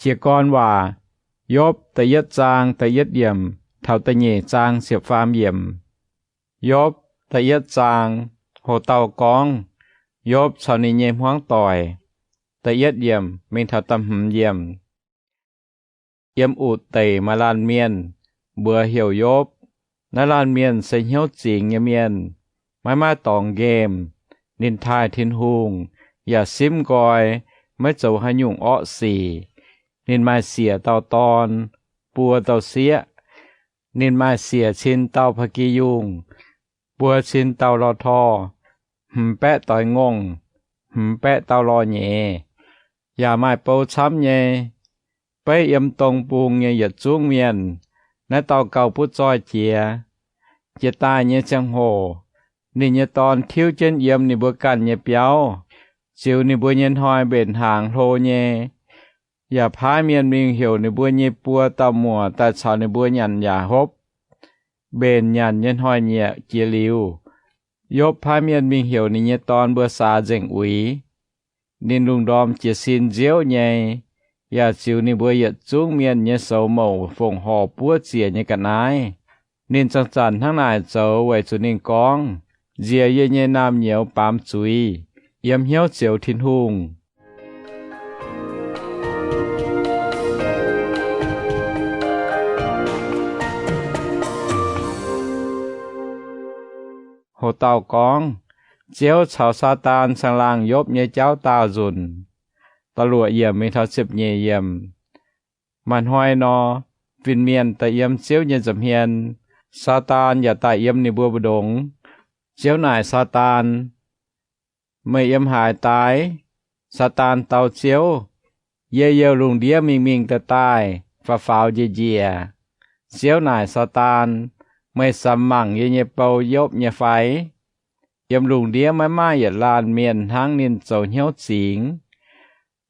Jiez gorn waac, Yopv da'yietv zaang da'yietv yiemc taux da'nyeic zaang ziepc faam yiemc. Yopv da'yietv zaang, hoc dauh gorngv Yopv caux ninh nyei hmuangv doic. Da'yietv yiemc mingh taux da'hmz yiemc. Yiem utc deic maaih laanh mienh, mbuox heuc Yopv. Naaiv laanh mienh se hnyouv zingx nyei mienh, maiv maaih dorngx nqemh. Ninh taaih Tin-Hungh, yaac simv nqoi, maiv zoux haaix nyungc orqv sic. Ninh maaih siec dauh dorn, buo dauh sieqv. Ninh maaih siec cin dauh pa'gi yungh, buo cin dauh lorh torh, hmz baeqv doix ngongh, hmz baeqv dauh lorh nyeiz, yaac maaih bou camv nyei. Beiv yiem dong bung nyei yietc zungv mienh, naaiv dauh gauh butv zoih jiex. Jiex daaih nyei ziangh hoc, ninh nyei dorn tiuv jienv yiem ninh mbuo ganh nyei biauv, ziux ninh mbuo nyei hnoi mbenc hnaangx hlo nyei, yaac paaiv mienh mingh heuc ninh mbuo nyei buo dauh muoc daaih caux ninh mbuo nyanc yaac hopv. Mbenc nyanc nyei hnoi-nyieqc jiex liuz, Yopv paaiv mienh mingh heuc ninh nyei dorn mbuo saax nzengc uix. Ninh lungh ndorm jiez sin nziouv nyei, yaac ziux ninh mbuo yietc zungv mienh nyei soux mouc fongc horc buov ziec nyei ga'naaiv. Ninh zanc-zanc hnangv naaic zoux weic zuqc ninh gorngv, Nziex yie nyei naamh nyouz baamz zuiz, yiem hnyouv zioux Tin-Hungh. Hoc dauh gorngv, Ziouv caux Saadaan caangh laangh Yopv nyei jauv daauh nzunc. Da'luoqc yiemc mingh taux ziepc nyeic yiemc. Maaih hnoi nor, fin-mienh daaih yiem Ziouv nyei nza'hmien. Saadaan yaac daaih yiem ninh mbuo mbu'ndongx. Ziouv naaic Saadaan, Meih yiem haaix daaih? Saadaan dau Ziouv, Yie youh lungh ndiev mingh mingh daaih daaih, faaux faaux njiec njiec. Ziouv naaic Saadaan, Meih samx mangc yie nyei bou Yopv nyei fai? Yiem lungh ndiev maiv maaih yietc laanh mienh hnangv ninh zoux hnyouv zingx,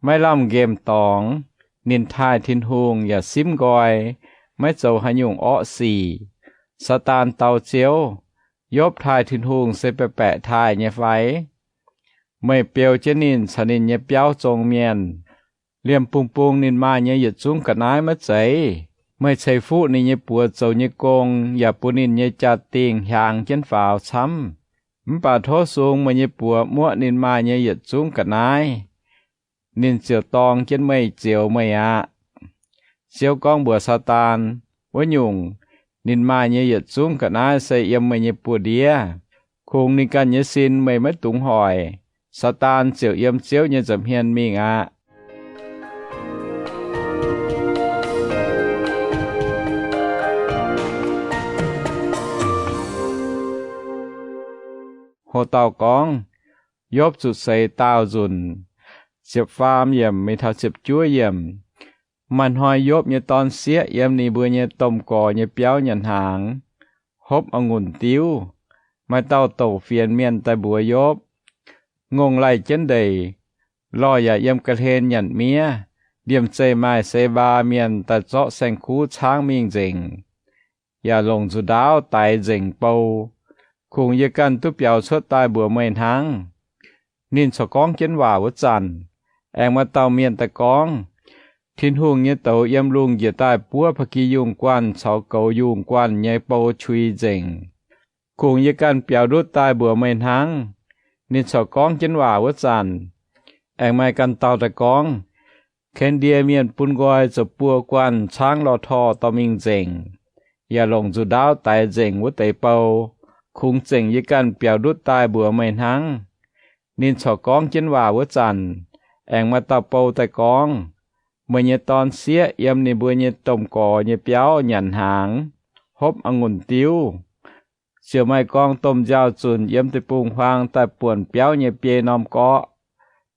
maiv lamh nqemh dorngx. Ninh taaih Tin-Hungh yaac simv nqoi, maiv zoux haaix nyungc orqv sic. Saadaan dau Ziouv, Yopv taaih Tin-Hungh se baeqc baeqc taaih nyei fai? Meih beu jienv ninh caux ninh nyei biauv zong mienh. Liemh bung bung ninh maaih nyei yietc zungv ga'naaiv maiv zeiz? Meih ceix fuqv ninh nyei buoz zoux nyei gong yaac bun ninh nyei jaa-dingh hiaangx jienv faaux camv. Mv baac tov sung meih nyei buoz muoqv ninh maaih nyei yietc zungv ga'naaiv, ninh ziouc dorng jienv meih zioux meih aqv. Ziouv gorngv mbuox Saadaan, Wuov nyungc, ninh maaih nyei yietc zungv ga'naaiv se yiem meih nyei buoz-ndiev. Kungx ninh ganh nyei sin meih maiv dungx hoic. Saadaan ziouc yiem Ziouv nyei nza'hmien mingh aqv. Hoc dauh gorngv, Yopv zuqc seix daauh nzunc. Ziepc faam yiemc mingh taux ziepc juov yiemc. Maaih hnoi Yopv nyei dorn-sieqv yiem ninh mbuo nyei domh gorx nyei biauv nyanc hnaangx, hopv a'ngunc diuv. Maaih dauh douc fienx mienh daaih mbuox Yopv, Ngongh laih jienv ndeic, lorh yaac yiem ga'hlen nyanc miev. Liemh zeih maaih Sebaa mienh daaih zorqv saeng-kuv caangv mingh nzengc, yaac longc nzuqc ndaauv daix nzengc bou. Kungx yie ganh duqv biaux cuotv daaih mbuox meih hnangv. Ninh corc gorngv jienv waac wuov zanc, aengx maaih dauh mienh daaih gorngv, Tin-Hungh nyei douz yiem lungh njiec daaih buov pa'gi yungh guanh caux goux yungh guanh nyei bou qui nzengc. Kungx yie ganh biaux ndutv daaih mbuox meih hnangv. Ninh corc gorngv jienv waac wuov zanc, aengx maaih ganh dauh daaih gorngv, Ken^ndie mienh bun nqoi zoux buo guanh caangv lorh torh dorh mingh nzengc, yaac longc nzuqc ndaauv daix nzengc wuov deix bou. Kungx zengc yie ganh biaux ndutv daaih mbuox meih hnangv. Ninh corc gorngv jienv waac wuov zanc, aengx maaih dauh bou daaih gorngv, Meih nyei dorn-sieqv yiem ninh mbuo nyei domh gorx nyei biauv nyanc hnaangx, hopv a'ngunc diuv. Ziouc maaih gorngv domh nziaaux-zunc yiem deic-bung-huaang daaih buonc biauv nyei biei norm gorqv.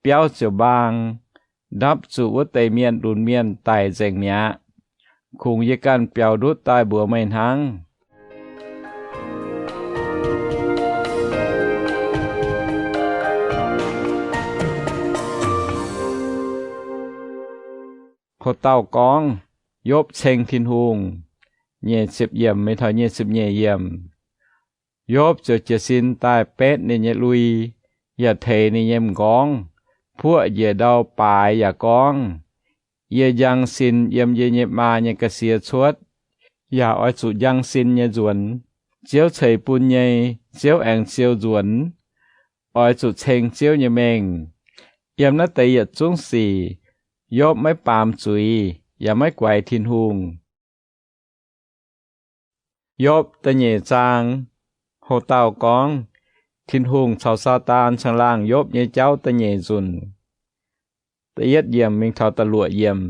Biauv ziouc mbaang, ndapv zuqc wuov deix mienh lunx mienh daic nzengc mi'aqv. Kungx yie ganh biaux ndutv daaih mbuox meih hnangv. Ho dauh gorngv, Yopv ceng Tin-Hungh. Nyic ziepc yiemc mingh taux nyic ziepc nyeic yiemc. Yopv ziouc jiez sin daaih betv ninh nyei lui, yaac teix ninh nyei m'nqorngv, puoqv njiec ndau baaix yaac gorngv, Yie njang sin yiem yie nyei maa nyei ga'sie cuotv, yaac oix zuqc njang sin nyei nzuonx. Ziouv ceix bun nyei, Ziouv aengx ziou nzuonx. Oix zuqc ceng Ziouv nyei mengh. Yiem naaiv deix yietc zungv sic, Yopv maiv baamz zuiz, yaac maiv guaix Tin-Hungh. Yopv da'nyeic zaang. Ho dauh gorngv, Tin-Hungh caux Saadaan caangh laangh Yopv nyei jauv da'nyeic nzunc. Da'yietv yiemc mingh taux da'luoqc yiemc.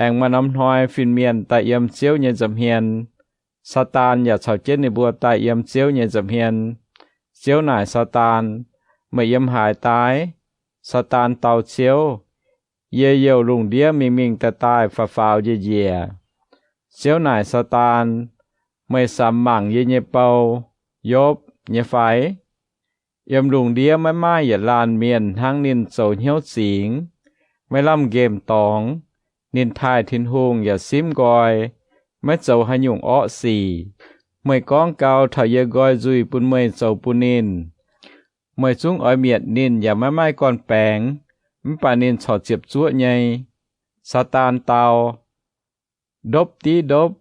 Aengx maaih norm hnoi fin-mienh daaih yiem Ziouv nyei nza'hmien. Saadaan yaac caux jienv ninh mbuo daaih yiem Ziouv nyei nza'hmien. Ziouv naaic Saadaan, Meih yiem haaix daaih? Saadaan dau Ziouv, Yie youh lungh ndiev mingh mingh daaih daaih, faaux faaux njiec njiec. Ziouv naaic Saadaan, Meih samx mangc yie nyei bou, Yopv, nyei fai? Yiem lungh ndiev maiv maaih yietc laanh mienh hnangv ninh zoux hnyouv zingx, maiv lamh nqemh dorngx. Ninh taaih Tin-Hungh yaac simv nqoi, maiv zoux haaix nyungc orqv sic. Meih gorngv gau taux yie nqoi nzuih bun meih zoux bun ninh. Meih zungv oix mietc ninh yaac maiv maaih gorn-baengx, mv baac ninh corc ziepc zuoqv nyei. Saadaan dau, Ndopv div ndopv.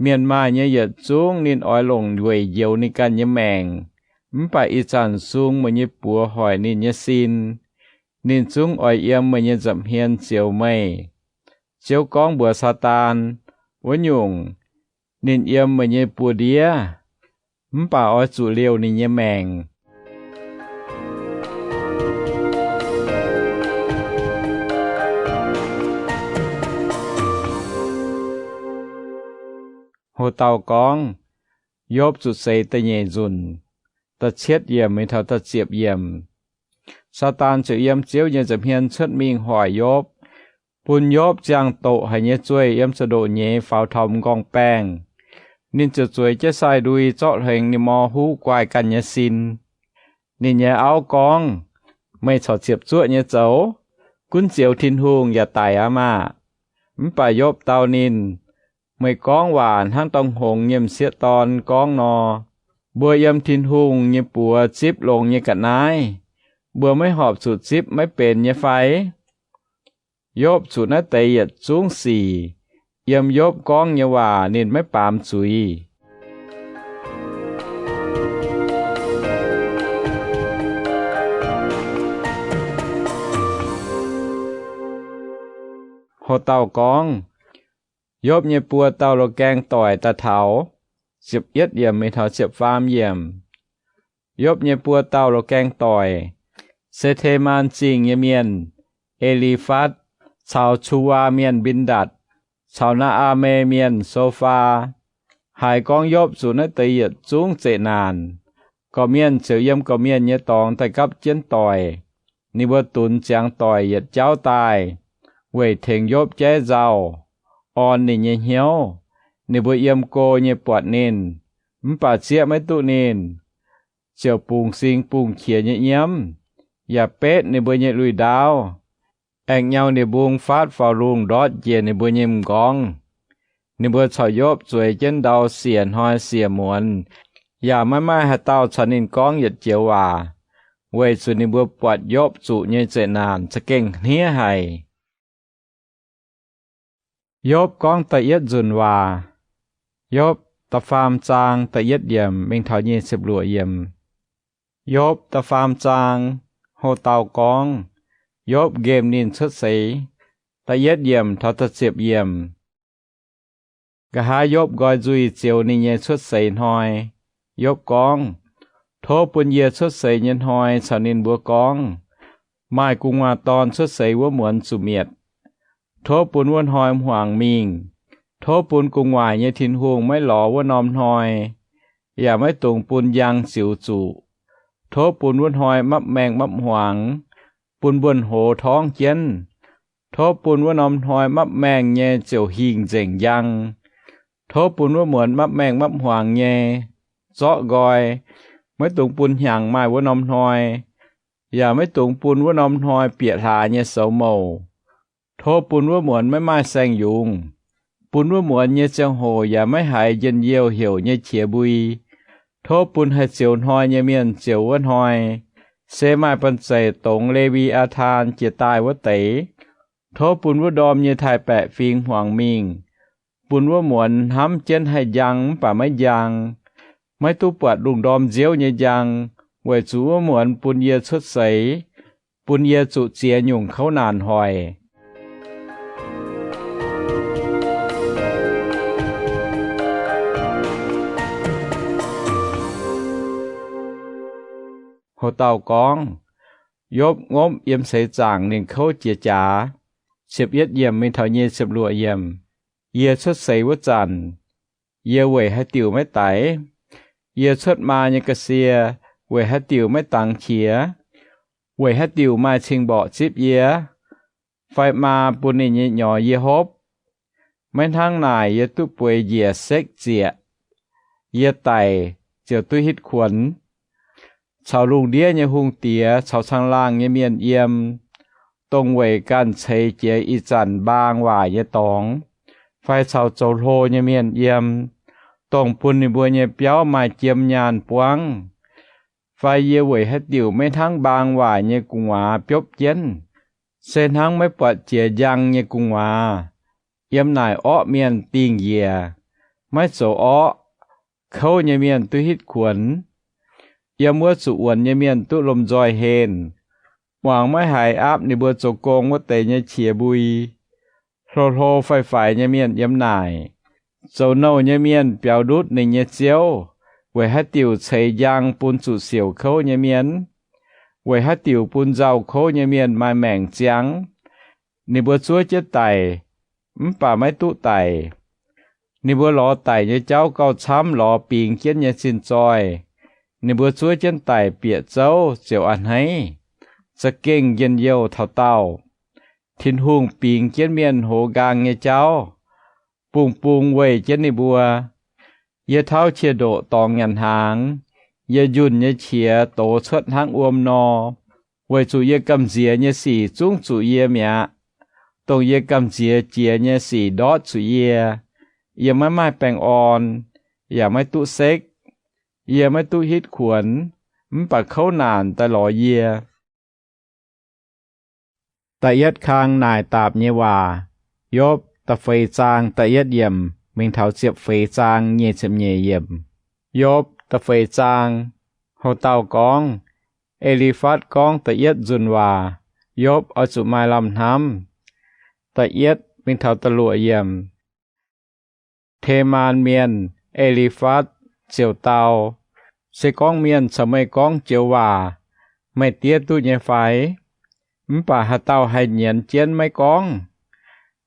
Mienh maaih nyei yietc zungv ninh oix longc weic njoux ninh ganh nyei maengc. Mv baac ih zanc sung meih nyei buoz hoic ninh nyei sin, ninh zungv oix yiem meih nyei nza'hmien zioux meih. Ziouv gorngv mbuox Saadaan, Wuov nyungc, ninh yiem meih nyei buoz-ndiev, mv baac oix zuqc liouh ninh nyei maengc. Ho dauh gorngv, Yopv zuqc seix da'nyeic nzunc, da'cietv yiemc mingh taux da'ziepc yiemc. Saadaan ziouc yiem Ziouv nyei nza'hmien cuotv mingh hoic Yopv, bun Yopv ziangh doqc haic nyei zueih yiem ziouc ndoqc nyeiz faaux taux m'nqorngv-baengh. Ninh ziouc zueiz jienv sai-ndui zorqv hlengx ninh mor huv guaaih ganh nyei sin. Ninh nyei auv gorngv, Meih corc ziepc zuoqv nyei zoux? Gunv zioux Tin-Hungh yaac daic aqv maah! Mv baac Yopv dau ninh, Meih gorngv waac hnangv dorngh hngongx nyei m'sieqv dorn gorngv nor. Mbuo yiem Tin-Hungh nyei buoz zipv longx nyei ga'naaiv, mbuo maiv horpc zuqc zipv maiv benx nyei fai? Yopv zuqc naaiv deix yietc zungv sic. Yiem Yopv gorngv nyei waac ninh maiv baamz zuiz. Ho dauh gorngv, Yopv nyei buo dauh loz-gaeng doic daaih taux. Ziepc yietv yiemc mingh taux ziepc faam yiemc. Yopv nyei buo dauh loz-gaeng doic, Se^te^maan Zingh nyei mienh, E^li^fatv, caux Cuwaa mienh, Mbin^ndatc, caux Naa^aa^me mienh, So^faa, haiz gorngv Yopv zuqc naaiv deix yietc zungv zeqc naanc, gorqv-mienh ziouc yiem gorqv-mienh nyei dorngx daaih gapv jienv doic. Ninh mbuo dunx ziangx doic yietc jauv daaih, weic tengx Yopv jaiv nzauh, orn ninh nyei hnyouv. Ninh mbuo yiem go nyei buatc ninh, mv baac zieqv maiv duqv ninh, ziouc bungx sing bungx qiex nyei nyiemv, yaac betv ninh mbuo nyei lui-ndaauv. Aengx nyau ninh mbung faatv faaux lungh ndortv njiec ninh mbuo nyei m'nqorngv. Ninh mbuo caux Yopv zueiz jienv ndau siec hnoi siec muonz, yaac maiv maaih haaix dauh caux ninh gorngv yietc joux waac, weic zuqc ninh mbuo buatc Yopv zuqc nyei zeqc naanc za'gengh hniev haic. Yopv gorngv da'yietv nzunc waac. Yopv da'faam zaang da'yietv yiemc mingh taux nyic ziepc luoqc yiemc. Yopv da'faam zaang. Houv dauh gorngv, Yopv nqemh ninh cuotv seix. Da'yietv yiemc taux da'ziepc yiemc. Nqa'haav Yopv nqoi nzuih zioux ninh nyei cuotv seix hnoi, Yopv gorngv, Tov bun yie cuotv seix nyei hnoi caux ninh mbuo gorngv, maaih gu'nguaaz dorn cuotv seix wuov muonz zuqc mietc. Tov bun wuov hnoi hmuangx mingh. Tov bun gu'nguaaic nyei Tin-Hungh maiv lorz wuov norm hnoi, yaac maiv dungx bun njang ziux zuqc. Tov bun wuov hnoi mapv maengh mapv hmuangx, bun mbuonx-hoz torngv jienv. Tov bun wuov norm hnoi mapv maengh nyei ziouc hingh nzengc njang. Tov bun wuov muonz mapv maengh mapv hmuangx nyei, zorqv nqoi. Maiv dungx bun hnyangx maaih wuov norm hnoi, yaac maiv dungx bun wuov norm hnoi bieqc hlaax nyei soux mouc. Tov bun wuov muonz maiv maaih saeng-yungz. Bun wuov muonz nyei ziangh hoc yaac maiv haiz njien-youh heuc nyei qiex mbui. Tov bun haih zioux hnoi nyei mienh zioux wuov hnoi, se maaih banh zeic dongz Le^wi^aa^taan jiex daaih wuov deix. Tov bun wuov ndorm nyei taaih-baeqc fingx hmuangx mingh, bun wuov muonz hnamv jienv haih njang mv baac maiv njang, maiv duqv buatc lungh ndorm nziouv nyei njang, weic zuqc wuov muonz bun yie cuotv seix, bun yie zuqc ziex nyungc kouv naanc hoic. Ho dauh gorngv, Yopv ngopv yiem seix zaangc ninh kouv jiex jaax. Ziepc yietv yiemc mingh taux nyic ziepc luoqc yiemc. Yie cuotv seix wuov zanc, yie weic haaix diuc maiv daic? Yie cuotv maa nyei ga'sie weic haaix diuc maiv dangx qiex? Weic haaix diuc maaih cing-mborqc zipv yie? Fai maa bun ninh nyei nyorx yie hopv? Maiv hnangv naaic yie duqv bueix njiec sekv zieqc. Yie daic ziouc duqv hitv kuonx. Caux lungh ndiev nyei hungh diex caux caangh laangh nyei mienh yiem, dongh weic ganh ceix jiez ih zanc mbaang waaic nyei dorngx, fai caux zoux hlo nyei mienh yiem, dongh bun ninh mbuo nyei biauv maaih jiem nyaanh buangv. Fai yie weic haaix diuc maiv hnangv mbaang waaic nyei gu'nguaaz biopv jienv, se hnangv maiv buatc jiex njang nyei gu'nguaaz? Yiem naaic orqv mienh dingh njiec, maiv zoux orqv, kouv nyei mienh duqv hitv kuonx. Yiem wuov zuqc wuonx nyei mienh duqv lomh nzoih henh, muangx maiv haiz aapv ninh mbuo zoux gong wuov deix nyei qiex mbui. Hlo-hlo faix-faix nyei mienh yiem naaic. Zoux nouh nyei mienh biaux ndutv ninh nyei ziouv, weic haaix diuc ceix njang bun zuqc siouc kouv nyei mienh? Weic haaix diuc bun nzauh kouv nyei mienh maaih maengc ziangx? Ninh mbuo zuov jienv daic, mv baac maiv duqv daic. Ninh mbuo lorz daic nyei jauv gauh camv lorz bingx jienv nyei zinh zoih. Ninh mbuo zuov jienv daic bieqc zouv ziouc a'hneiv, za'gengh njien-youh taux daauh. Tin-Hungh bingx jienv mienh hoz nqaang nyei jauv, bungx-bung weih jienv ninh mbuo. Yie tauv qiex ndoqc dorngx nyanc hnaangx. Yie njunh nyei qiex dox cuotv hnangv wuom nor, weic zuqc yie gamh nziex nyei sic zungv zuqc yie mi'aqv. Dongh yie gamh nziex jiex nyei sic ndortv zuqc yie. Yie maiv maaih baengh orn, yaac maiv duqv sekv. Yie maiv duqv hitv kuonx, mv baac kouv naanc daaih lorz yie. Da'yietv kang naaic daapc nyei waac. Yopv da'feix zaang da'yietv yiemc mingh taux ziepc feix zaang nyic ziepc nyeic yiemc. Yopv da'feix zaang. Houx dauh gorngv, E^li^fatv gorngv da'yietv nzunc waac, Yopv oix zuqc maaih lamh hnamv. Da'yietv mingh taux da'luoqc yiemc. Te^maan Mienh, E^li^fatv, ziouc dau, Se gorngv mienh caux meih gorngv joux waac, meih diev duqv nyei fai? Mv baac haaix dauh haih nyienz jienv maiv gorngv?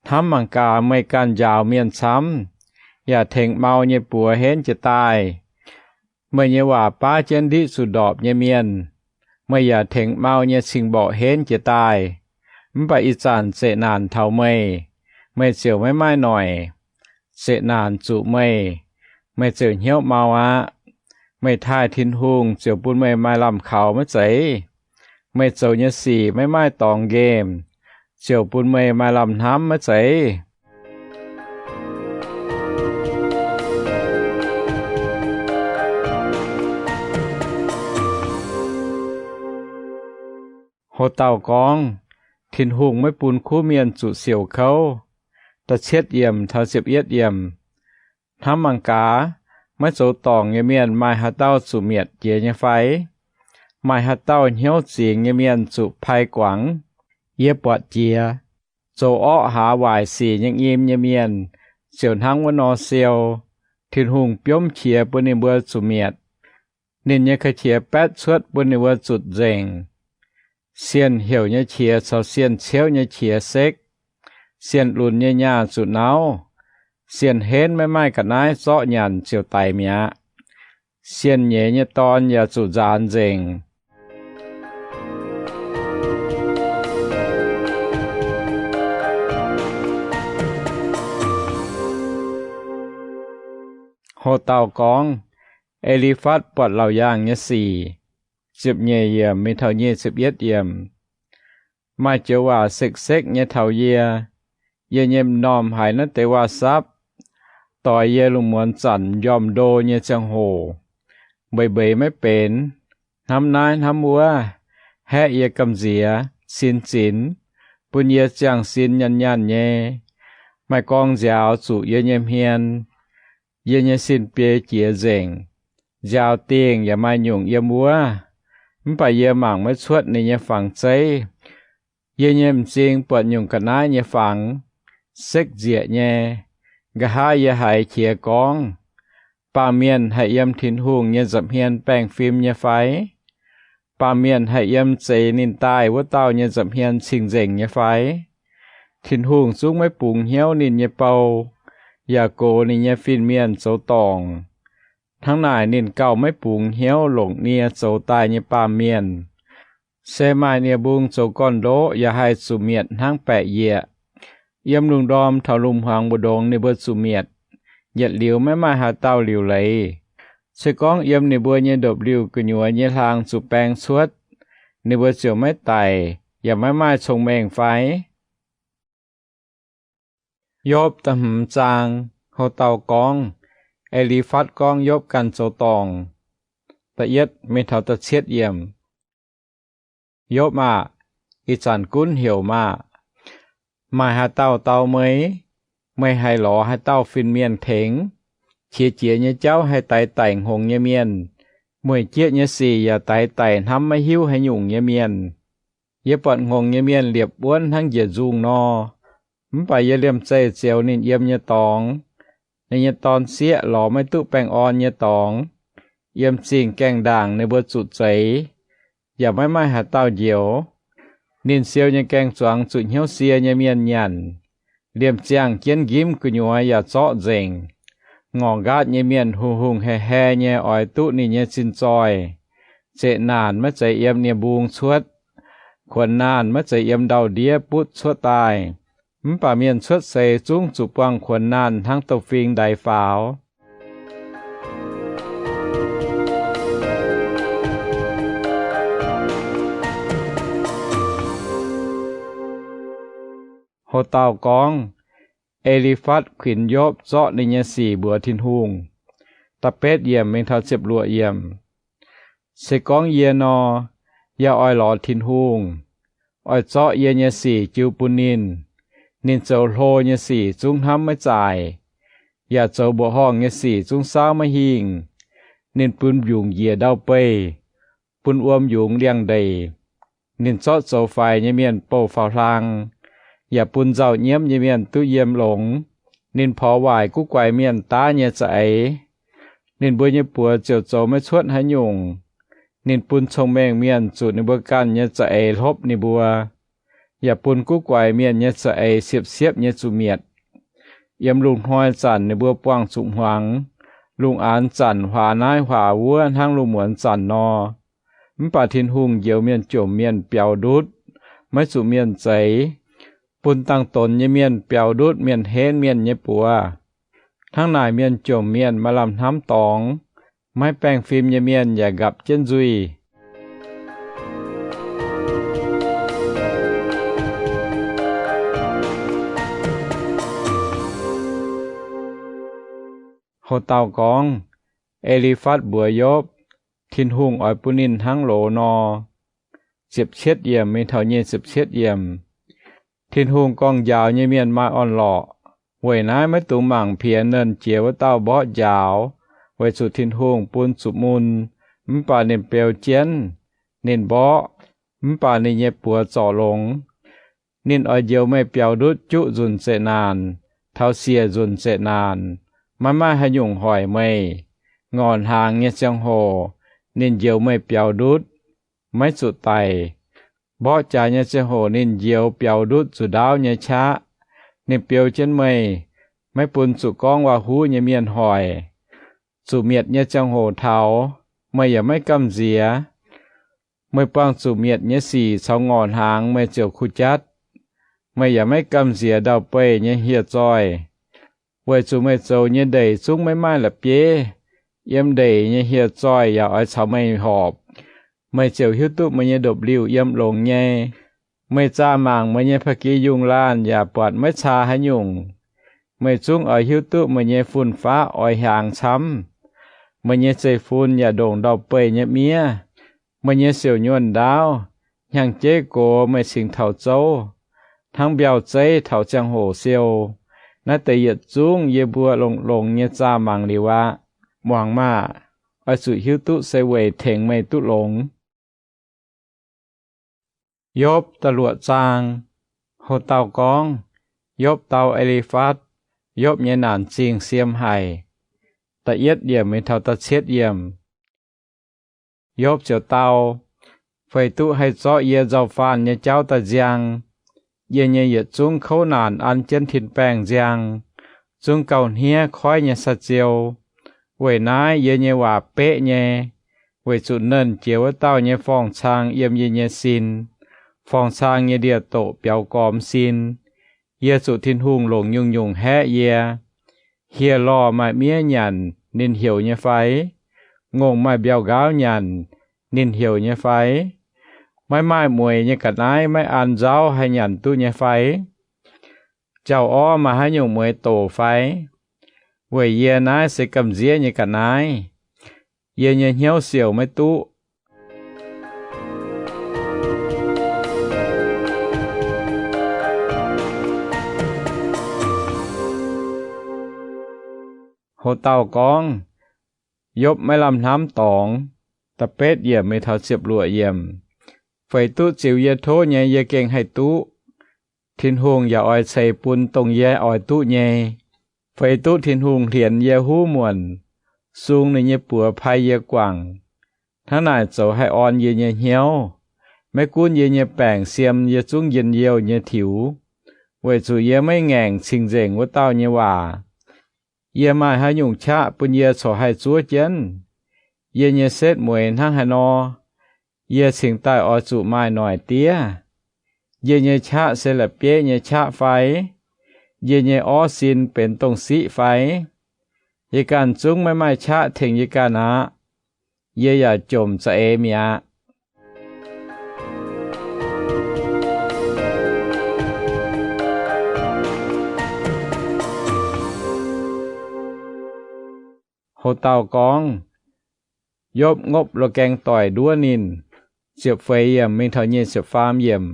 Hnamv mangc gaax, meih ganh njaaux mienh camv, yaac tengx mau nyei buoz henv jiez daaih. Meih nyei waac baav jienv ndiqv zuqc ndorpc nyei mienh. Meih yaac tengx mau nyei cing-mborqc henv jiez daaih. Mv baac ih zanc zeqc naanc taux meih, meih ziouc maiv maaih noic. Zeqc naanc zuqc meih, meih ziouc hnyouv mau aqv. Meih taaih Tin-Hungh ziouc bun meih maaih lamh kaux maiv zeiz? Meih zoux nyei sic maiv maaih dorngx nqemh, ziouc bun meih maaih lamh hnamv maiv zeiz? Houx dauh gorngv, Tin-Hungh maiv bun kuv mienh zuqc siouc kouv. Da'cietv yiemc taux ziepc yietv yiemc. Hnamv mangc gaax, maiv zoux dorngc nyei mienh maaih haaix dauh zuqc mietc jiex nyei fai? Maaih haaix dauh hnyouv zingx nyei mienh zuqc pai guangc? Yie buatc jiex, zoux orqv haaz waaic sic nyei nyim nyei mienh ziouc hnangv wuov nor siou. Tin-Hungh biomv qiex bun ninh mbuo zuqc mietc. Ninh nyei ka'qiex baetv cuotv bun ninh mbuo zutc nzengc. Sienh heuc nyei qiex caux sienh ciouv nyei qiex sekv. Sienh lunx nyei nyaah zuqc nauv. Sienh henv maiv maaih ga'naaiv zorqv nyanc ziouc daic mi'aqv. Sienh nyeiz nyei dorn yaac zuqc nzaanx nzengc. Houx dauh gorngv, E^li^fatv buatc laauc yaangh nyei sic. Ziepc nyeic yiemc mingh taux nyic ziepc yietv yiemc. Maaih joux waac sekv-sekv nyei taux yie. Yie nyei m'normh haiz naaiv deix waac-sapv, doix yie lungh muonz zanc m'njormh ndo nyei ziangh hoc. Mbeix mbeix maiv benx, hnamv naaiv hnamv wuov, haeqv yie gamh nziex, sin zinx, bun yie ziangh sin nyanh nyanh nyei. Maaih gorngv nziaaux zuqc yie nyei hmien. Yie nyei sin biei jiex nzengc. Nziaaux dingh yaac maaih nyungc yiem wuov, mv baac yie mangc maiv cuotv ninh nyei fangx zeiv. Yie nyei m'zing buatc nyungc ga'naaiv nyei fangx, sekv nzieqc nyei. Nqa'haav yie haiz qiex gorngv, Baamh mienh haih yiem Tin-Hungh nyei nza'hmien baengh fim nyei fai? Baamh mienh haih yiem zeix ninh daaih wuov dauh nyei nza'hmien cing-nzengc nyei fai? Tin-Hungh zungv maiv bungx hnyouv ninh nyei bou, yaac gox ninh nyei fin-mienh zoux dorngc. Hnangv naaic, ninh gauh maiv bungx hnyouv longc nie zoux daaih nyei baamh mienh. Se maaih nie-mbung zoux gorn-ndoqv yaac haih zuqc mietc hnangv baeqc yiec. Yiem lungh ndorm taux lungh hmuangx mbu'ndongx ninh mbuo zuqc mietc. Yietc liuz maiv maaih haaix dauh liuc leiz. Se gorngv yiem ninh mbuo nyei ndopv-liuh gu'nyuoz nyei hlaang zuqc baeng cuotv, ninh mbuo ziouc maiv daic yaac maiv maaih cong-mengh fai? Yopv da'hmz zaang. Houc dauh gorngv, E^li^fatv gorngv Yopv ganh zoux dorngc. Da'yietv mingh taux da'cietv yiemc. Yopv aah! Ih zanc gunv heuc maah! Maaih haaix dauh dau meih? Meih haih lorz haaix dauh fin-mienh tengx? Qiex jiez nyei jauv haih daix daic hngongx nyei mienh. Mueic jieqv nyei sic yaac daix daic hnamv maiv hiuv haaix nyungc nyei mienh. Yie buatc hngongx nyei mienh liepc wuonv hnangv njiec nzungh nor, mv baac yie liemh zeih zioux ninh yiem nyei dorngx. Ninh nyei dorn-sieqv lorz maiv duqv baengh orn nyei dorngx. Yiem zingh gaengh ndaangc ninh mbuo zuqc zeix, yaac maiv maaih haaix dauh njoux. Ninh siou nyei gaeng-zuangx zuqc hnyouv sie nyei mienh nyanc. Liemh ziangh jienv njimv gu'nyuoz yaac zorqv nzengc. Ngorc nqaatv nyei mienh hungh hungh hae hae nyei oix duqv ninh nyei zinh zoih. Zeqc naanc maiv zeiz yiem nie-mbung cuotv. Kuonx naanh maiv zeiz yiem ndau-ndiev butv cuotv daaih. Mv baac mienh cuotv seix zungv zuqc buangh kuonx naanh hnangv douz-fing ndaix faaux. Houc dauh gorngv, E^li^fatv kuinx Yopv zorqv ninh nyei sic mbuox Tin-Hungh. Da'betv yiemc mingh taux ziepc luoqc yiemc. Se gorngv yie nor, yie oix lorz Tin-Hungh, oix zorqv yie nyei sic jiu bun ninh. Ninh zoux hlo nyei sic zungv hnamv maiv zaaic, yaac zoux mbuoqc horngh nyei sic zungv saauv maiv hingh. Ninh bun mbiungc njiec ndau-beih, bun wuom yungz liangx-ndeic. Ninh zorqv zoux faix nyei mienh bouh faaux-hlaang, yaac bun nzauh nyiemv nyei mienh duqv yiem longx. Ninh porx waaic guv-guaix mienh daav nyei za'eix. Ninh mbuo nyei buoz ziouc zoux maiv cuotv haaix nyungc. Ninh bun cong-mengh mienh zuqc ninh mbuo ganh nyei za'eix hlopv ninh mbuo, yaac bun guv-guaix mienh nyei za'eix siepv-siepv nyei zuqc mietc. Yiem lungh hnoi zanc ninh mbuo buangh zuqc hmuangx, lungh aanx zanc huaax naaiv huaax wuov hnangv lungh muonz zanc nor. Mv baac Tin-Hungh njoux mienh jomc mienh biaux ndutv, maiv zuqc mienh zeix, bun dangh donx nyei mienh biaux ndutv mienh henv mienh nyei buoz. Hnangv naaic mienh jomc mienh maaih lamh hnamv dorngx, maiv baengh fim nyei mienh yaac nqapc jienv nzuih. Houc dauh gorngv, E^li^fatv mbuox Yopv, Tin-Hungh oix bun ninh hnangv loz nor. Ziepc cietv yiemc mingh taux nyic ziepc cietv yiemc. Tin-Hungh gorngv-njaaux nyei mienh maaih orn-lorqc. Weic naaiv maiv dungx mangc piex nernh jiex wuov dauh mborqv njaaux, weic zuqc Tin-Hungh bun zuqc mun, mv baac ninh beu jienv. Ninh mborqv, mv baac ninh nyei buoz zorc longx. Ninh oix njoux meih biaux ndutv juqv nzunc zeqc naanc, taux siec nzunc zeqc naanc, maiv maaih haaix nyungc hoic meih. Ngorc hnaangx nyei ziangh hoc ninh njoux meih biaux ndutv, maiv zuqc daic. Mborqv jaax nyei ziangh hoc ninh njoux biaux ndutv zuqc ndaauv nyei qaqv. Ninh beu jienv meih, maiv bun zuqc gorngv waac-huv nyei mienh hoic. Zuqc mietc nyei ziangh hoc taux, meih yaac maiv gamh nziex. Meih buangh zuqc mietc nyei sic caux ngorc hnaangx meih ziouc kuh jatv. Meih yaac maiv gamh nziex ndau-beih nyei hieh zoih, weic zuqc meih zoux nyei ndeic zungv maiv maaih la'bieiv. Yiem ndeic nyei hieh zoih yaac oix caux meih horpc. Meih ziouc hiuv duqv meih nyei ndopv-liuh yiem longx nyei. Meih zaah mangc meih nyei pa'gi yungh laanh yaac buatc maiv caa haaix nyungc. Meih zungv oix hiuv duqv meih nyei fun-faqv oix hiaangx camv. Meih nyei zeiv-fun yaac ndongc ndau-beih nyei miev. Meih nyei siouc nyuonh ndaauv, hnyangx-jeiv gox meih cingx taux zouv. hnangv mbiauh zeiv taux ziangh hoc siou. Naaiv deix yietc zungv yie mbuo longx-longx nyei zaah mangc liuz aqv. Muangx maah! Oix zuqc hiuv duqv se weic tengx meih duqv longx. Yopv da'luoqc zaang. Ho dauh gorngv, Yopv dau E^li^fatv. Yopv nyei naanc zingh siem haic. Da'yietv yiemc mingh taux da'cietv yiemc. Yopv ziouc dau, Feix duqv haih zorqv yie nzauh faanh nyei jauv daaih nziang. Yie nyei yietc zungv kouv naanc an jienv tin-baengh nziang, zungv gauh hniev koiv nyei saa-ziou. Weic naaiv yie nyei waac beqv nyei, weic zuqc Nernh Jiex Wuov Dauh nyei forng-cang yiem yie nyei sin. Forng-cang nyei ndie-doqc biaux gormx sin. Yie zuqc Tin-Hungh longc nyungc-nyungc haeqv yie. Hieh lorh maaih miev nyanc ninh heuc nyei fai? Ngongh maaih mbiauh nqaauv nyanc ninh heuc nyei fai? Maiv maaih mueiz nyei ga'naaiv maiv an nzauv haih nyanc duqv nyei fai? Jauv-orv maaih haaix nyungc mueiz doc fai? Weic yie naaiv se gamh nziev nyei ga'naaiv. Yie nyei hnyouv siouc maiv duqv. Ho dauh gorngv, Yopv maiv lamh hnamv dorngx. Da'betv yiemc mingh taux ziepc luoqc yiemc. Feix duqv ziux yie tov nyei yie gengh haih duqv. Tin-Hungh yaac oix ceix bun dongh yie oix duqv nyei. Feix duqv Tin-Hungh hlienx yie huv muonc, sung ninh nyei buoz pai yie guangc. Hnangv naaic zoux haih orn yie nyei hnyouv. Maiv gunv yie nyei baengc siem yie zungv njien-youh nyei tiux, weic zuqc yie maiv ngaengc cing-nzengc wuov dauh nyei waac. Yie maaih haaix nyungc qaqv bun yie corc haih zuov jienv? Yie nyei setv mueiz hnangv haaix nor, yie cingx daaih oix zuqc maaih noic diev? Yie nyei qaqv se la'bieiv nyei qaqv fai? Yie nyei orv sin benx dongh siqv fai? Yie ganh zungv maiv maaih qaqv tengx yie ganh aqv. Yie yaac jomc za'eix mi'aqv. Ho dauh gorngv, Yopv ngopv loz-gaeng doic nduov ninh. Ziepc feix yiemc mingh taux nyic ziepc faam yiemc.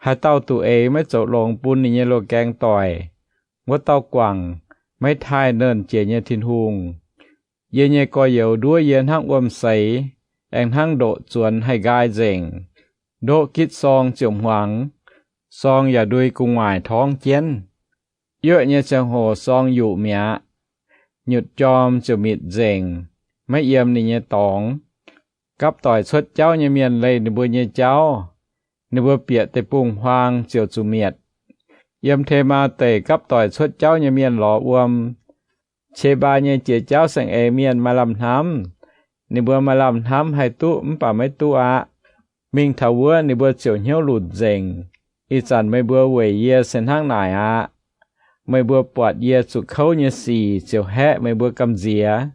Haaix dauh duqv eix maiv zoux longx bun ninh nyei loz-gaeng doic, wuov dauh guangc, maiv taaih Nernh Jiex nyei Tin-Hungh. Yie nyei gorx-youz nduov yie hnangv wuom-seix, aengx hnangv ndoqc zuonx haih nqaai nzengc. Ndoqv gitv sorng ziouc hmuangx, sorng yaac ndui gu'nguaaic torngv jienv. Yuoqv nyei ziangh hoc sorng yuqc mi'aqv. Nyutc jorm ziouc mitc nzengc, maiv yiem ninh nyei dorngx. Gapv doic cuotv jauv nyei mienh leih ninh mbuo nyei jauv, ninh mbuo bieqc deic-bung-huaang ziouc zuqc mietc. Yiem Temaa Deic gapv doic cuotv jauv nyei mienh lorz wuom. Qie^mbaa nyei jiex jauv saeng-eix mienh maaih lamh hnamv. Ninh mbuo maaih lamh hnamv haih duqv mv baac maiv duqv aqv. Mingh taux wuov ninh mbuo ziouc hnyouv lunc nzengc. Ih zanc meih mbuo weic yie se hnangv naaic aqv. Meih mbuo buatc yie zuqc kouv nyei sic ziouc haeqv meih mbuo gamh nziex.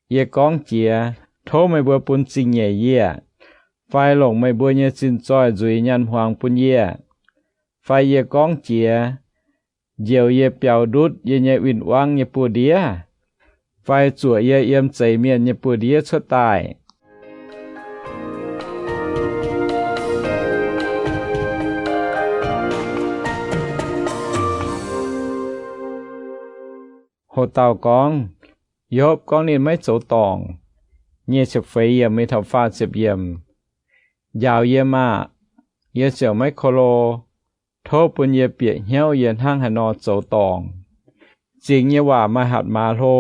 Yie gorngv jiex, Tov meih mbuo bun zingh nyeic yie, fai longc meih mbuo nyei zinh zoih nzuiz nyaanh hmuangx bun yie, fai yie gorngv jiex, Njoux yie biaux ndutv yie nyei win-wangv nyei buoz-ndiev, fai zuoqc yie yiem zeix mienh nyei buoz-ndiev cuotv daaih. Ho dauh gorngv, Yopv gorngv ninh maiv zoux dorngc. Nyic ziepc feix yiemc mingh taux faah ziepc yiemc. Njaaux yie maah! Yie ziouc maiv ko lo. Tov bun yie bieqc hnyouv yie hnangv haaix nor zoux dorngc. Zingx nyei waac maaih hatc maaz hlo.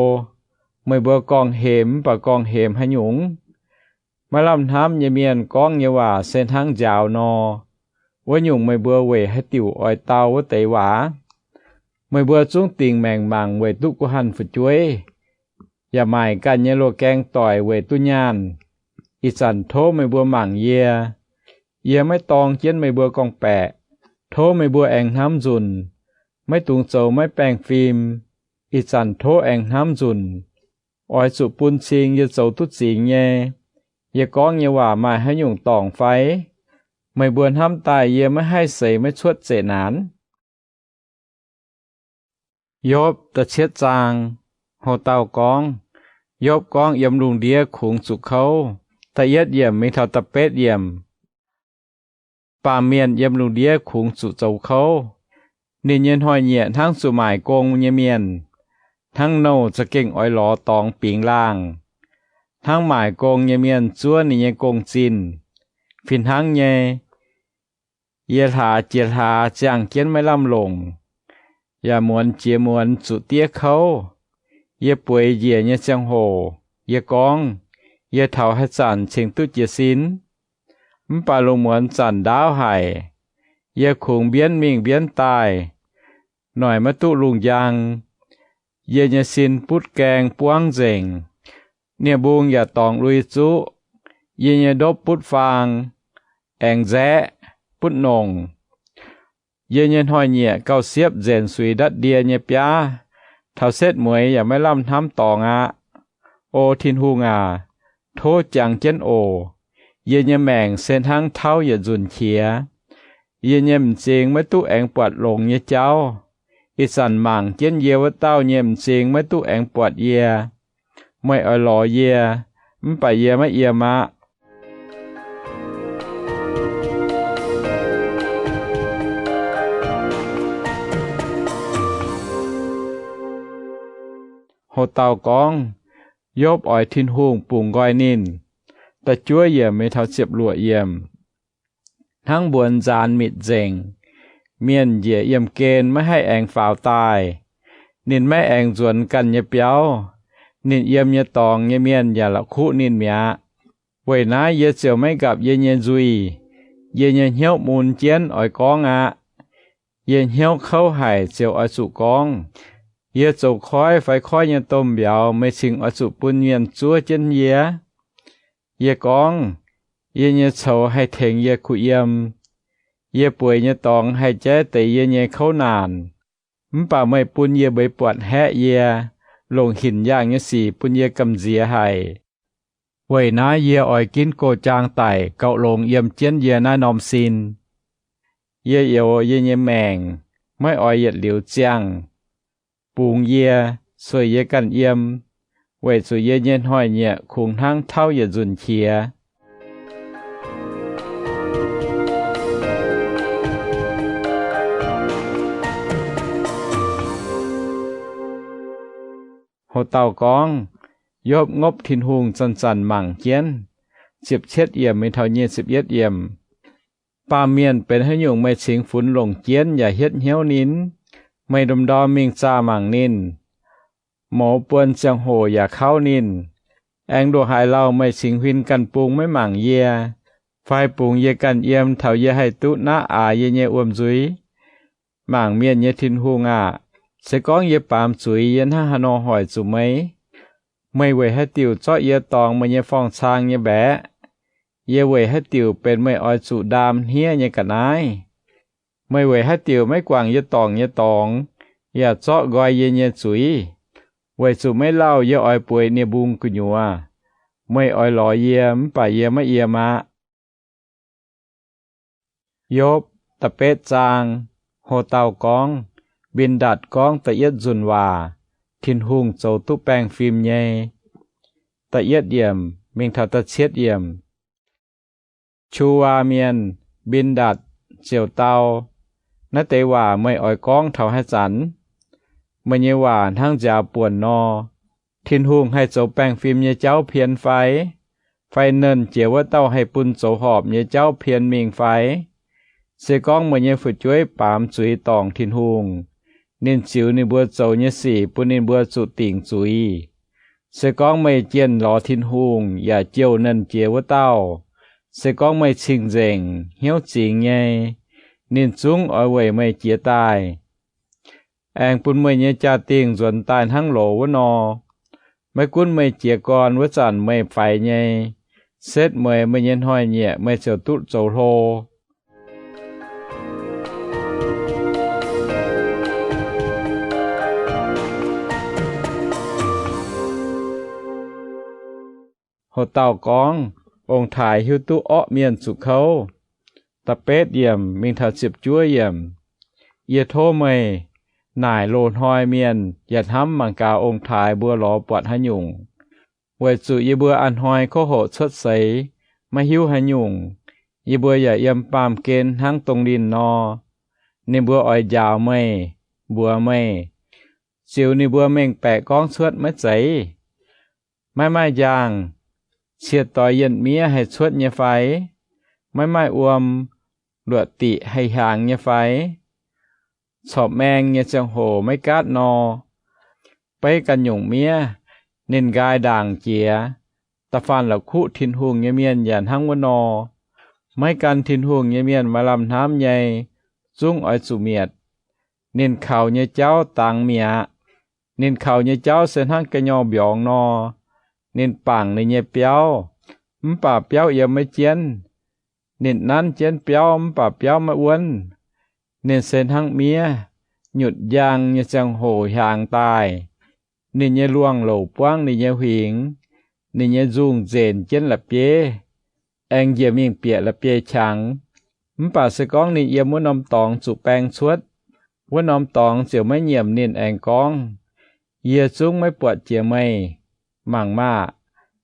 Meih mbuo gorngv-hemx mv baac gorngv-hemx haaix nyungc? Maiv lamh hnamv nyei mienh gorngv nyei waac se hnangv njaaux nor. Wuov nyungc meih mbuo weic haaix diuc oix dau wuov deix waac? Meih mbuo zungv dingc maengc mangc weic duqv guh hanh fu'jueiv, yaac maaic ganh nyei loz-gaeng doic weic duqv nyaanh. Ih zanc tov meih mbuo mangc yie. Yie maiv dorng jienv meih mbuo gorngv-baeqc. Tov meih mbuo aengx hnamv nzunc, maiv dungx zoux maiv baengh fim. Ih zanc tov aengx hnamv nzunc. Oix zuqc bun cing yie zoux duqv zingx nyei. Yie gorngv nyei waac maaih haaix nyungc dorngc fai? Meih mbuo hnamv daaih yie maiv haih seix maiv cuotv zeqc naanx. Yopv da'cietv zaang. Ho dauh gorngv, Yopv gorngv yiem lungh ndiev kungx zuqc kouv. Da'yietv yiemc mingh taux da'betv yiemc. Baamh mienh yiem lungh ndiev kungx zuqc zoux kouv. Ninh nyei hnoi-nyieqc hnangv zuqc maaic gong nyei mienh, hnangv nouh za'gengh oix lorz dorngx bingx laangh, hnangv maaic gong nyei mienh zuov ninh nyei gong-zinh. Fih hnangv nyei, yie hlaax jiex hlaax ziangh jienv maiv lamh longc, yaac muonz jiex muonz zuqc diev kouv. Yie bueix njiec nyei ziangh hoc, yie gorngv, Yie taux haaix zanc cingx duqv jiez sin? Mv baac lungh muonz zanc ndaauv haic. Yie kungx mbienv mingh mbienv daaih, noic maiv duqv lungh njang. Yie nyei sin butv gaeng buangv nzengc. Nie-mbung yaac dorngx lui zuqv. Yie nyei ndopv butv faang, aengx nzaeqv, butv nongc. Yie nyei hnoi-nyieqc gauh siepv nzenc suix nda'ndie nyei biaav. Taux setv mueiz yaac maiv lamh hnamv dorngx aqv. O Tin-Hungh aac, tov jangx jienv oc. Yie nyei maengc se hnangv tauv yietc nzunc qiex. Yie nyei m'zing maiv duqv aengx buatc longx nyei jauv. Ih zanc mangc jienv yie wuov dauh nyei m'zing maiv duqv aengx buatc yie. Meih oix lorz yie, mv baac yie maiv yiem aqv. Ho dauh gorngv, Yopv oix Tin-Hungh bungx nqoi ninh. Da'juov yiemc mingh taux ziepc luoqc yiemc. Hnangv mbuonx nzaanx mitc nzengc, mienh njiec yiemh gen maiv haih aengx faaux daaih. Ninh maiv aengx nzuonx ganh nyei biauv. Ninh yiem nyei dorngx nyei mienh yaac la'kuqv ninh mi'aqv. Weic naaiv yie ziouc maiv nqapc yie nyei nzuih. Yie nyei hnyouv mun jienv oix gorngv aqv. Yie hnyouv kouv haic ziouc oix zuqc gorngv. Yie zoux koiv fai koiv nyei domh mbiauz meih cingx oix zuqc bun mienh zuov jienv yie? Yie gorngv, Yie nyei coux haih tengx yie kuh yiem. Yie bueix nyei dorngx haih jaiv deix yie nyei kouv naanc. Mv baac meih bun yie mbeix buatc haeqv yie, longc hinc yaangh nyei sic bun yie gamh nziex haic. Weic naaiv yie oix ginv goux jaang daic gauh longx yiem jienv yie naaiv norm sin. Yie youx yie nyei maengc, maiv oix yietc liuz ziangh. Bungx yie, sueih yie ganh yiem, weic zuqc yie nyei hnoi-nyieqc kungx hnangv tauv yietc nzunc qiex. Ho dauh gorngv, Yopv ngopv Tin-Hungh zanc-zanc mangc jienv. Ziepc cietv yiemc mingh taux nyic ziepc yietv yiemc. Baamh mienh benx haaix nyungc meih cingx funx longc jienv yaac hietv hnyouv ninh? Meih ndorm-ndorm mingh zaah mangc ninh, mouz buonc ziangh hoc yaac kauv ninh. Aengx ndongc haaix lauh meih cingx huin ganh bung maiv mangc yie, fai bungx yie ganh yiem taux yie haih duqv naqv aax yie nyei wuom-nzuih? Mangc mienh nyei Tin-Hungh aah! Se gorngv yie baamz zuiz, yie hnangv haaix nor hoic zuqc meih? Meih weic haaix diuc zorqv yie dorngx meih nyei forng-cang nyei mbaeqc? Yie weic haaix diuc benx meih oix zuqc ndaam hniev nyei ga'naaiv? Meih weic haaix diuc maiv guangc yie dorngc nyei dorngx, yaac zorqv nqoi yie nyei zuiz? Weic zuqc meih lauh yie oix bueix nie-mbung gu'nyuoz. Meih oix lorz yie, mv baac yie maiv yiem aqv. Yopv da'betv zaang. Ho dauh gorngv, Mbin^ndatc gorngv da'yietv nzunc waac, Tin-Hungh zoux duqv baengh fim nyei. Da'yietv yiemc mingh taux da'cietv yiemc. Qu^waa Mienh, Mbin^ndatc, ziouc dau, Naaiv deix waac meih oix gorngv taux haaix zanc? Meih nyei waac hnangv nziaaux buonc nor. Tin-Hungh haih zoux baengh fim nyei jauv pien fai? Fai Nernh Jiex wuov dauh haih bun zoux horpc nyei jauv pien mingh fai? Se gorngv meih nyei fu'jueiv baamz zuiz dorngc Tin-Hungh, ninh ziux ninh mbuo zoux nyei sic bun ninh mbuo zuqc dingc zuiz. Se gorngv meih jienh lorz Tin-Hungh yaac jouh Nernh Jiex wuov dauh, se gorngv meih cing-nzengc, hnyouv zingx nyei, ninh zungv oix weic meih jiez daaih, aengx bun meih nyei jaa-dingh nzuonx daaih hnangv loz wuov nor. Maiv gunv meih jiez gorn wuov zanc meih faix nyei, setv mueiz meih nyei hnoi-nyieqc meih ziouc duqv zoux hlo. Ho dauh gorngv, Ong-taaix hiuv duqv orqv mienh zuqc kouv. Da'betv yiemc mingh taux ziepc juov yiemc. Yie tov meih naaic loz-hnoi mienh yaac hnamv mangc gaax ong-taaix mbuo lorz buatc haaix nyungc, weic zuqc yie mbuo a'hnoi kouv hoqc cuotv seix, maiv hiuv haaix nyungc. Yie mbuo yaac yiem baamh gen hnangv dongh ninh nor. Ninh mbuo oix njaaux meih, mbuox meih, ziux ninh mbuo mengh baeqc gorngv cuotv maiv zeiz? Maiv maaih njaangh, ciex doix yienh miev haih cuotv nyei fai? Maiv maaih wuom, luoqc diqc haih hiaangx nyei fai? Corc maeng nyei ziangh hoc maiv gaatv nor, beiv ganh nyungc miev, ninh nqaai ndaangc jiex. Da'faanh la'kuqv Tin-Hungh nyei mienh yaac hnangv wuov nor. Maiv gan Tin-Hungh nyei mienh maaih lamh hnamv nyei, zungv oix zuqc mietc. Ninh kaux nyei jauv dangx mi'aqv. Ninh kaux nyei jauv se hnangv ga'nyorh mbiorngz nor. Ninh bangc ninh nyei biauv, mv baac biauv yiem maiv jienv. Ninh nanv jienv biauv, mv baac biauv maiv wuonv. Ninh se hnangv miev, nyutc njang nyei ziangh hoc hiaangx daaih. Ninh nyei luangh louc buangv ninh nyei huingx. Ninh nyei nzungh nzenc jienv la'bieiv, aengx njiec mingh bieqc la'bieiv-qangx. Mv baac se gorngv ninh yiem wuov norm dorngx zuqc baeng cuotv, wuov norm dorngx ziouc maiv nyiemc ninh, aengx gorngv, Yie zungv maiv buatc jiex meih. Mangc maah!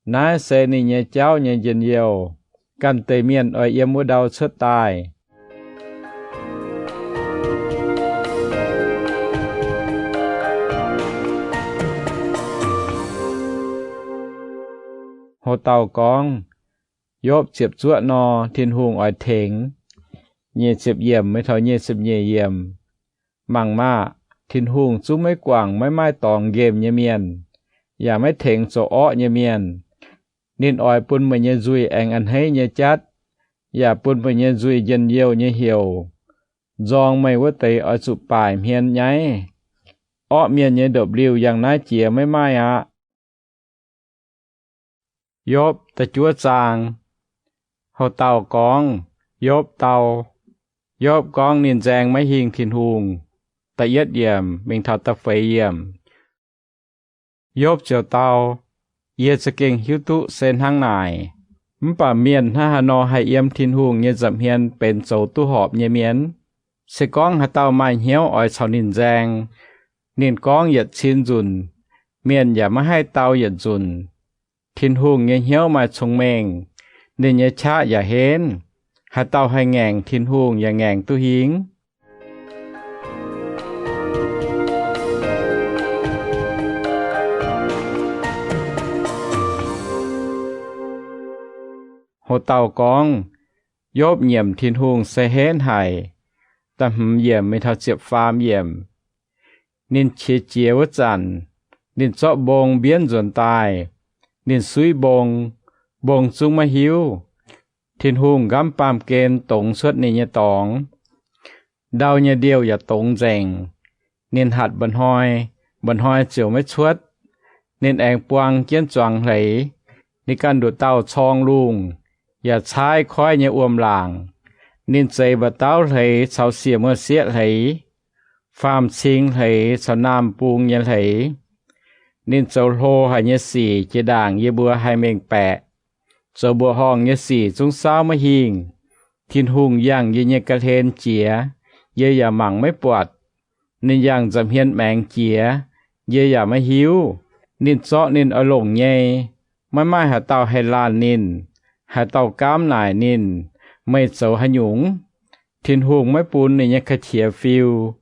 Naaiv se ninh nyei jauv nyei njien-youh. Ganh deix mienh oix yiem wuov ndau cuotv daaih. Ho dauh gorngv, Yopv ziepc zuoqv nor, Tin-Hungh oix tengx. Nyic ziepc yiemc mingh taux nyic ziepc nyeic yiemc. Mangc maah! Tin-Hungh zungv maiv guangc maiv maaih dorngx nqemh nyei mienh, yaac maiv tengx zoux orqv nyei mienh. Ninh oix bun meih nyei nzuih aengx a'hneiv nyei jatv, yaac bun meih nyei nzuih njien-youh nyei heuc. Nzorng meih wuov deix oix zuqc baaic hmien nyaiv. Orqv mienh nyei ndopv-liuh yangh naaiv jiex maiv maaih aqv. Yopv da'juov zaang. Ho dauh gorngv, Yopv dau. Yopv gorngv ninh nzaeng maiv hingh Tin-Hungh. Da'yietv yiemc mingh taux da'feix yiemc. Yopv ziouc dau, Yie za'gengh hiuv duqv se hnangv naaic. Mv baac mienh hnangv haaix nor haih yiem Tin-Hungh nyei nza'hmien benx zoux duqv horpc nyei mienh? Se gorngv haaix dauh maaih hnyouv oix caux ninh nzaeng, ninh gorngv yietc cin nzunc, mienh yaac maiv haih dau yietc nzunc. Tin-Hungh nyei hnyouv maaih cong-mengh, ninh nyei qaqv yaac henv. Haaix dauh haih ngaengc Tin-Hungh yaac ngaengc duqv hingh. Ho dauh gorngv, Yopv nyiemc Tin-Hungh se henv haic. Da'hmz yiemc mingh taux ziepc faam yiemc. Ninh qiex jiez wuov zanc, ninh zorqv mbong mbienv nzuonx daaih. Ninh suiv mbong, mbong zungv maiv hiuv. Tin-Hungh nqamv baamh gen dongz cuotv ninh nyei dorngx. Ndau nyei ndiouh yaac dongz nzengc. Ninh hatc mba'hnoi, mba'hnoi ziouc maiv cuotv. Ninh aengx buang jienv zuangx hleix. Ninh ganh nduqc dauh corng lungh, yaac caaiv koiv nyei wuom-laangc. Ninh zeix mba'dauv hleix caux siec muoz-sieqv hleix, faam-cing hleix caux naamh bung nyei hleix. Ninh zoux hlo haic nyei sic jiex ndaangc yie mbuo haih mengh baeqc. Zoux mbuoqc horngh nyei sic zungv saauv maiv hingh. Tin-Hungh yangh yie nyei ga'hlen jiex, yie yaac mangc maiv buatc. Ninh yangh nza'hmien maengx jiex, yie yaac maiv hiuv. Ninh zorqv ninh oix longc nyei, maiv maaih haaix dauh haih laanh ninh. Haaix dauh gaamv naaic ninh, Meih zoux haaix nyungc? Tin-Hungh maiv bun ninh nyei ka'qiex fiu.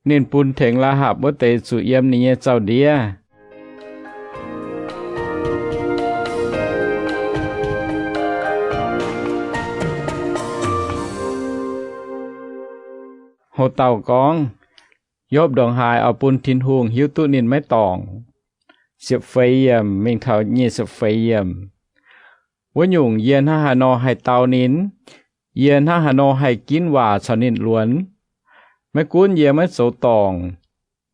Ninh bun tengx Laahapc wuov deix zuqc yiem ninh nyei zaux-ndiev. Ho dauh gorngv, Yopv ndongc haaix oix bun Tin-Hungh hiuv duqv ninh maiv dorngc? Ziepc feix yiemc mingh taux nyic ziepc feix yiemc. Wuov nyungc yie hnangv haaix nor haih dau ninh? Yie hnangv haaix nor haih ginv waac caux ninh luonx? Maiv gunv yie maiv zoux dorngc,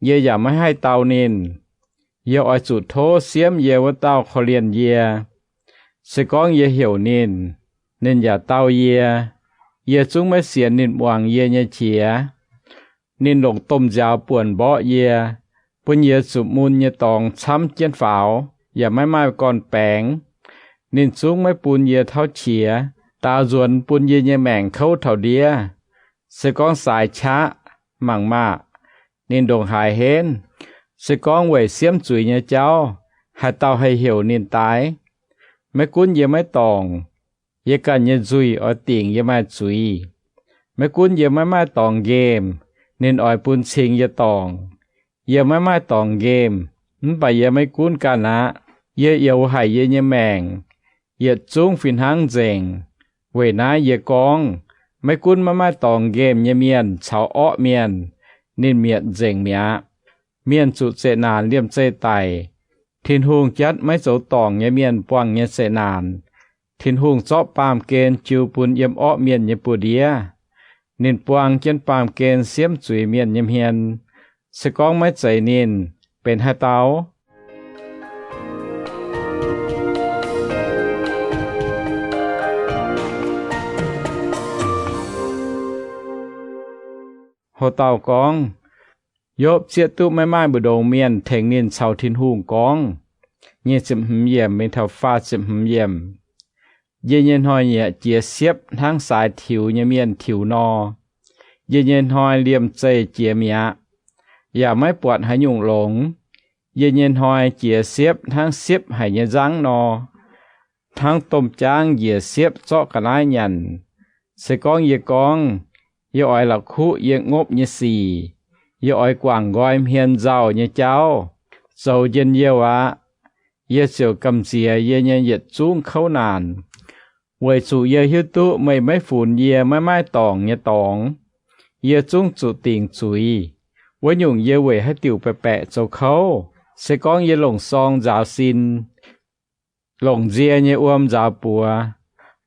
yie yaac maiv haih dau ninh. Yie oix zuqc tov siemv yie wuov dauh korv-lienh yie. Se gorngv yie heuc ninh, ninh yaac dau yie. Yie zungv maiv sienx ninh muangx yie nyei qiex. Ninh longc domh nziaaux buonc mborqv yie, bun yie zuqc mun nyei dorngx camv jienv faaux, yaac maiv maaih gorn-baengx. Ninh zungv maiv bun yie tauv qiex. Daaux nzuonx bun yie nyei maengc kouv taux ndiev. Se gorngv saaix qaqv, mangc maah! Ninh ndongc haaix henv. Se gorngv weic siemv zuiz nyei jauv, haaix dauh haih heuc ninh daaih? Maiv gunv yie maiv dorngc, Yie ganh nyei nzuih oix dingc yie maaih zuiz. Maiv gunv yie maiv maaih dorngx nqemh, ninh oix bun cing yie dorngc. Yie maiv maaih dorngx nqemh, mv baac yie maiv gunv ganh aqv. Yie youx haic yie nyei maengc, yietc zungv fih hnangv nzengc. Weic naaiv yie gorngv, maiv gunv maiv maaih dorngx nqemh nyei mienh caux orqv mienh, ninh mietc nzengc mi'aqv. Mienh zuqc zeqc naanc liemh zeih daic, Tin-Hungh jatv maiv zoux dorngc nyei mienh buangh nyei zeqc naanc. Tin-Hungh zorqv baamh gen jiu bun yiem orqv mienh nyei buoz-ndiev. Ninh buang jienv baamh gen siemv zuiz mienh nyei hmien. Se gorngv maiv zeiz ninh, benx haaix dauh? Ho dauh gorngv, Yopv zieqv duqv maiv maaih mbu'ndongx mienh tengx ninh caux Tin-Hungh gorngv. Nyic ziepc hmz yiemc mingh taux faah ziepc hmz yiemc. Yie nyei hnoi-nyieqc jiex siepv hnangv saaix tiux nyei mienh tiux nor. Yie nyei hnoi liemh zeih jiex mi'aqv, yaac maiv buatc haaix nyungc longx. Yie nyei hnoi jiex siepv hnangv siepv haic nyei nzangv nor, hnangv domh jaangv njiec siepv zorqv ga'naaiv nyanc. Se gorngv yie gorngv, Yie oix la'kuqv yie ngopv nyei sic, yie oix guangc nqoi hmien nzauh nyei jauv, zoux njien-youh aqv, yie ziouc gamh nziex yie nyei yietc zungv kouv naanc, weic zuqc yie hiuv duqv meih maiv funx yie maiv maaih dorngc nyei dorngx. Yie zungv zuqc dingc zuiz. Wuov nyungc, yie weic haaix diuc baeqc baeqc zoux kouv? Se gorngv yie longc sorng nzaaux sin, longc nzie nyei wuom nzaaux buoz,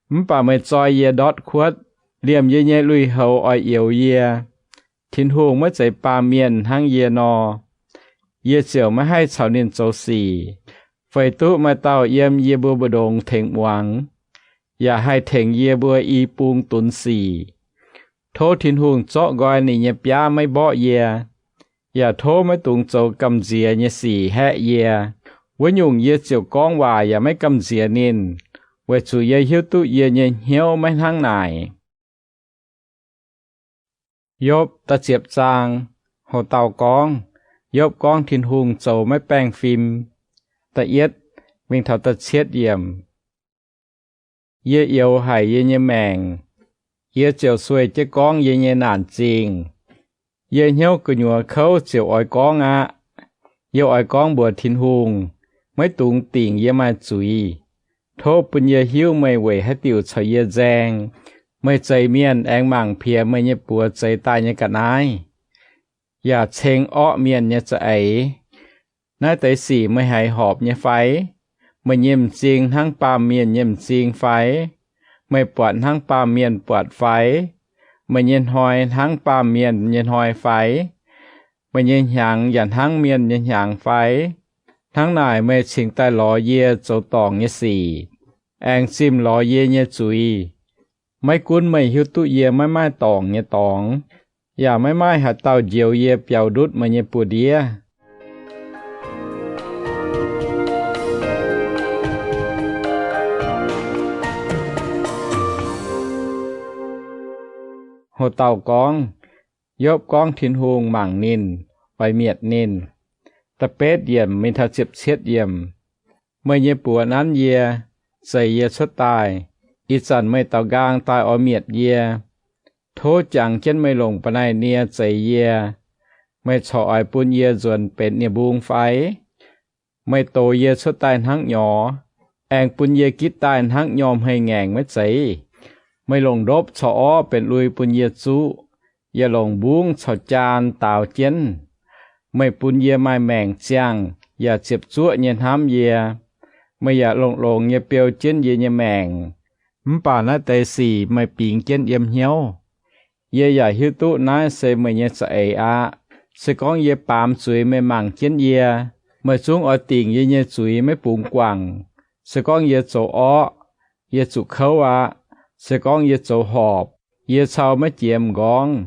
mv baac meih zoi yie ndortv kuotv, liemh yie nyei lui-houx oix youx yie, Tin-Hungh maiv zeiz baamh mienh hnangv yie nor, yie ziouc maiv haih caux ninh zoux sic, feix duqv maaih dauh yiem yie mbuo mbu'ndongx tengx muangx, yaac haih tengx yie mbuo i bung dunx sic. Tov Tin-Hungh zorqv nqoi ninh nyei biaav maiv mborqv yie, yaac tov maiv dungx zoux gamh nziex nyei sic haeqv yie. Wuov nyungc, yie ziouc gorngv waac yaac maiv gamh nziex ninh, weic zuqc yie hiuv duqv yie nyei hnyouv maiv hnangv naaic. Yopv da'ziepc zaang. Ho dauh gorngv, Yopv gorngv Tin-Hungh zoux maiv baengh fim. Da'yietv mingh taux da'cietv yiemc. Yie youx haic yie nyei maengc, yie ziouc sueih jienv gorngv yie nyei naanc zingh. Yie hnyouv gu'nyuoz kouv ziouc oix gorngv aqv. Yie oix gorngv mbuox Tin-Hungh, maiv dungx dingc yie maaih zuiz. Tov bun yie hiuv meih weic haaix diuc caux yie nzaeng. Meih zeix mienh aengx mangc piex meih nyei buoz zeix daaih nyei ga'naaiv, yaac ceng orqv mienh nyei za'eix. Naaiv deix sic meih haiz horpc nyei fai? Meih nyei m'zing hnangv baamh mienh nyei m'zing fai? Meih buatc hnangv baamh mienh buatc fai? Meih nyei hnoi hnangv baamh mienh nyei hnoi fai? Meih nyei hnyangx yaac hnangv mienh nyei hnyangx fai? Hnangv naaic meih cingx daaih lorz yie zoux dorngc nyei sic, aengx zimh lorz yie nyei zuiz. Maiv gunv meih hiuv duqv yie maiv maaih dorngc nyei dorngx, yaac maiv maaih haaix dauh njoux yie biaux ndutv meih nyei buoz-ndiev. Ho dauh gorngv, Yopv gorngv Tin-Hungh mangc ninh, oix mietc ninh. Da'betv yiemc mingh taux ziepc cietv yiemc. Meih nyei buoz nanv yie, zeix yie cuotv daaih. Ih zanc meih daaux nqaang daaih oix mietc yie. Tov jangx jienv meih longc ba'naic nie zeix yie. Meih corc oix bun yie nzuonx benx nie-mbung fai? Meih dox yie cuotv daaih hnangv nyorx, aengx bun yie gitv daaih hnangv nyorm hei-ngaengc maiv zeiz? Meih longc ndopv caux orv benx lui bun yie zuqv, yaac longc mbungv caux jaan daaux jienv. Meih bun yie maaih maengc ziangh yaac ziepc zuoqv nyei hnamv yie. Meih yaac longx-longx nyei beu jienv yie nyei maengc. Mv baac naaiv deix sic meih bingx jienv yiem hnyouv. Yie yaac hiuv duqv naaiv se meih nyei za'eix aqv. Se gorngv yie baamz zuiz meih mangc jienv yie. Meih zungv oix dingc yie nyei zuiz maiv bungx guangc. Se gorngv yie zoux orqv, yie zuqc kouv aqv. Se gorngv yie zoux horpc, yie cau maiv jiex m'nqorngv.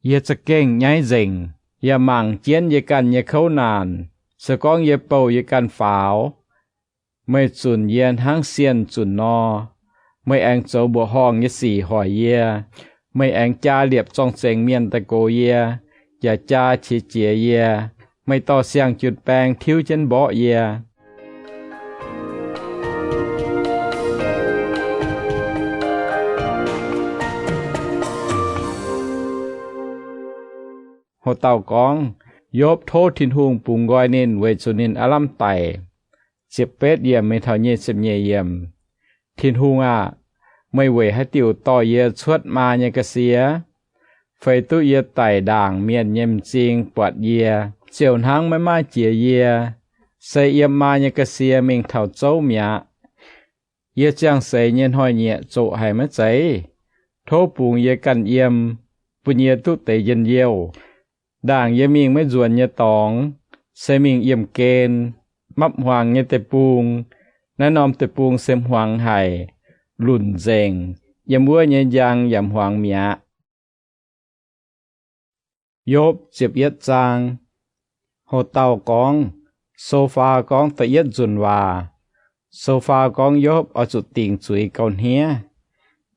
Yie za'gengh nyaiv nzengc, yaac mangc jienv yie ganh nyei kouv naanc. Se gorngv yie bouh yie ganh faaux, meih zunc yie hnangv sienh zunc nor. Meih aengx zoux mbuoqc horngh nyei sic hoic yie. Meih aengx jaa liepc zorng-zengx mienh daaih gox yie, yaac jaa qiex jiez yie. Meih dorh siang-junc baeng tiuv jienv mborqv yie. Ho dauh gorngv, Yopv tov Tin-Hungh bungx nqoi ninh weic zuqc ninh aav lamh daic. Ziepc betv yiemc mingh taux nyic ziepc nyeic yiemc. Tin-Hungh aah! Meih weic haaix diuc dorh yie cuotv maa nyei ga'sie? Feix duqv yie daic ndaangc mienh nyei m'zing buatc yie, ziouc hnangv maiv maaih jiex yie. Se yiem maa nyei ga'sie mingh taux zouv mi'aqv. Yie ziangh seix nyei hnoi-nyieqc zoqc haic maiv zeiz? Tov bungx yie ganh yiem, bun yie duqv deix njien-youh. Ndaangc yie mingh maiv nzuonx nyei dorngx, se mingh yiemh gen, mapv hmuangx nyei deic-bung. Naaiv norm deic-bung se hmuangx haic, lunc nzengc, yiem wuov nyei njang yaac hmuangx mi'aqv. Yopv ziepc yietv zaang. Ho dauh gorngv, Sofaa gorngv da'yietv nzunc waac. Sofaa gorngv Yopv oix zuqc dingc zuiz gauh hniev.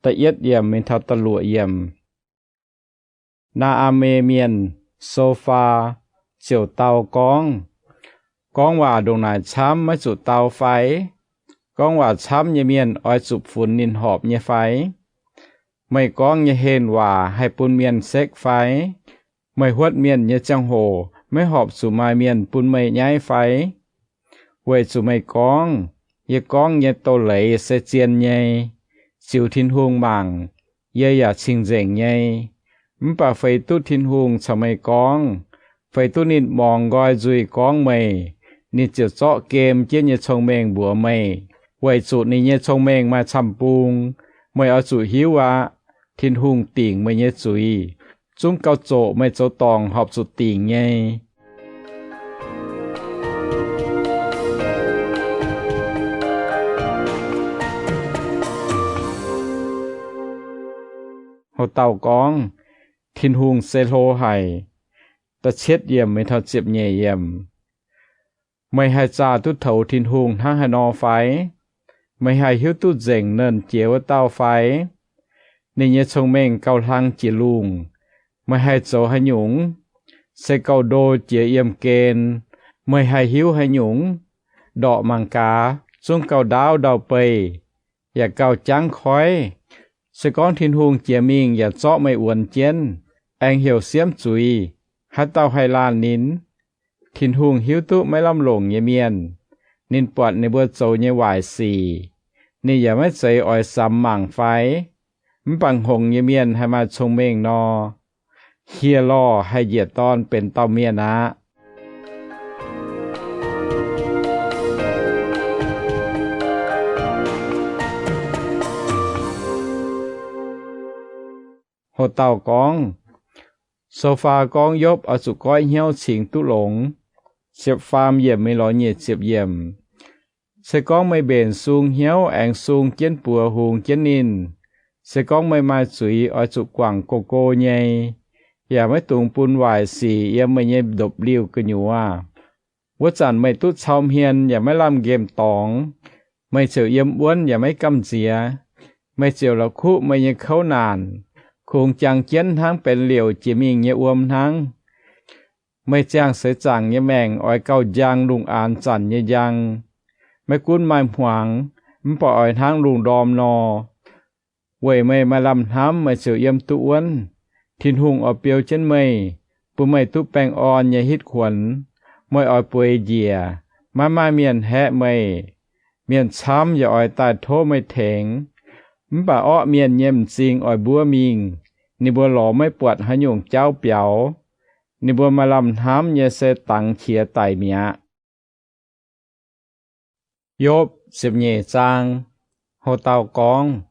Da'yietv yiemc mingh taux da'luoqc yiemc. Naa^aa^me Mienh, Sofaa, ziouc dau gorngv, Gorngv waac ndongc naaic camv maiv zuqc dau fai? Gorngv waac camv nyei mienh oix zuqc funx ninh horpc nyei fai? Meih gorngv nyei henh waac haih bun mienh sekv fai? Meih huotv mienh nyei ziangh hoc maiv horpc zuqc maaih mienh bun meih nyaiv fai? Weic zuqc meih gorngv, Yie gorngv nyei doz-leiz se zien nyei. Ziux Tin-Hungh mangc, yie yaac cing-nzengc nyei. Mv baac feix duqv Tin-Hungh caux meih gorngv, feix duqv ninh morngx nqoi nzuih gorngv meih, ninh ziouc zorqv gem jienv nyei cong-mengh mbuox meih, weic zuqc ninh nyei cong-mengh maaih camv-bung. Meih oix zuqc hiuv aqv. Tin-Hungh dingc meih nyei zuiz, zungv gauh zoqc meih zoux dorngc horpc zuqc dingc nyei. Ho dauh gorngv, Tin-Hungh se hlo haic. Da'cietv yiemc mingh taux ziepc nyeic yiemc. Meih haih zaah duqv toux Tin-Hungh hnangv haaix nor fai? Meih haih hiuv duqv nzengc Nernh Jiex Wuov Dauh fai? Ninh nyei cong-mengh gauh hlang jiex lungh. Meih haih zoux haaix nyungc? Se gauh ndo jiex yiemh gen. Meih haih hiuv haaix nyungc? Ndorqc mangc gaax, zungv gauh ndaauv ndau-beih, yaac gauh jangv koiv. Se gorngv Tin-Hungh jiex mingh yaac zorqv meih wuonx jienv, aengx heuc siemv zuiz, haaix dauh haih laanh ninh? Tin-Hungh hiuv duqv maiv lamh longc nyei mienh. Ninh buatc ninh mbuo zoux nyei waaic sic. Ninh yaac maiv zeiz oix samx mangc fai? Mv baac hngongx nyei mienh haih maaih cong-mengh nor, hieh lorh haih njiec dorn benx dauh mienh aqv. Ho dauh gorngv, Sofaa gorngv Yopv oix zuqc goiv hnyouv cingx duqv longx. Ziepc faam yiemc mingh lorz nyic ziepc yiemc. Se gorngv meih mbenc sung hnyouv aengx sung jienv buoz hungx jienv ninh, se gorngv meih maaih zuiz oix zuqc guangc go-go nyei, yaac maiv dungx bun waaic sic yiem meih nyei ndopv-liuh gu'nyuoz. Wuov zanc meih duqv cau hmien yaac maiv lamh nqemh dorngx. Meih ziouc yiem wuonv yaac maiv gamh nziex. Meih ziouc la'kuqv meih nyei kouv naanc, kungx jang jienv hnangv benx liouc jiex mingh nyei wuom hnangv. Meih ziangh seix zaangc nyei maengc oix gauh njang lungh aanx zanc nyei njang. Maiv gunv maaih hmuangx, mv baac oix hnangv lungh ndorm nor. Weic meih maaih lamh hnamv, meih ziouc yiem duqv wuonv. Tin-Hungh oix biou jienv meih, bun meih duqv baengh orn nyei hitv kuonx. Meih oix bueix njiec, maiv maaih mienh haeqv meih. Mienh camv yaac oix daaih tov meih tengx. Mv baac orqv mienh nyei m'zing oix mbuov mingh. Ninh mbuo lorz maiv buatc haaix nyungc jauv biaux. Ninh mbuo maaih lamh hnamv nyei se dangx qiex daic mi'aqv. Yopv ziepc nyeic zaang. Ho dauh gorngv,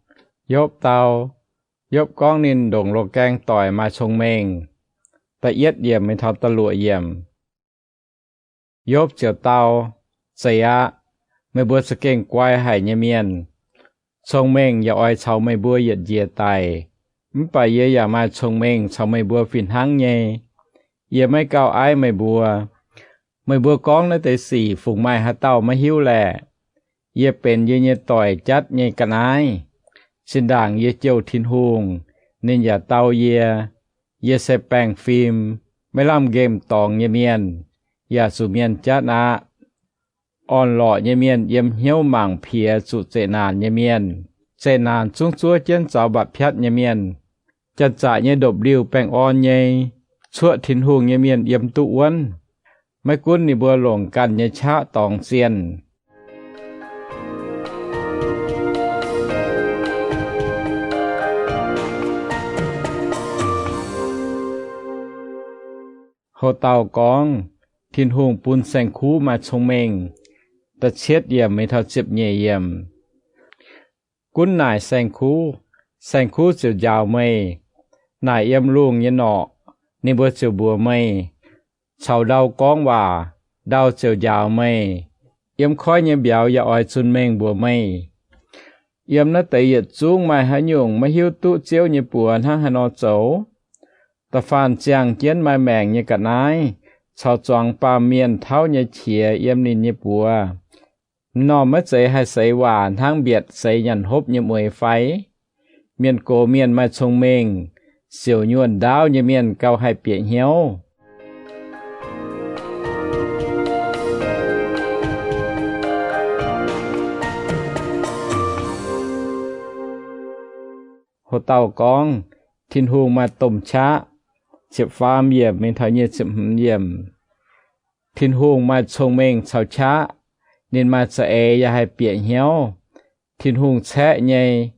Yopv dau. Yopv gorngv ninh ndongc loz-gaeng doic maaih cong-mengh. Da'yietv yiemc mingh taux da'luoqc yiemc. Yopv ziouc dau, Zeiz aqv. Meih mbuo za'gengh guai haic nyei mienh. Cong-mengh yaac oix caux meih mbuo yietc njiec daic. Mv baac yie yaac maaih cong-mengh caux meih mbuo fih hnangv nyei. Yie maiv gauh aiv meih mbuo. Meih mbuo gorngv naaiv deix sic fungc maaih haaix dauh maiv hiuv laeh? Yie benx yie nyei doic jatv nyei ga'naaiv. Zinh ndaangc yie jouh Tin-Hungh, ninh yaac dau yie. Yie se baengh fim, maiv lamh nqemh dorngx nyei mienh, yaac zuqc mienh jatv aqv. Orn-lorqc nyei mienh yiem hnyouv mangc piex zuqc zeqc naanc nyei mienh. Zeqc naanc zungv zuov jienv zaux mba'piatv nyei mienh. Janx-zaqc nyei ndopv-liuh baengh orn nyei, cuoqv Tin-Hungh nyei mienh yiem duqv wuonv. Maiv gunv ninh mbuo longc ganh nyei qaqv dorngx zienh. Ho dauh gorngv, Tin-Hungh bun saeng-kuv maaih cong-mengh. Da'cietv yiemc mingh taux ziepc nyeic yiemc. Gunv naaic saeng-kuv, saeng-kuv ziouc njaaux meih. Naaic yiem lungh nyei norqc, ninh mbuo ziouc mbuox meih. Caux ndau gorngv waac, ndau ziouc njaaux meih. Yiem koiv nyei mbiauz yaac oix zunh mengh mbuox meih. Yiem naaiv deix yietc zungv maaih haaix nyungc maiv hiuv duqv Ziouv nyei buoz hnangv haaix nor zoux? Da'faanh ziangh jienv maaih maengc nyei ga'naaiv caux zuangx baamh mienh tauv nyei qiex yiem ninh nyei buoz. M'normh maiv zeiz haih seix waac hnangv mbietc seix nyanc hopv nyei mueix fai? Mienh gox mienh maaih cong-mengh, siouc nyuonh ndaauv nyei mienh gauh haih bieqc hnyouv. Ho dauh gorngv, Tin-Hungh maaih domh qaqv. Ziepc faam yiemc mingh taux nyic ziepc hmz yiemc. Tin-Hungh maaih cong-mengh caux qaqv. Ninh maaih za'eix yaac haih bieqc hnyouv. Tin-Hungh caeqv nyei,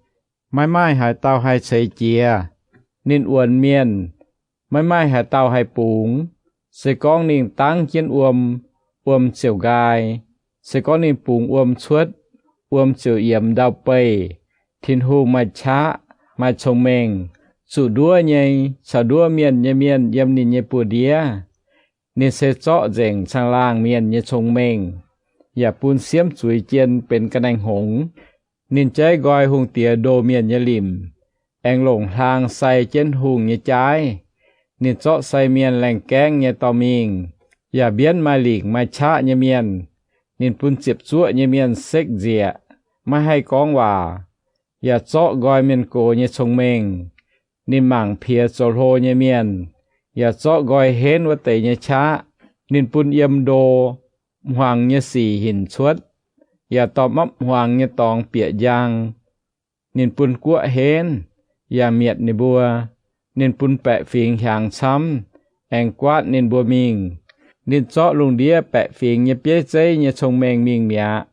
maiv maaih haaix dauh haih ceix jiez. Ninh wuonx mienh, maiv maaih haaix dauh haih bungx. Se gorngv ninh dangv jienv wuom, wuom ziouc nqaai. Se gorngv ninh bungx wuom cuotv, wuom ziouc yiemx ndau-beih. Tin-Hungh maaih qaqv, maaih cong-mengh, zuqc nduov nyei caux nduov mienh nyei mienh yiem ninh nyei buoz-ndiev. Ninh se zorqv nzengc caangh laangh mienh nyei cong-mengh, yaac bun siemv zuiz jien benx ga'naeng hngongx. Ninh jaiv nqoi hungh diex ndoh mienh nyei limc, aengx longc hlaang sai jienv hungh nyei jaaiv. Ninh zorqv sai mienh laengh gaengv nyei dorh mingh, yaac mbienv maaih lingc maaih qaqv nyei mienh. Ninh bun ziepc zuoqv nyei mienh sekv nzieqc, maiv haih gorngv waac, yaac zorqv nqoi mienh gox nyei cong-mengh. Ninh mangc piex zoux hlo nyei mienh, yaac zorqv nqoi henv wuov deix nyei qaqv. Ninh bun yiem ndo hmuangx nyei sic hinc cuotv, yaac dorh mapv hmuangx nyei dorngx bieqc njang. Ninh bun guoqv henv, yaac mietc ninh mbuo. Ninh bun baeqc fingx hiaangx camv, aengx guaatv ninh mbuo mingh. Ninh zorqv lungh ndiev baeqc fingx nyei bieiv zeiv nyei cong-mengh mingh mi'aqv,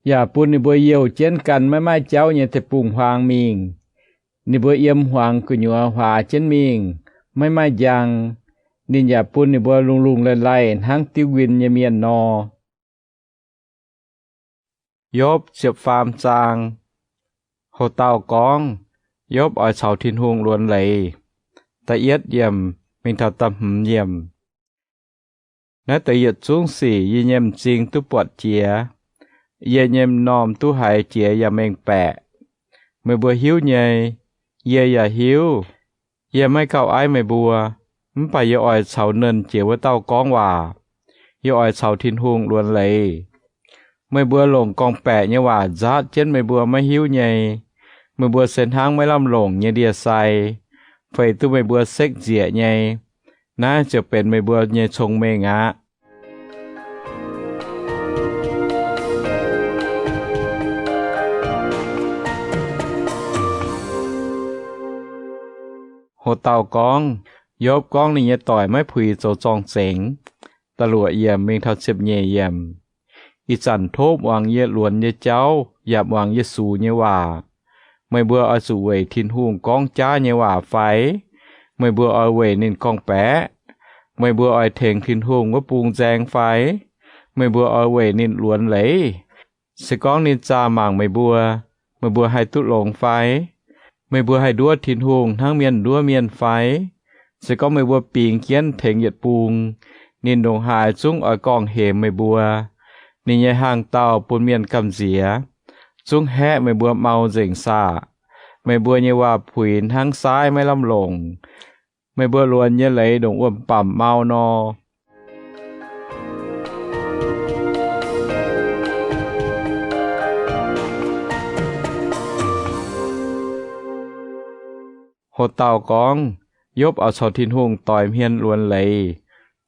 yaac bun ninh mbuo youh jienv ganh maiv maaih jauv nyei deic-bung-huaang mingh. Ninh mbuo yiem hmuangx gu'nyuoz huaax jienv mingh, maiv maaih njang. Ninh yaac bun ninh mbuo lungh lungh laih laih hnangv diuv nquin nyei mienh nor. Yopv ziepc faam zaang. Ho dauh gorngv, Yopv oix caux Tin-Hungh luonx leiz. Da'yietv yiemc mingh taux da'hmz yiemc. Naaiv deix yietc zungv sic yie nyei m'zing duqv buatc jiex. Yie nyei m'normh duqv haiz jiex yaac mengh baeqc. Meih mbuo hiuv nyei, yie yaac hiuv. Yie maiv gauh aiv meih mbuo, mv baac yie oix caux Nernh Jiex Wuov Dauh gorngv waac. Yie oix caux Tin-Hungh luonx leiz. Meih mbuo longc gorngv-baeqc nyei waac nzaatv jienv meih mbuo maiv hiuv nyei. Meih mbuo se hnangv maiv lamh longc nyei ndie-sai, feix duqv meih mbuo sekv nzieqc nyei. Naaiv ziouc benx meih mbuo nyei cong-mengh aqv. Ho dauh gorngv, Yopv gorngv ninh nyei doic maiv puix zoux zorng-zengx. Da'luoqc yiemc mingh taux ziepc nyeic yiemc. Ih zanc tov muangx yie luonx nyei jauv yaac muangx yie sux nyei waac. Meih mbuo oix zuqc weic Tin-Hungh gorngv jaav nyei waac fai? Meih mbuo oix weic ninh gorngv-baeqc? Meih mbuo oix tengx Tin-Hungh wuov bung nzaeng fai? Meih mbuo oix weic ninh luonx leiz? Se gorngv ninh zaah mangc meih mbuo, meih mbuo haih duqv longx fai? Meih mbuo haih nduov Tin-Hungh hnangv mienh nduov mienh fai? Se gorngv meih mbuo bingx jienv tengx yietc bung, ninh ndongc haaix zungv oix gorngv-hemx meih mbuo. Ninh nyei hnaangx-daauh bun mienh gamh nziex, zungv haeqv meih mbuo mau nzengc saah? Meih mbuo nyei waac-puix hnangv saaiv maiv lamh longc. Meih mbuo luonx nyei leiz ndongc wuom-bamc mau nor. Ho dauh gorngv, Yopv oix caux Tin-Hungh doix hmien luonx leiz.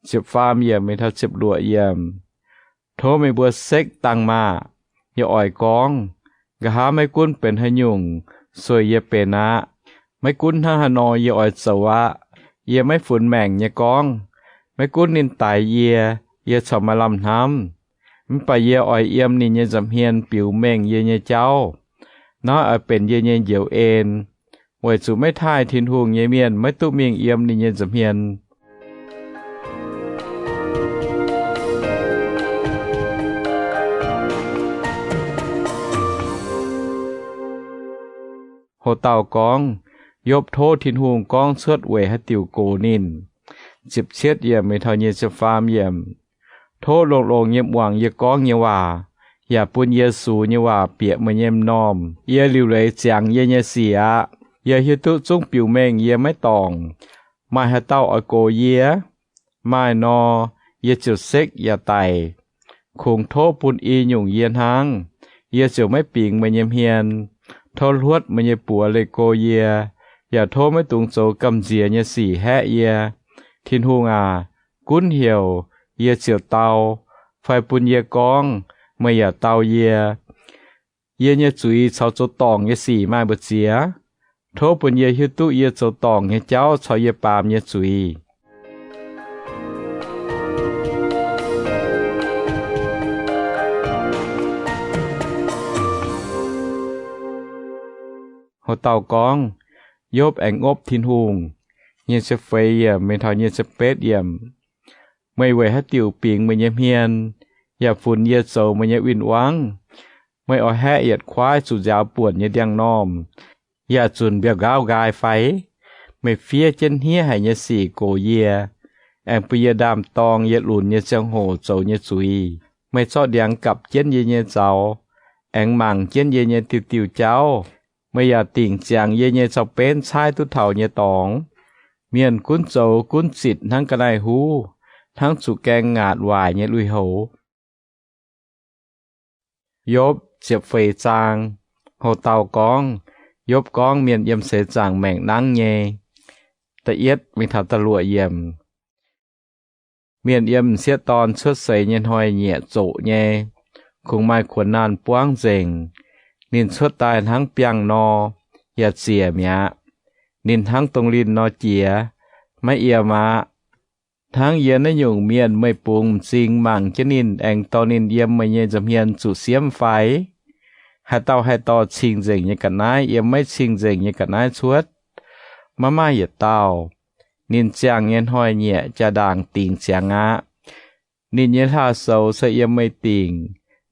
Ziepc faam yiemc mingh taux ziepc luoqc yiemc. Tov meih mbuo sekv dangh maah! Yie oix gorngv, nqa'haav maiv gunv benx haaix nyungc, sueih yie benx aqv. Maiv gunv hnangv haaix nor yie oix zoux aqv. Yie maiv funx maengc nyei gorngv, maiv gunv ninh daix yie, yie corc maaih lamh hnamv. Mv baac yie oix yiem ninh nyei nza'hmien biux mengh yie nyei jauv. Naaiv oix benx yie nyei njoux en, weic zuqc maiv taaih Tin-Hungh nyei mienh maiv duqv mingh yiem ninh nyei nza'hmien. Ho dauh gorngv, Yopv tov Tin-Hungh gorngv cuotv weic haaix diuc gox ninh. Ziepc cietv yiemc mingh taux nyic ziepc faam yiemc. Tov longx-longx nyei muangx yie gorngv nyei waac, yaac bun yie sux nyei waac bieqc meih nyei m'normh. Yie liuc leiz ziangx yie nyei sic aqv. Yie hiuv duqv zungv biux mengh yie maiv dorngc. Maaih haaix dauh oix gox yie? Maaih nor, yie ziouc sekv yaac daic. Kungx tov bun i nyungc yie hnangv, yie ziouc maiv bingx meih nyei hmien. Tov hluotv meih nyei buoz leih go yie, yaac tov maiv dungx zoux gamh nziex nyei sic haeqv yie. Tin-Hungh aac, gunv heuc yie ziouc dau, fai bun yie gorngv, meih yaac dau yie. Yie nyei zuiz caux zoux dorngc nyei sic maaih mbu'ziex. Tov bun yie hiuv duqv yie zoux dorngc nyei jauv caux yie baamz nyei zuiz. Ho dauh gorngv, Yopv aengx opv Tin-Hungh. Nyic ziepc feix yiemc mingh taux nyic ziepc betv yiemc. Meih weic haaix diuc bingx meih nyei hmien, yaac funx yie zoux meih nyei win-wangv? Meih oix haeqv yietc kuaaiv zuqc nziaaux buonc nyei ndiangx-normh, yaac zunc mbiauh nqaauv nqaai fai? Meih fiev jienv hniev haic nyei sic gox yie, aengx bun yie ndaam-dorng yie lunx nyei ziangh hoc zoux nyei zuiz. Meih zorqv ndiangx gapc jienv yie nyei zaux, aengx mangc jienv yie nyei diuh diuh jauv. Meih yaac dingc ziangx yie nyei cau-benv caaiv duqv taux nyei dorngx. Mienh gunv zoux gunv zitc hnangv ga'naaiv-huv, hnangv zuqc gaeng ngaatc waaic nyei lui-houx. Yopv ziepc feix zaang. Houx-dauh gorngv, Yopv gorngv mienh yiem seix zaangc maengc nangv nyei. Da'yietv mingh taux da'luoqc yiemc. Mienh yiem m'sieqv dorn cuotv seix nyei hnoi-nyieqc zoqc nyei, kungx maaih kuonx naanh buangv nzengc. Ninh cuotv daaih hnangv biangh nor, yaac ziec mi'aqv. Ninh hnangv dongh linh nor jiex, maiv yiem aqv. Hnangv yie naaiv nyungc mienh meih bungx m'zing mangc jienv ninh aengx dorh ninh yiem meih nyei nza'hmien zuqc siemv fai? Haaix dauh haih dorh cing-nzengc nyei ga'naaiv yiem maiv cing-nzengc nyei ga'naaiv cuotv? Maiv maaih yietc dauh. Ninh ziangh nyei hnoi-nyieqc jaa-ndaangc dingc ziangx aqv. Ninh nyei hlaau-soux se yiem meih dingc.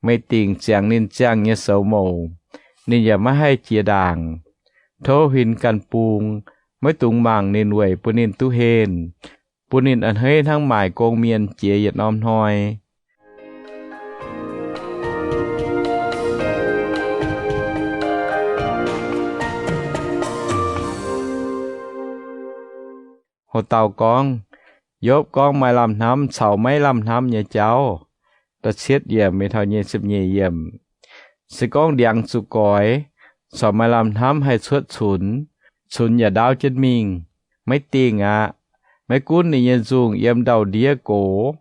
Meih dingc ziangx ninh ziangh nyei soux mouc, ninh yaac maiv haih jiex ndaangc. Tov huin ganh bung, maiv dungx mangc ninh weic bun ninh duqv henh, bun ninh a'hneiv hnangv maaic gong mienh jiex yietc norm hnoi. Houx-dauh gorngv, Yopv gorngv maaih lamh hnamv caux maiv lamh hnamv nyei jauv. Da'cietv yiemc mingh taux nyic ziepc nyeic yiemc. Se gorngv ndiangx zuqc goix, corc maaih lamh hnamv haih cuotv cunx, cunx yaac ndaauv jienv mingh? Maiv dingh aqv. Maiv gunv ninh nyei nzungh yiem ndau-ndiev gox,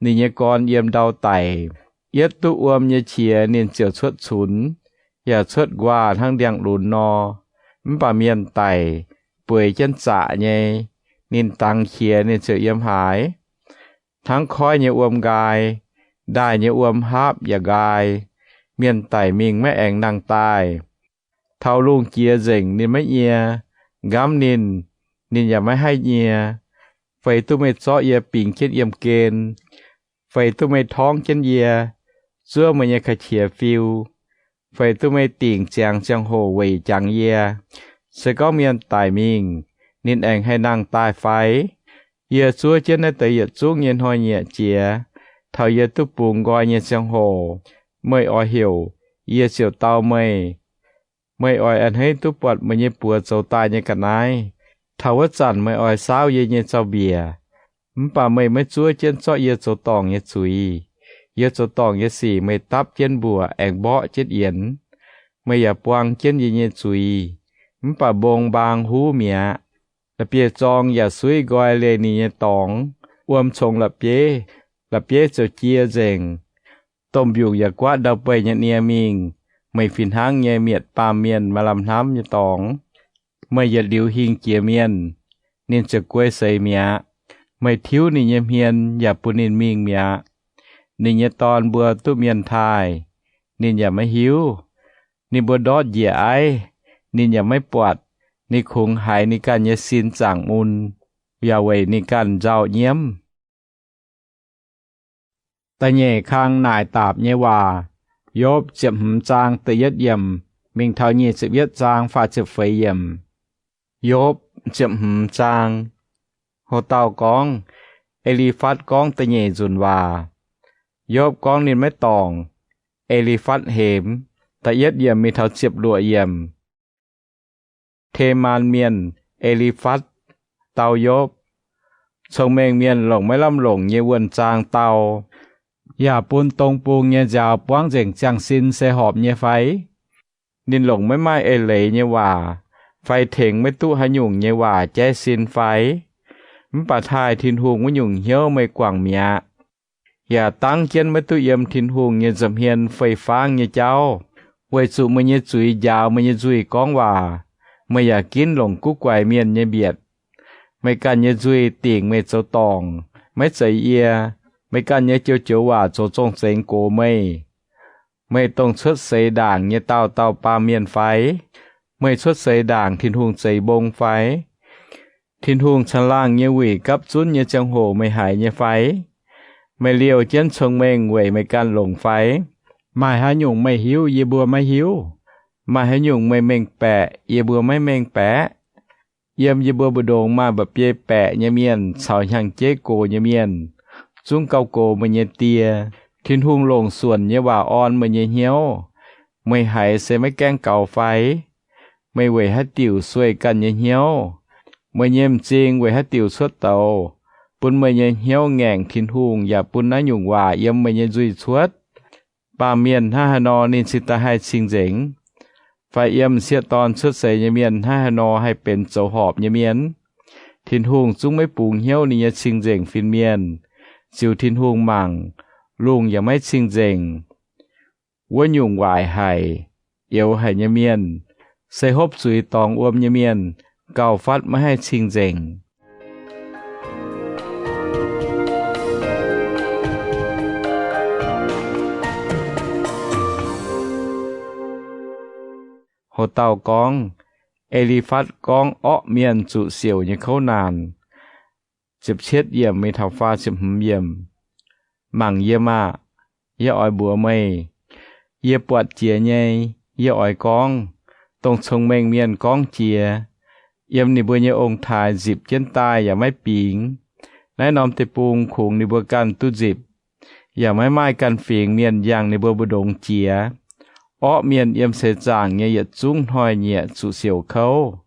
ninh nyei gorn yiem ndau daic, yietv duqv wuom nyei qiex ninh ziouc cuotv cunx, yaac cuotv nquaah hnangv ndiangx-lunx nor. Mv baac mienh daic, bueix jienv zaqc nyei, ninh dangx qiex ninh ziouc yiem haaix. Hnangv koiv nyei wuom nqaai, ndaaih nyei wuom haapv yaac nqaai. Mienh daic mingh maiv aengx nangh daaih. Taux lungh jiex nzengc ninh maiv nyie. Nqamv ninh, ninh yaac maiv haih nyie. Feix duqv meih zorqv yie bingx jienv yiem gen? Feix duqv meih torngv jienv yie, zuov meih nyei ka'qiex fiu? Feix duqv meih dingc ziangx ziangh hoc weic jangx yie? Se gorngv mienh daic mingh, ninh aengx haih nangh daaih fai? Yie zuov jienv naaiv deix yietc zungv nyei hnoi-nyieqc jiex. Taux yie duqv bungx nqoi nyei ziangh hoc, meih oix heuc, yie ziouc dau meih. Meih oix a'hneiv duqv buatc meih nyei buoz zoux daaih nyei ga'naaiv. Taux wuov zanc meih oix saauv yie nyei zaux-mbiec, mv baac meih maiv zuov jienv zorqv yie zoux dorngc nyei zuiz. Yie zoux dorngc nyei sic meih dapv jienv mbuoqc aengx mborqv jienv yienx. Meih yaac buang jienv yie nyei zuiz, mv baac mbong mbaang huv mi'aqv. La'bieiv-zorng yaac suiv nqoi leih ninh nyei dorngx. Wuom congx la'bieiv, la'bieiv ziouc jie nzengc. Domh mbiungc yaac guaatv ndau-beih nyei nie mingh. Meih fih hnangv nyei mietc baamh mienh maaih lamh hnamv nyei dorngx. Meih yietc liuz hingh jiex mienh, ninh ziouc guei seix mi'aqv. Meih tiuv ninh nyei hmien yaac bun ninh mingh mi'aqv. Ninh nyei dorn mbuo duqv mienh taaih, ninh yaac maiv hiuv. Ninh mbuo ndortv njiec aiv, ninh yaac maiv buatc. Ninh kungx haiz ninh ganh nyei sin zaangc mun, yaac weic ninh ganh nzauh nyiemv. Da'nyeic kang naaic daapc nyei waac. Yopv ziepc hmz zaang da'yietv yiemc mingh taux nyic ziepc yietv zaang faah ziepc feix yiemc. Yopv ziepc hmz zaang. Ho dauh gorngv, E^li^fatv gorngv da'nyeic nzunc waac. Yopv gorngv ninh maiv dorngc. E^li^fatv hemx. Da'yietv yiemc mingh taux ziepc luoqc yiemc. Temaan Mienh, E^li^fatv, dau Yopv, Cong-mengh mienh longc maiv lamh longc nyei wuonh zaang dau, yaac bun dong bung nyei nziaaux buangv nzengc ziangh sin se horpc nyei fai? Ninh longc maiv maaih eix leiz nyei waac fai tengx maiv duqv haaix nyungc nyei waac jaiv sin fai? Mv baac taaih Tin-Hungh wuov nyungc hnyouv meih guangc mi'aqv, yaac dangv jienv maiv duqv yiem Tin-Hungh nyei nza'hmien fei-fangv nyei jauv, weic zuqc meih nyei zuiz njaaux meih nyei nzuih gorngv waac. Meih yaac ginv longc guv guaix mienh nyei mbietc. Meih ganh nyei nzuih dingc meih zoux dorngc, maiv zeiz yie. Meih ganh nyei joux-joux waac zoux zong-zengx gox meih. Meih dongh cuotv seix ndaangc nyei dauh dauh baamh mienh fai? Meih cuotv seix ndaangc Tin-Hungh zeix mbong fai? Tin-Hungh caangh laangh nyei wuic gapv zunv nyei ziangh hoc meih haiz nyei fai? Meih liouh jienv cong-mengh weic meih ganh longc fai? Maaih haaix nyungc meih hiuv yie mbuo maiv hiuv? Maaih haaix nyungc meih mengh baeqc yie mbuo maiv mengh baeqc? Yiem yie mbuo mbu'ndongx maaih mba'biei baeqc nyei mienh caux hnyangx-jeiv gox nyei mienh, zungv gauh gox meih nyei die. Tin-Hungh longc suonc nyei waac orn meih nyei hnyouv. Meih haiz se maiv gaengh gaux fai? Meih weic haaix diuc sueih ganh nyei hnyouv? Meih nyei m'zing weic haaix diuc cuotv douz, bun meih nyei hnyouv ngaengc Tin-Hungh yaac bun naaiv nyungc waac yiem meih nyei nzuih cuotv? Baamh mienh hnangv haaix nor ninh cingx daaih haih cing-nzengc? Fai yiem m'sieqv dorn cuotv seix nyei mienh hnangv haaix nor haih benx zoux horpc nyei mienh? Tin-Hungh zungv maiv bungx hnyouv ninh nyei cing-nzengc fin-mienh. Ziux Tin-Hungh mangc, lungh yaac maiv cing-nzengc. Wuov nyungc waaic haic, youx haic nyei mienh, se hopv zuiz dorngx wuom nyei mienh, gauh fatv maiv haih cing-nzengc. Ho dauh gorngv, E^li^fatv gorngv orqv mienh zuqc siouc nyei kouv naanc. Ziepc cietv yiemc mingh taux faah ziepc hmz yiemc. Mangc yie maah! Yie oix mbuox meih, yie buatc jiex nyei. Yie oix gorngv, dongh cong-mengh mienh gorngv jiex. Yiem ninh mbuo nyei ong-taaix nzipc jienv daaih yaac maiv bingx. Naaiv norm deic-bung kungx ninh mbuo ganh duqv nzipc, yaac maiv maaih ganh fingx mienh yangh ninh mbuo mbu'ndongx jiex. Orqv mienh yiem seix zaangc nyei yietc zungv hnoi-nyieqc zuqc siouc kouv.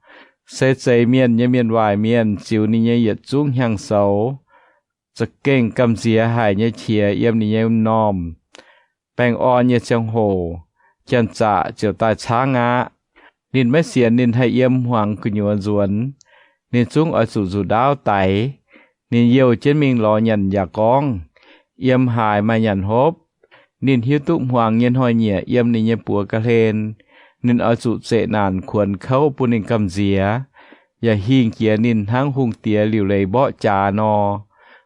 Se zeix mienh nyei mienh waaic mienh ziux ninh nyei yietc zungv hnyangx-soux. Za'gengh gamh nziex haic nyei qiex yiem ninh nyei m'normh. Baengh orn nyei ziangh hoc, janx-zaqc ziouc daaih caangv aqv. Ninh maiv sienx ninh haih yiem hmuangx gu'nyuoz nzuonx. Ninh zungv oix zuqc nzuqc ndaauv daix. Ninh youh jienv mingh lorz nyanc yaac gorngv, Yiem haaix maaih nyanc hopv? Ninh hiuv duqv hmuangx nyei hnoi-nyieqc yiem ninh nyei buoz ga'hlen. Ninh oix zuqc zeqc naanc kuonx kouv bun ninh gamh nziex, yaac hingh jiex ninh hnangv hungh diex liuc leiz mborqv jaax nor,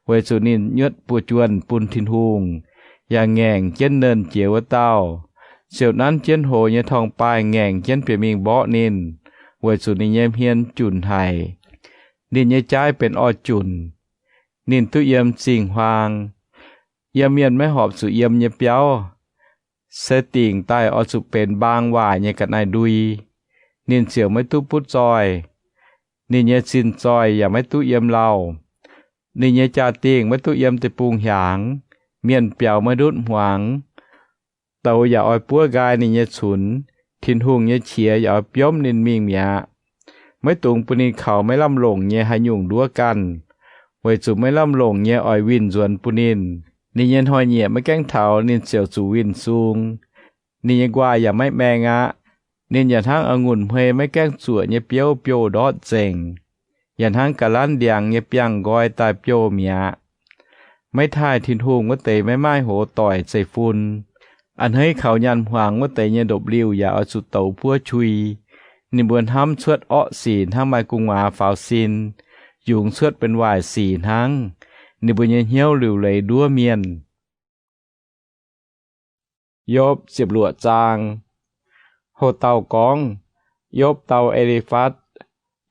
weic zuqc ninh nyuotv buoz-juonh bun Tin-Hungh, yaac ngaengc jienv Nernh Jiex Wuov Dauh. Ziouc nanv jienv hoz nyei torngv-baaih ngaengc jienv bieqc mingh mborqv ninh, weic zuqc ninh nyei hmien junc haic. Ninh nyei jaaiv benx orv-junc. Ninh duqv yiem zingh huaang, yiem mienh maiv horpc zuqc yiem nyei biauv. Se dingc daaih oix zuqc benx mbaang waaic nyei ga'naaiv-ndui. Ninh ziouc maiv duqv butv zoih. Ninh nyei zinh zoih yaac maiv duqv yiem lauh. Ninh nyei jaa-dingh maiv duqv yiem deic-bung hiaangx. Mienh biaux maiv ndutv hmuangx. Douz yaac oix buov nqaai ninh nyei cunx. Tin-Hungh nyei qiex yaac oix biomv ninh mingh mi'aqv. Maiv dungx bun ninh kaux maiv lamh longc nyei haaix nyungc nduov ganh, weic zuqc maiv lamh longc nyei oix winh nzuonx bun ninh. Ninh nyei hnoi-nyieqc maiv gaengh taux ninh ziouc zuqc winh sung. Ninh nyei nquaah yaac maiv maeng aqv. Ninh yaac hnangv a'ngunc hmei maiv gaengh zuoqc nyei biouv biouv-ndortv nzengc, yaac hnangv ga'lanv ndiangx nyei biangh nqoi daaih biouv mi'aqv. Maiv taaih Tin-Hungh wuov deix maiv maaih hoz doic zeiv-fun. A'hneiv kaux nyaanh hmuangx wuov deix nyei ndopv-liuh yaac oix zuqc douz buov qui. Ninh mbuo hnamv cuotv orqv sic hnangv maaih gu'nguaaz faaux sin, jungx cuotv benx waaic sic hnangv. Ninh mbuo nyei hnyouv liuc leiz nduov mienh. Yopv ziepc luoqc zaang. Ho dauh gorngv, Yopv dau E^li^fatv.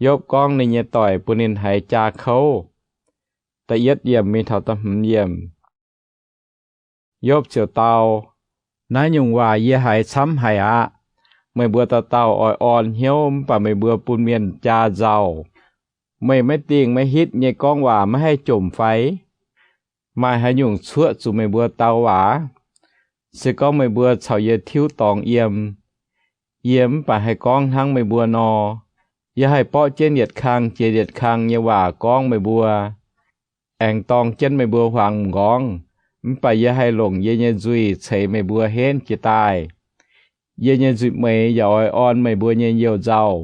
Yopv gorngv ninh nyei doic bun ninh haiz jaa kouv. Da'yietv yiemc mingh taux da'hmz yiemc. Yopv ziouc dau, Naaiv nyungc waac yie haiz camv haic aqv. Meih mbuo dauh dauh oix orn hnyouv mv baac meih mbuo bun mienh jaa nzauh. Meih maiv dingh maiv hitv nyei gorngv waac maiv haih jomc fai? Maaih haaix nyungc cuoqv zuqc meih mbuo dau waac? Se gorngv meih mbuo caux yie tiuv dorngx yiem, yie mv baac haih gorngv hnangv meih mbuo nor. Yie haih borqv jienv yietc kang jiex yietc kang nyei waac gorngv meih mbuo, aengx dorng jienv meih mbuo huaangx m'nqorngv, mv baac yie haih longc yie nyei nzuih ceix meih mbuo henv jiez daaih. Yie nyei nzuih meix yaac oix orn meih mbuo nyei youh nzauh.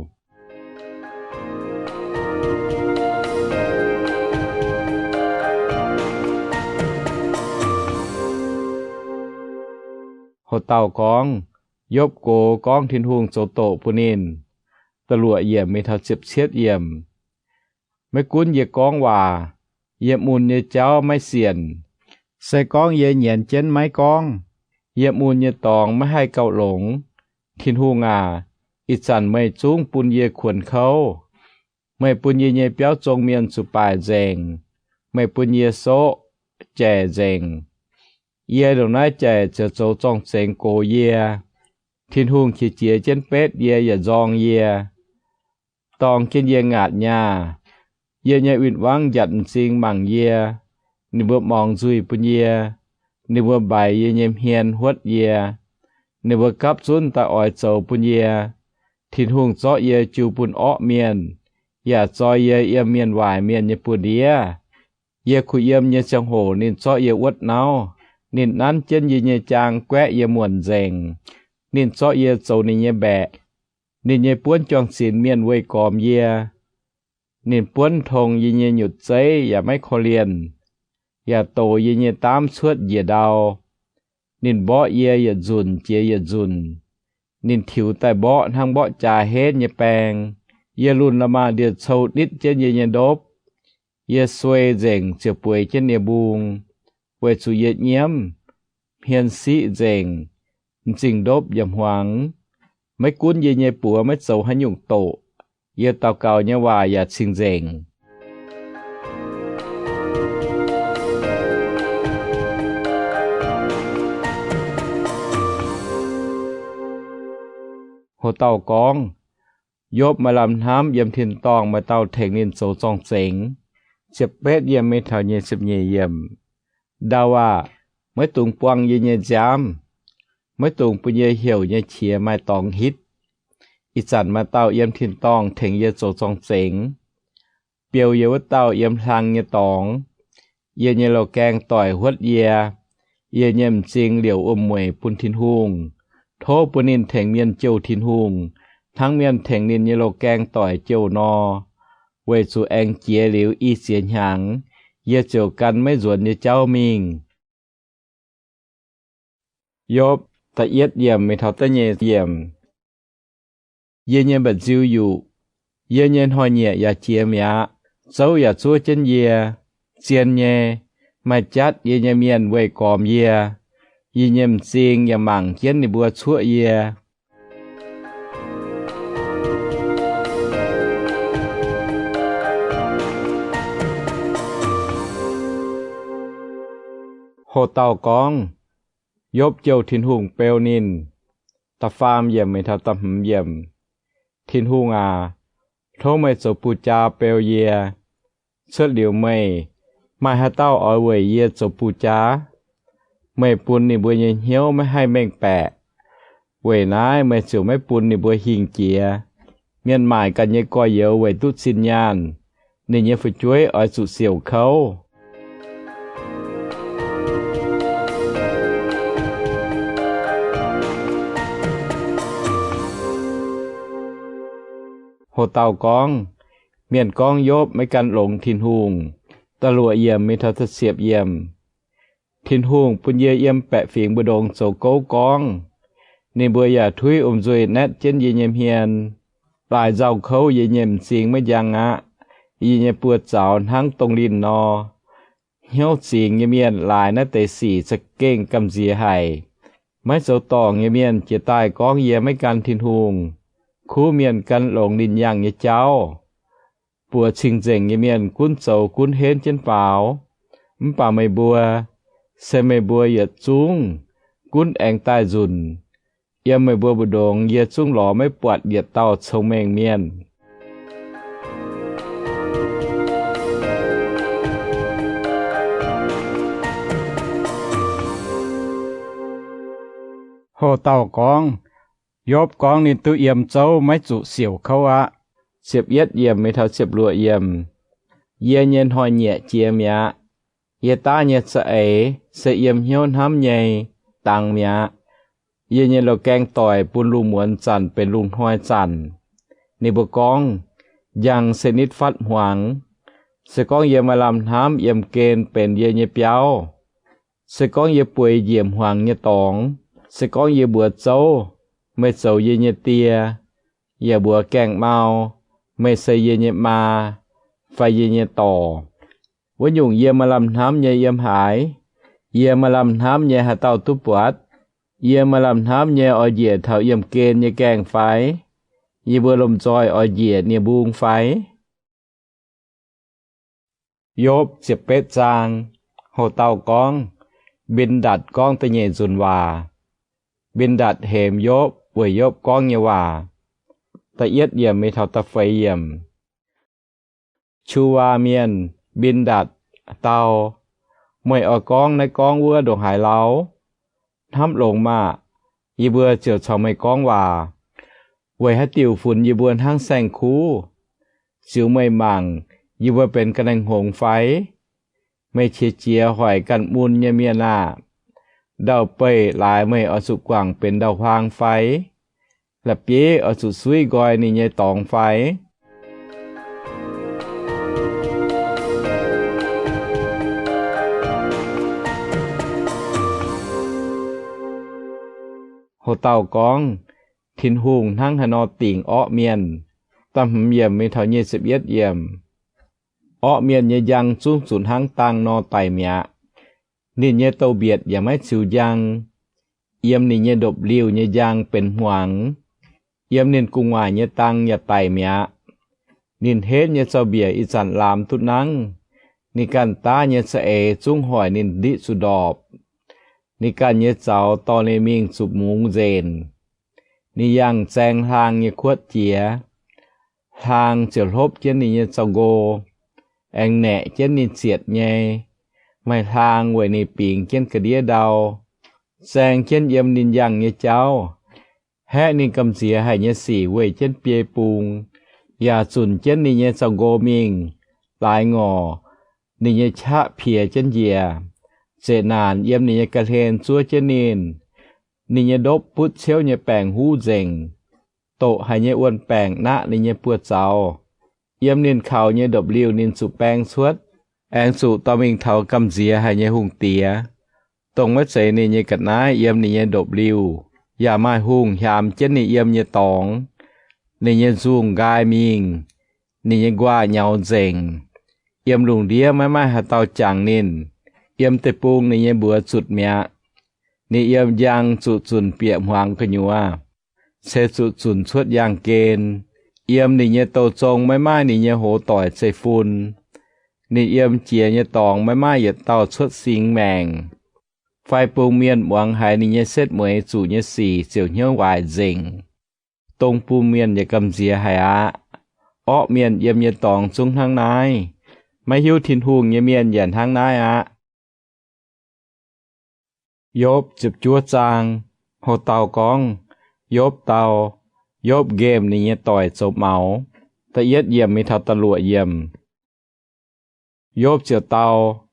Ho dauh gorngv, Yopv gox gorngv Tin-Hungh zoux doqc bun ninh. Da'luoqc yiemc mingh taux ziepc cietv yiemc. Maiv gunv yie gorngv waac, yie mun nyei jauv maiv sienc. Se gorngv yie nyienz jienv maiv gorngv, yie mun nyei dorngx maiv haih gauh longx. Tin-Hungh aac, ih zanc meih zungv bun yie kuonx kouv. Meih bun yie nyei biauv zong mienh zuqc baaic nzengc. Meih bun yie soqv jaic nzengc. Yie ndongc naaiv jaic ziouc zoux zorng-zengx gox yie. Tin-Hungh qiex jiez jienv betv yie yaac nzorng yie, dorng jienv yie ngaatc nyaah. Yie nyei win-wangv njatc m'zing mangc yie. Ninh mbuo mongx nzuih bun yie. Ninh mbuo mbaix yie nyei hmien huotv yie. Ninh mbuo gapv zunv daaih oix zoux bun yie. Tin-Hungh zorqv yie jiu bun orqv mienh, yaac zoi yie yiem mienh waaic mienh nyei buoz-ndiev. Yie kuh yiem nyei ziangh hoc ninh zorqv yie wuotv nauv. Ninh nanv jienv yie nyei jaang guaeqv yie muonc nzengc. Ninh zorqv yie zoux ninh nyei mbaeqc. Ninh nyei buonv juang-zinx mienh weih gormx yie. Ninh buonv tong yie nyei nyutc zeiv yaac maiv korv-lienh, yaac dox yie nyei daamv cuotv njiec ndau. Ninh mborqv yie yietc nzunc jiex yietc nzunc. Ninh tiux daaih mborqv hnangv mborqv jaa henv nyei baeng. Yie lunh la'maah ndie-cou nitv jienv yie nyei ndopv. Yie suei nzengc ziouc bueix jienv nie-mbung, weic zuqc yie nyiemv, hmien siqv nzengc, m'zing ndopv yaac hmuangx. Maiv gunv yie nyei buoz maiv zoux haaix nyungc doqc, yie daux gaux nyei waac yaac cing-nzengc. Ho dauh gorngv, Yopv maaih lamh hnamv yiem tin-dorngh maaih dauh tengx ninh zoux zorng-zengx. Ziepc betv yiemc mingh taux nyic ziepc nyeic yiemc. Ndau aah! Maiv dungx buang yie nyei nziaamv. Maiv dungx bun yie heuc nyei qiex maaih dorngx hitv. Ih zanc maaih dauh yiem tin-dorngh tengx yie zoux zorng-zengx, biou yie wuov dauh yiem hlang nyei dorngx. Yie nyei loz-gaeng doic huotv yie. Yie nyei m'zing liouc wuom-mueic bun Tin-Hungh. Tov bun ninh tengx mienh jouh Tin-Hungh, hnangv mienh tengx ninh nyei loz-gaeng doic jouh nor, weic zuqc aengx jiex liuz i ziex hnyangx, yie ziouc gan maiv nzuonx nyei jauv mingh. Yopv da'yietv yiemc mingh taux da'nyeic yiemc. Yie nyei mba'nziu yuqc, yie nyei hnoi-nyieqc yaac jiex mi'aqv. Zouv yaac zuov jienv yie. Zien nyei, maaih jatv yie nyei mienh weih gormx yie. Yie nyei m'zing yaac mangc jienv ninh mbuo cuoqv yie. Ho dauh gorngv, Yopv jouh Tin-Hungh beu ninh. Da'faam yiemc mingh taux da'hmz yiemc. Tin-Hungh aac, tov meih zoux buh jaa beu yie. Cuotv liuz meih, maaih haaix dauh oix weic yie zoux buh jaa? Meih bun ninh mbuo nyei hnyouv maiv haih mengh baeqc. Weic naaiv meih ziouc maiv bun ninh mbuo hingh jiex. Mienh maaic ganh nyei gorx-youz weic duqv zinh nyaanh, ninh nyei fu'jueiv oix zuqc siouc kouv. Ho dauh gorngv, Mienh gorngv Yopv maiv gan longx Tin-Hungh. Da'luoqc yiemc mingh taux da'ciepc yiemc. Tin-Hungh bun yie yiem baeqc fingx mbu'ndongx zoux gouv gorngv. Ninh mbuo yaac tuiv wuom-nzuih naetv jienv yie nyei hmien. Laaix nzauh kouv yie nyei m'zing maiv njang aqv. yie nyei buoz-zaux hnangv dongh linh nor. Hnyouv zingx nyei mienh laaix naaiv deix sic za'gengh gamh nziex haic. Maiv zoux dorngc nyei mienh jiex daaih gorngv yie maiv gan Tin-Hungh. Kuv mienh gan longx ninh yangh nyei jauv. Buoz cing-nzengc nyei mienh gunv zoux gunv henv jienv faaux. Mv baac meih mbuo, se meih mbuo yietc zungv gunv aengx daaih nzunc. Yiem meih mbuo mbu'ndongx yie zungv lorz maiv buatc yietc dauh cong-mengh mienh. Houx-dauh gorngv, Yopv gorngv ninh duqv yiem zouv maiv zuqc siouc kouv aqv. Ziepc yietv yiemc mingh taux ziepc luoqc yiemc. Yie nyei hnoi-nyieqc jiex mi'aqv. Yie daav nyei za'eix se yiem hnyouv hnamv nyei dangx mi'aqv. Yie nyei loz-gaeng doic bun lungh muonz zanc benx lungh hnoi zanc. Ninh mbuo gorngv, njang se nitv fatv hmuangx. Se gorngv yie maaih lamh hnamv yiemh gen benx yie nyei biauv, se gorngv yie bueix njiec hmuangx nyei dorngx, se gorngv yie mbuox zouv, meih zoux yie nyei die, yaac mbuox gaengh mau, meih se yie nyei maa fai yie nyei dorc, wuov nyungc yie maaih lamh hnamv nyei yiem haaix? Yie maaih lamh hnamv nyei haaix dauh duqv buatc? Yie maaih lamh hnamv nyei oix njiec taux yiemh gen nyei gaengh fai? Yie mbuo lomh nzoih oix njiec nie-mbung fai? Yopv ziepc betv zaang. Houx-dauh gorngv, Mbin^ndatc gorngv da'nyeic nzunc waac. Mbin^ndatc hemx Yopv weic Yopv gorngv nyei waac. Da'yietv yiemc mingh taux da'feix yiemc. Qu^waa Mienh, Mbin^ndatc, dau, Meih oix gorngv naaiv gorngv wuov ndongc haaix lauh? Hnamv longx maah! Yie mbuo ziouc caux meih gorngv waac. Weic haaix diuc funx yie mbuo hnangv saeng-kuv? Ziux meih mangc, yie mbuo benx ga'naaiv-hngongx fai? Meih qiex jiez hoic ganh mun nyei mienh aah! Ndau-beih laaix meih oix zuqc guangc benx ndau-huaang fai? La'bieiv oix zuqc suiv nqoi ninh nyei dorngx fai? Houx-dauh gorngv, Tin-Hungh hnangv haaix nor dingc orqv mienh. Da'hmz yiemc mingh taux nyic ziepc yietv yiemc. Orqv mienh nyei njang zungv zuqc hnangv dang nor daic mi'aqv. Ninh nyei douz-mbietc yaac maiv ziux njang. Yiem ninh nyei ndopv-liuh nyei njang benx hmuangx. Yiem ninh gu'nguaaic nyei dang yaac daic mi'aqv. Ninh henv nyei zaux-mbiec ih zanc laamx duqv nangv. Ninh ganh daav nyei za'eix zungv hoic ninh ndiqv zuqc ndorpc. Ninh ganh nyei zaux dorh ninh mingh zuqc mungz nzenc. Ninh yangh zaeng hlaang nyei kuotv jiex. Hlaang ziouc hlopv jienv ninh nyei zaux-nqo, aengx naeqc jienv ninh zietc nyei. Maaih hlaang weic ninh bingx jienv ga'ndiev ndau, zaeng jienv yiem ninh yangh nyei jauv. Haeqv ninh gamh nziex haic nyei sic weih jienv biei bung, yaac zunc jienv ninh nyei zaux-nqo mingh. Laaix ngorc ninh nyei qaqv piex jienv njiec. Zeqc naanc yiem ninh nyei ga'hlen zuov jienv ninh. Ninh nyei ndopv butv ciouv nyei baengc huv nzengc. Doqc haic nyei wuon-baengc naqv ninh nyei buoz-zaux. Yiem ninh kaux nyei ndopv-liuh ninh zuqc baeng cuotv, aengx zuqc dorh mingh taux gamh nziex haic nyei hungh diex, dongh maiv zeiz ninh nyei ga'naaiv yiem ninh nyei ndopv-liuh. Yaac maaih hungh hiaam jienv ninh yiem nyei dorngx. Ninh nyei nzungh nqaai mingh, ninh nyei nquaah nyaux nzengc. Yiem lungh ndiev maiv maaih haaix dauh jangx ninh. Yiem deic-bung ninh nyei mbuox zutc mi'aqv. Ninh yiem njang zuqc zunc bieqc hmuangx gu'nyuoz, se zuqc zunc cuotv yaangh gen. Yiem ninh nyei douz zong maiv maaih ninh nyei hoz doic zeiv-fun. Ninh yiem jiex nyei dorngx maiv maaih yietc dauh cuotv singx maengc. Fai bung mienh muangx haiz ninh nyei setv mueiz zuqc nyei sic ziouc hnyouv waaic nzengc. Dong bung mienh yaac gamh nziex haic aqv. Orqv mienh yiem nyei dorngx zungv hnangv naaiv. Maiv hiuv Tin-Hungh nyei mienh yaac hnangv naaiv aqv. Yopv ziepc juov zaang. Houx-dauh gorngv, Yopv dau. Yopv nqemh ninh nyei doic zoux maux. Da'yietv yiemc mingh taux da'luoqc yiemc. Yopv ziouc dau,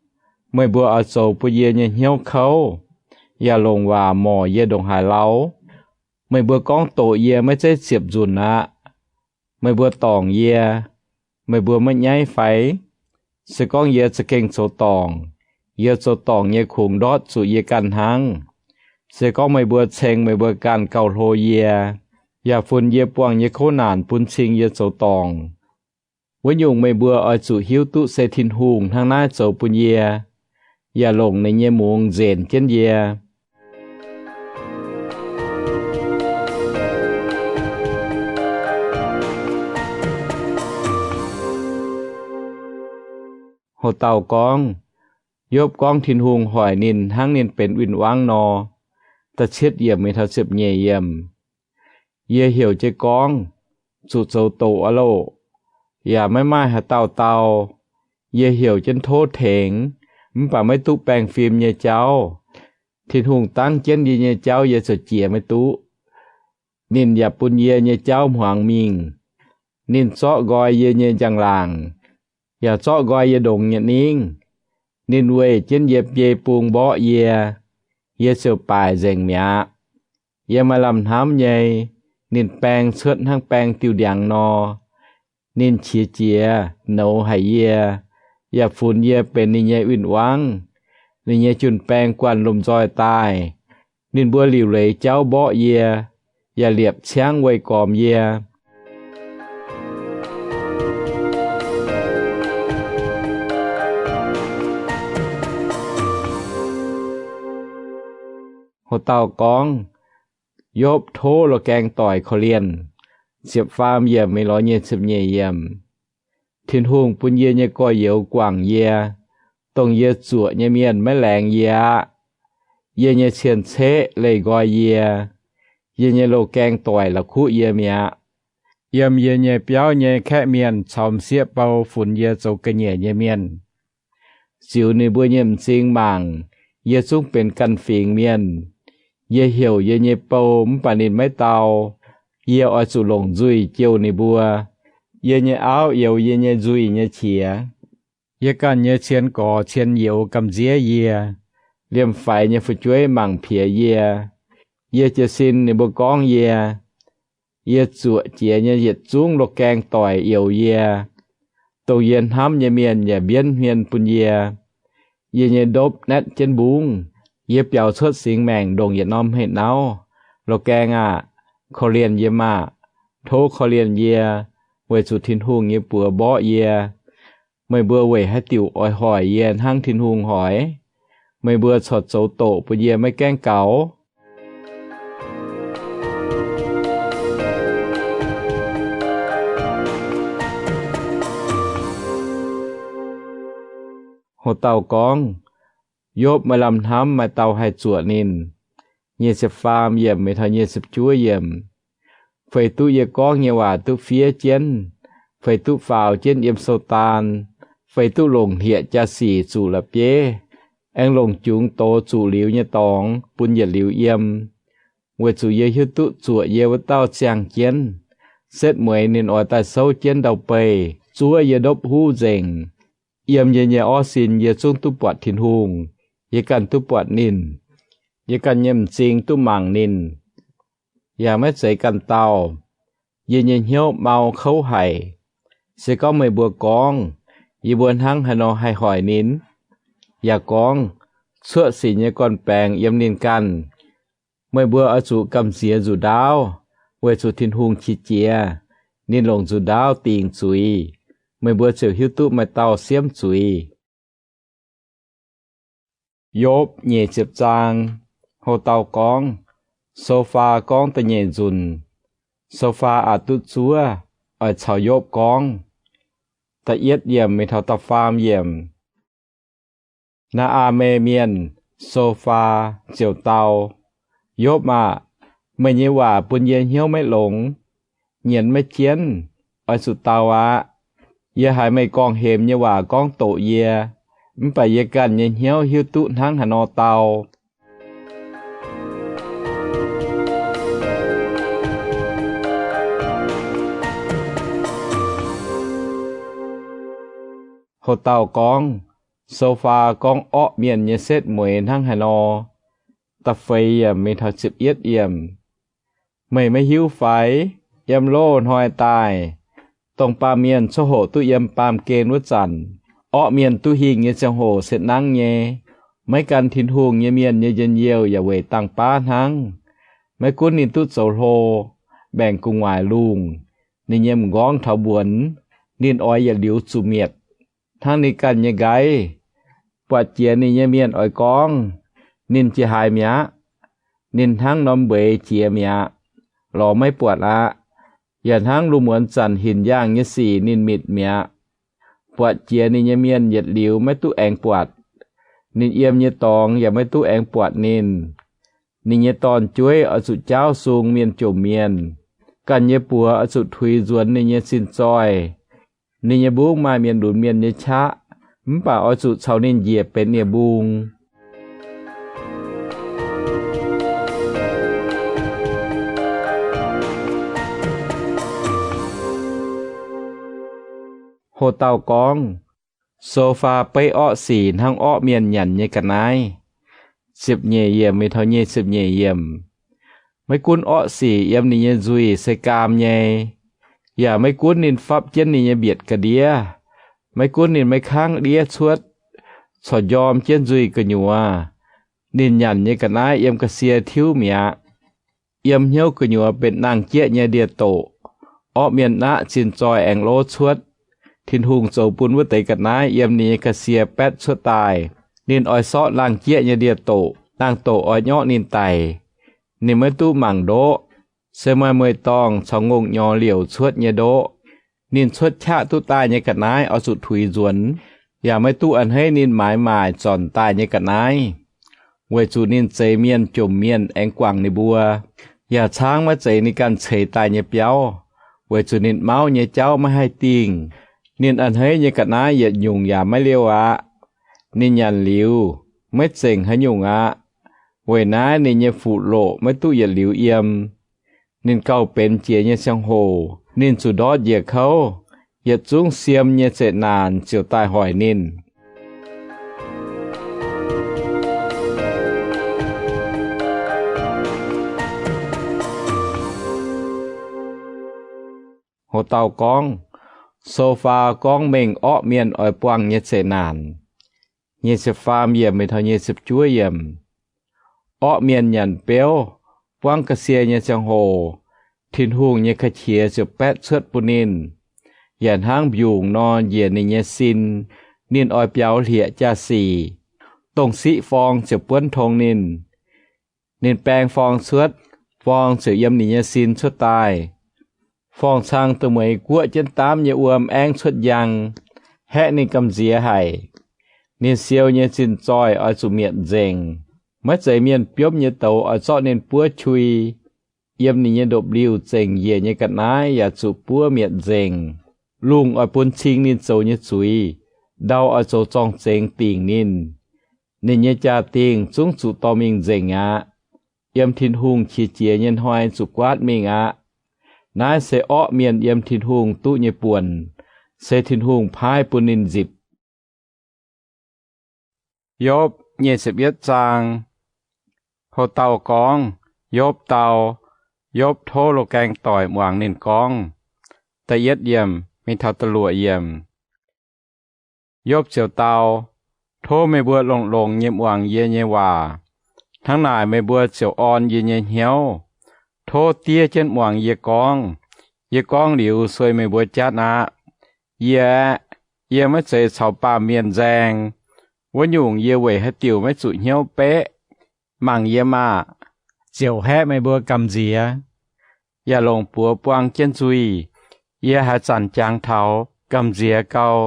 Meih mbuo oix zoux bun yie nyei hnyouv kouv, yaac longc waac morc yie ndongc haaix lauh? Meih mbuo gorngv doqc yie maiv zeiz ziepc nzunc aqv. Meih mbuo dorngc yie, meih mbuo maiv nyaiv fai? Se gorngv yie za'gengh zoux dorngc, yie zoux dorngc nyei kungx ndortv zuqc yie ganh hnangv. Se gorngv meih mbuo ceng meih mbuo ganh gauh hlo yie, yaac funx yie buangh nyei kouv naanc bun cing yie zoux dorngc, Wuov nyungc, meih mbuo oix zuqc hiuv duqv se Tin-Hungh hnangv naaiv zoux bun yie, yaac longc ninh nyei mungz nzenc jienv yie. Ho dauh gorngv, Yopv gorngv Tin-Hungh hoic ninh hnangv ninh benx win-wangv nor. Da'cietv yiemc mingh taux ziepc nyeic yiemc. Yie heuc jienv gorngv, Zuqc zoux doqc aqv loh! Yaac maiv maaih haaix dauh dau. Yie heuc jienv tov tengx, mv baac maiv duqv baengh fim nyei jauv. Tin-Hungh dangv jienv yie nyei jauv yie ziouc jiex maiv duqv. Ninh yaac bun yie nyei jauv hmuangx mingh. Ninh zorqv nqoi yie nyei njang-laangc, yaac zorqv nqoi yie ndongx nyei ningv. Ninh weih jienv yie biei bung mborqv yie, yie ziouc baaic nzengc mi'aqv. Yie maaih lamh hnamv nyei, ninh baeng cuotv hnangv baeng diuh ndiangx nor. Ninh qiex jiez, nouz haic yie, yaac funx yie benx ninh nyei win-wangv. Ninh nyei jun-baeng guanh lomh nzoih daaih. Ninh mbuo liuc leiz jauv mborqv yie, yaac liepc ciangv weih gormx yie. Ho dauh gorngv, Yopv tov loz-gaeng doic korv-lienh. Ziepc faam yiemc mingh lorz nyic ziepc nyeic yiemc. Tin-Hungh bun yie nyei gorx-youz guangc yie, dongh yie zuoqc nyei mienh maiv laengz yie aqv. Yie nyei cien-ceqv leih nqoi yie. Yie nyei loz-gaeng doic la'kuqv yie mi'aqv. Yiem yie nyei biauv nyei kaeqv mienh caux m'sieqv bou funx yie zoux ga'nyiec nyei mienh. Ziux ninh mbuo nyei m'zing mangc, yie zungv benx ganh fingx mienh. Yie heuc yie nyei bou, mv baac ninh maiv dau. Yie oix zuqc longc nzuih jouh ninh mbuo. Yie nyei auv youx yie nyei nzuih nyei qiex. Yie ganh nyei cien gorx cien youz gamh nziev yie. Liemh faix nyei fu'jueiv mangc piex yie. Yie jiez sin ninh mbuo gorngv yie. Yie zuoqc jiex nyei yietc zungv loz-gaeng doic youx yie. Dongh yie hnamv nyei mienh yaac mbienv hmien bun yie. Yie nyei ndopv naetv jienv mbungv. Yie biaux cuotv singx maengc ndongc yietc norm heh nauv. Loz-gaeng aah! Korv-lienh yie maah! Tov korv-lienh yie, weic zuqc Tin-Hungh nyei buoz mborqv yie. Meih mbuo weic haaix diuc oix hoic yie hnangv Tin-Hungh hoic? Meih mbuo corc zoux doqc bun yie maiv gaengh gaux? Ho dauh gorngv, Yopv maaih lamh hnamv maaih dauh haih zuoqc ninh. Nyic ziepc faam yiemc mingh taux nyic ziepc juov yiemc. Feix duqv yie gorngv nyei waac duqv fiev jienv, feix duqv faaux jienv yiem sou daan, feix duqv longc hlieqv jaa-sic zuqc la'bieiv, aengx longc jungx doz zuqc liuz nyei dorngx bun yietc liuz yiem. Weic zuqc yie hiuv duqv zuoqc yie wuov dauh ziangh jienv. Setv mueiz ninh oix daaih souv jienv ndau-beih zuov yie ndopv huv nzengc. Yiem yie nyei orv sin yie zungv duqv buatc Tin-Hungh. Yie ganh duqv buatc ninh. Yie ganh nyei m'zing duqv mangc ninh, yaac maiv zeiz ganh dauh. Yie nyei hnyouv mau kouv haic. Se gorngv meih mbuo gorngv, Yie mbuo hnangv haaix nor haih hoic ninh? Yaac gorngv, Cuoqv sinc nyei gorn-baengx yiem ninh ganh. Meih mbuo oix zuqc gamh nziex nzuqc ndaauv, weic zuqc Tin-Hungh qiex jiez. Ninh longc nzuqc ndaauv dingc zuiz. Meih mbuo ziouc hiuv duqv maaih dauh siemv zuiz. Yopv nyeic ziepc zaang. Ho dauh gorngv, Sofaa gorngv da'nyeic nzunc. Sofaa aqc duqv zuov, oix caux Yopv gorngv. Da'yietv yiemc mingh taux da'faam yiemc. Naa^aa^me Mienh, Sofaa, ziouc dau, Yopv aah! Meih nyei waac bun yie hnyouv maiv longx, nyienz maiv jienv. Oix zuqc dau aqv. Yie haiz meih gorngv-hemx nyei waac gorngv doqc yie, mv baac yie ganh nyei hnyouv hiuv duqv hnangv haaix nor dau. Ho dauh gorngv, Sofaa gorngv orqv mienh nyei setv mueiz hnangv haaix nor. Da'feix yiemc mingh taux ziepc yietv yiemc. Meih maiv hiuv fai? Yiem loz-hnoi daaih, dongh baamh mienh coqv hoqc duqv yiem baamh gen wuov zanc, orqv mienh duqv hingh nyei ziangh hoc se nangv nyei. Maiv gan Tin-Hungh nyei mienh nyei njien-youh yaac weic dangh baav hnangv. Maiv gunv ninh duqv zoux hlo, mbaengc gu'nguaaic lungh, ninh nyei m'nqorngv taux mbuonx, ninh oix yietc liuz zuqc mietc, hnangv ninh ganh nyei nqaiv. Buatc jiex ninh nyei mienh oix gorngv, ninh jiez haaix mi'aqv. Ninh hnangv norm mbeix jiex mi'aqv, lorz maiv buatc aqv. Yaac hnangv lungh muonz zanc hinc yaangh nyei sic ninh mitc mi'aqv. Buatc jiex ninh nyei mienh yietc liuz maiv duqv aengx buatc. Ninh yiem nyei dorngx yaac maiv duqv aengx buatc ninh. Ninh nyei dorn-jueiv oix zuqc jaauv sung mienh jomc mienh. Ganh nyei buoz oix zuqc tuix nzuonx ninh nyei sin zoih. Ninh nyei mbungv maaih mienh lunx mienh nyei qaqv, mv baac oix zuqc caux ninh njiec benx nie-mbung. Ho dauh gorngv, Sofaa beiv orqv sic hnangv orqv mienh nyanc nyei ga'naaiv. Ziepc nyeic yiemc mingh taux nyic ziepc nyeic yiemc. Maiv gunv orqv sic yiem ninh nyei nzuih se gaam nyei, yaac maiv gunv ninh fapv jienv ninh nyei mbietc ga'ndiev, maiv gunv ninh maiv kangv ndiev cuotv, corc njorm jienv nzuih gu'nyuoz, ninh nyanc nyei ga'naaiv yiem ga'sie tiuv mi'aqv. Yiem hnyouv gu'nyuoz benx nangh jieqv nyei ndie-doqc. Orqv mienh naqv zinh zoih aengx lov cuotv. Tin-Hungh zoux bun wuov deix ga'naaiv yiem ninh nyei ga'sie baetv cuotv daaih. Ninh oix sortv nangh jieqv nyei ndie-doqc. Nangh doqc oix nyorqv ninh daic. Ninh maiv duqv mangc ndoqv, se maaih mueiz-dorngh caux ngongh nyorx liouc cuotv nyei ndoqv. Ninh cuotv qaqv duqv daaih nyei ga'naaiv oix zuqc tuix nzuonx, yaac maiv duqv a'hneiv ninh maaiz maaic zornc daaih nyei ga'naaiv, weic zuqc ninh zeix mienh jomc mienh aengx guangc ninh mbuo, yaac caangv maiv zeiz ninh ganh ceix daaih nyei biauv, weic zuqc ninh mauv nyei jauv maiv haih dingh. Ninh a'hneiv nyei ga'naaiv yietc nyungc yaac maiv liouh aqv. Ninh nyanc liuz, maiv zengc haaix nyungc aqv. Weic naaiv ninh nyei fuqv-loqc maiv duqv yietc liuz yiem. Ninh gauh benx jiex nyei ziangh hoc, ninh zuqc ndortv njiec kouv, yietc zungv siem nyei zeqc naanc ziouc daaih hoic ninh. Ho dauh gorngv, Sofaa gorngv mengh orqv mienh oix buangh nyei zeqc naanc. Nyic ziepc faam yiemc mingh taux nyic ziepc juov yiemc. Orqv mienh nyanc beuv, buangv ga'sie nyei ziangh hoc, Tin-Hungh nyei ga'qiex ziouc baetv cuotv bun ninh, yaac hnangv mbiungc nor njiec ninh nyei sin. Ninh oix biaux hlieqv jaa-sic, dongh siqv forng ziouc buonv tong ninh. Ninh baeng forng cuotv, forng ziouc yiem ninh nyei sin cuotv daaih. Forng-cang dongh mueiz guoqv jienv daamv nyei wuom aengv cuotv njang, haeqv ninh gamh nziex haic. Ninh siou nyei zinh zoih oix zuqc mietc nzengc. Maiv zeiz mienh biomv nyei douz oix zorqv ninh buov qui. Yiem ninh nyei ndopv-liuh zengc njiec nyei ga'naaiv yaac zuqc buov mietc nzengc. Lungh oix bun cing ninh zoux nyei zuiz, ndau oix zoux zorng-zengx dingc ninh. Ninh nyei jaa-dingh zungv zuqc dorh mingh nzengc aqv. Yiem Tin-Hungh qiex jiez nyei hnoi zuqc guaatv mingh aqv. Naaiv se orqv mienh yiem Tin-Hungh duqv nyei buonc, se Tin-Hungh paaiv bun ninh nzipc. Yopv nyic ziepc yietv zaang. Ho dauh gorngv, Yopv dau, Yopv tov loz-gaeng doic muangx ninh gorngv. Da'yietv yiemc mingh taux da'luoqc yiemc. Yopv ziouc dau, Tov meih mbuo longx-longx nyei muangx yie nyei waac. Hnangv naaic meih mbuo ziouc orn yie nyei hnyouv. Tov diev jienv muangx yie gorngv. Yie gorngv liuz sueih meih mbuo jatv aqv. Yie aeqv, yie maiv zeiz caux baamh mienh nzaeng. Wuov nyungc yie weic haaix diuc maiv zuqc hnyouv beqv? Mangc yie maah! Ziouc haeqv meih mbuo gamh nziex, yaac longc buoz buang jienv nzuih. Yie haaix zanc jangx taux, gamh nziex gau,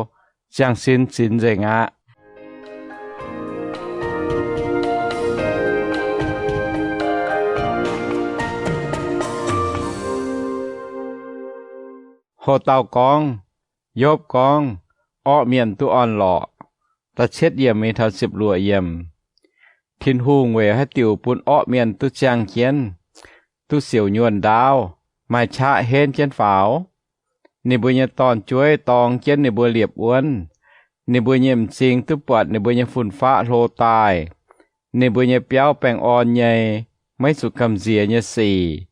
ziangh sin zinx nzengc aqv. Ho dauh gorngv, Yopv gorngv, orqv mienh duqv orn-lorqc. Da'cietv yiemc mingh taux ziepc luoqc yiemc. Tin-Hungh weic haaix diuc bun orqv mienh duqv ziangh jienv, duqv siouc nyuonh ndaauv, maaih qaqv henv jienv faaux? Ninh mbuo nyei dorn-jueiv dorng jienv ninh mbuo liepc wuonv. Ninh mbuo nyei m'zing duqv buatc ninh mbuo nyei fun-faqv hlo daaih. Ninh mbuo nyei biauv baengh orn nyei, maiv zuqc gamh nziex nyei sic.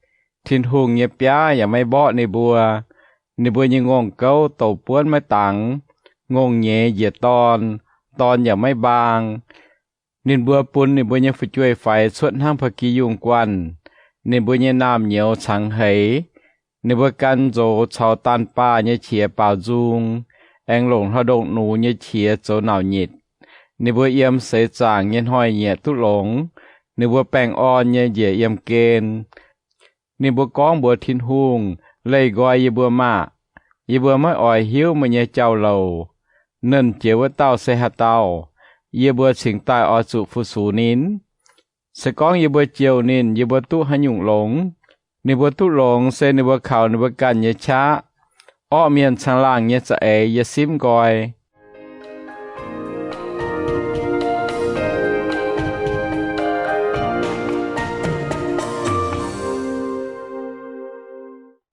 Tin-Hungh nyei biaav yaac maiv mborqv ninh mbuo. Ninh mbuo nyei ngongh gouv douc buonv maiv dangx. Ngongh nyeiz njiec dorn, dorn yaac maiv mbaang. Ninh mbuo bun ninh mbuo nyei fu'jueiv-faix cuotv hnangv ba'gi yungh guanh. Ninh mbuo nyei naamh nyouz cangx heix. Ninh mbuo gan nzox caux daanh baah nyei qiex baaux nzung, aengx longc hlauv-ndongh nux nyei qiex zoux nauc nyitc. Ninh mbuo yiem seix zaangc nyei hnoi-nyieqc duqv longx. Ninh mbuo baengh orn nyei njiec yiem gen. Ninh mbuo gorngv mbuox Tin-Hungh, Leih nqoi yie mbuo maah! Yie mbuo maiv oix hiuv meih nyei jauv-louc. Nernh Jiex Wuov Dauh se haaix dauh? Yie mbuo cingx daaih oix zuqc fu-sux ninh? Se gorngv yie mbuo jouh ninh, yie mbuo duqv haaix nyungc longx? Ninh mbuo duqv longx se ninh mbuo kaux ninh mbuo ganh nyei qaqv. Orqv mienh caangh laangh nyei za'eix yie simv nqoi.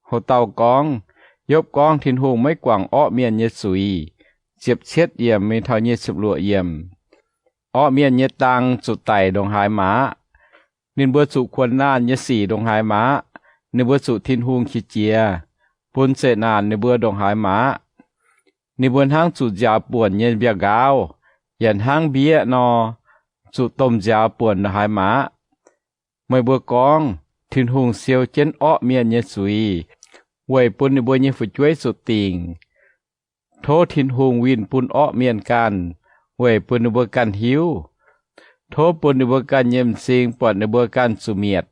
Ho dauh gorngv, Yopv gorngv Tin-Hungh maiv guangc orqv mienh nyei zuiz. Ziepc cietv yiemc mingh taux nyic ziepc luoqc yiemc. Orqv mienh nyei dang zuqc daic ndongc haaix maqv. Ninh mbuo zuqc kuonx naanh nyei sic ndongc haaix maqv. Ninh mbuo zuqc Tin-Hungh qiex jiez, bun zeqc naanc ninh mbuo ndongc haaix maqv. Ninh mbuo hnangv zuqc nziaaux buonc nyei mbiauh nqaauv, yaac hnangv mbieqv nor, zuqc domh nziaaux buonc ndongc haaix maqv. Meih mbuo gorngv, Tin-Hungh siou jienv orqv mienh nyei zuiz, weic bun ninh mbuo nyei fu'jueiv zuqc dingc. Tov Tin-Hungh winh bun orqv mienh ganh, weic bun ninh mbuo ganh hiuv. Tov bun ninh mbuo ganh nyei m'zing buatc ninh mbuo ganh zuqc mietc,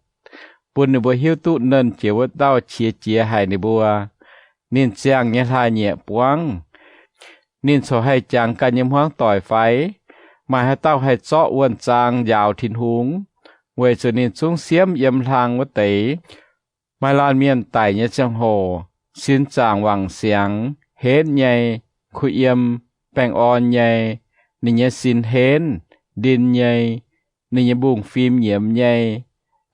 bun ninh mbuo hiuv duqv Nernh Jiex Wuov Dauh qiex jiez haic ninh mbuo. Ninh ziangh nyei hlaax-nyieqc buangv. Ninh corc haih jangx ganh nyei hmuangv doic fai? Maaih haaix dauh haih zorqv wuonh zaang njaaux Tin-Hungh? Weic zuqc ninh zungv siemv yiem hlaang wuov deix. Maaih laanh mienh daic nyei ziangh hoc, sin zaangc wangc siangx, henv nyei, kuh yiem, baengh orn nyei, ninh nyei sin henv, ndin nyei, ninh nyei mbungv-fim nyiemz nyei.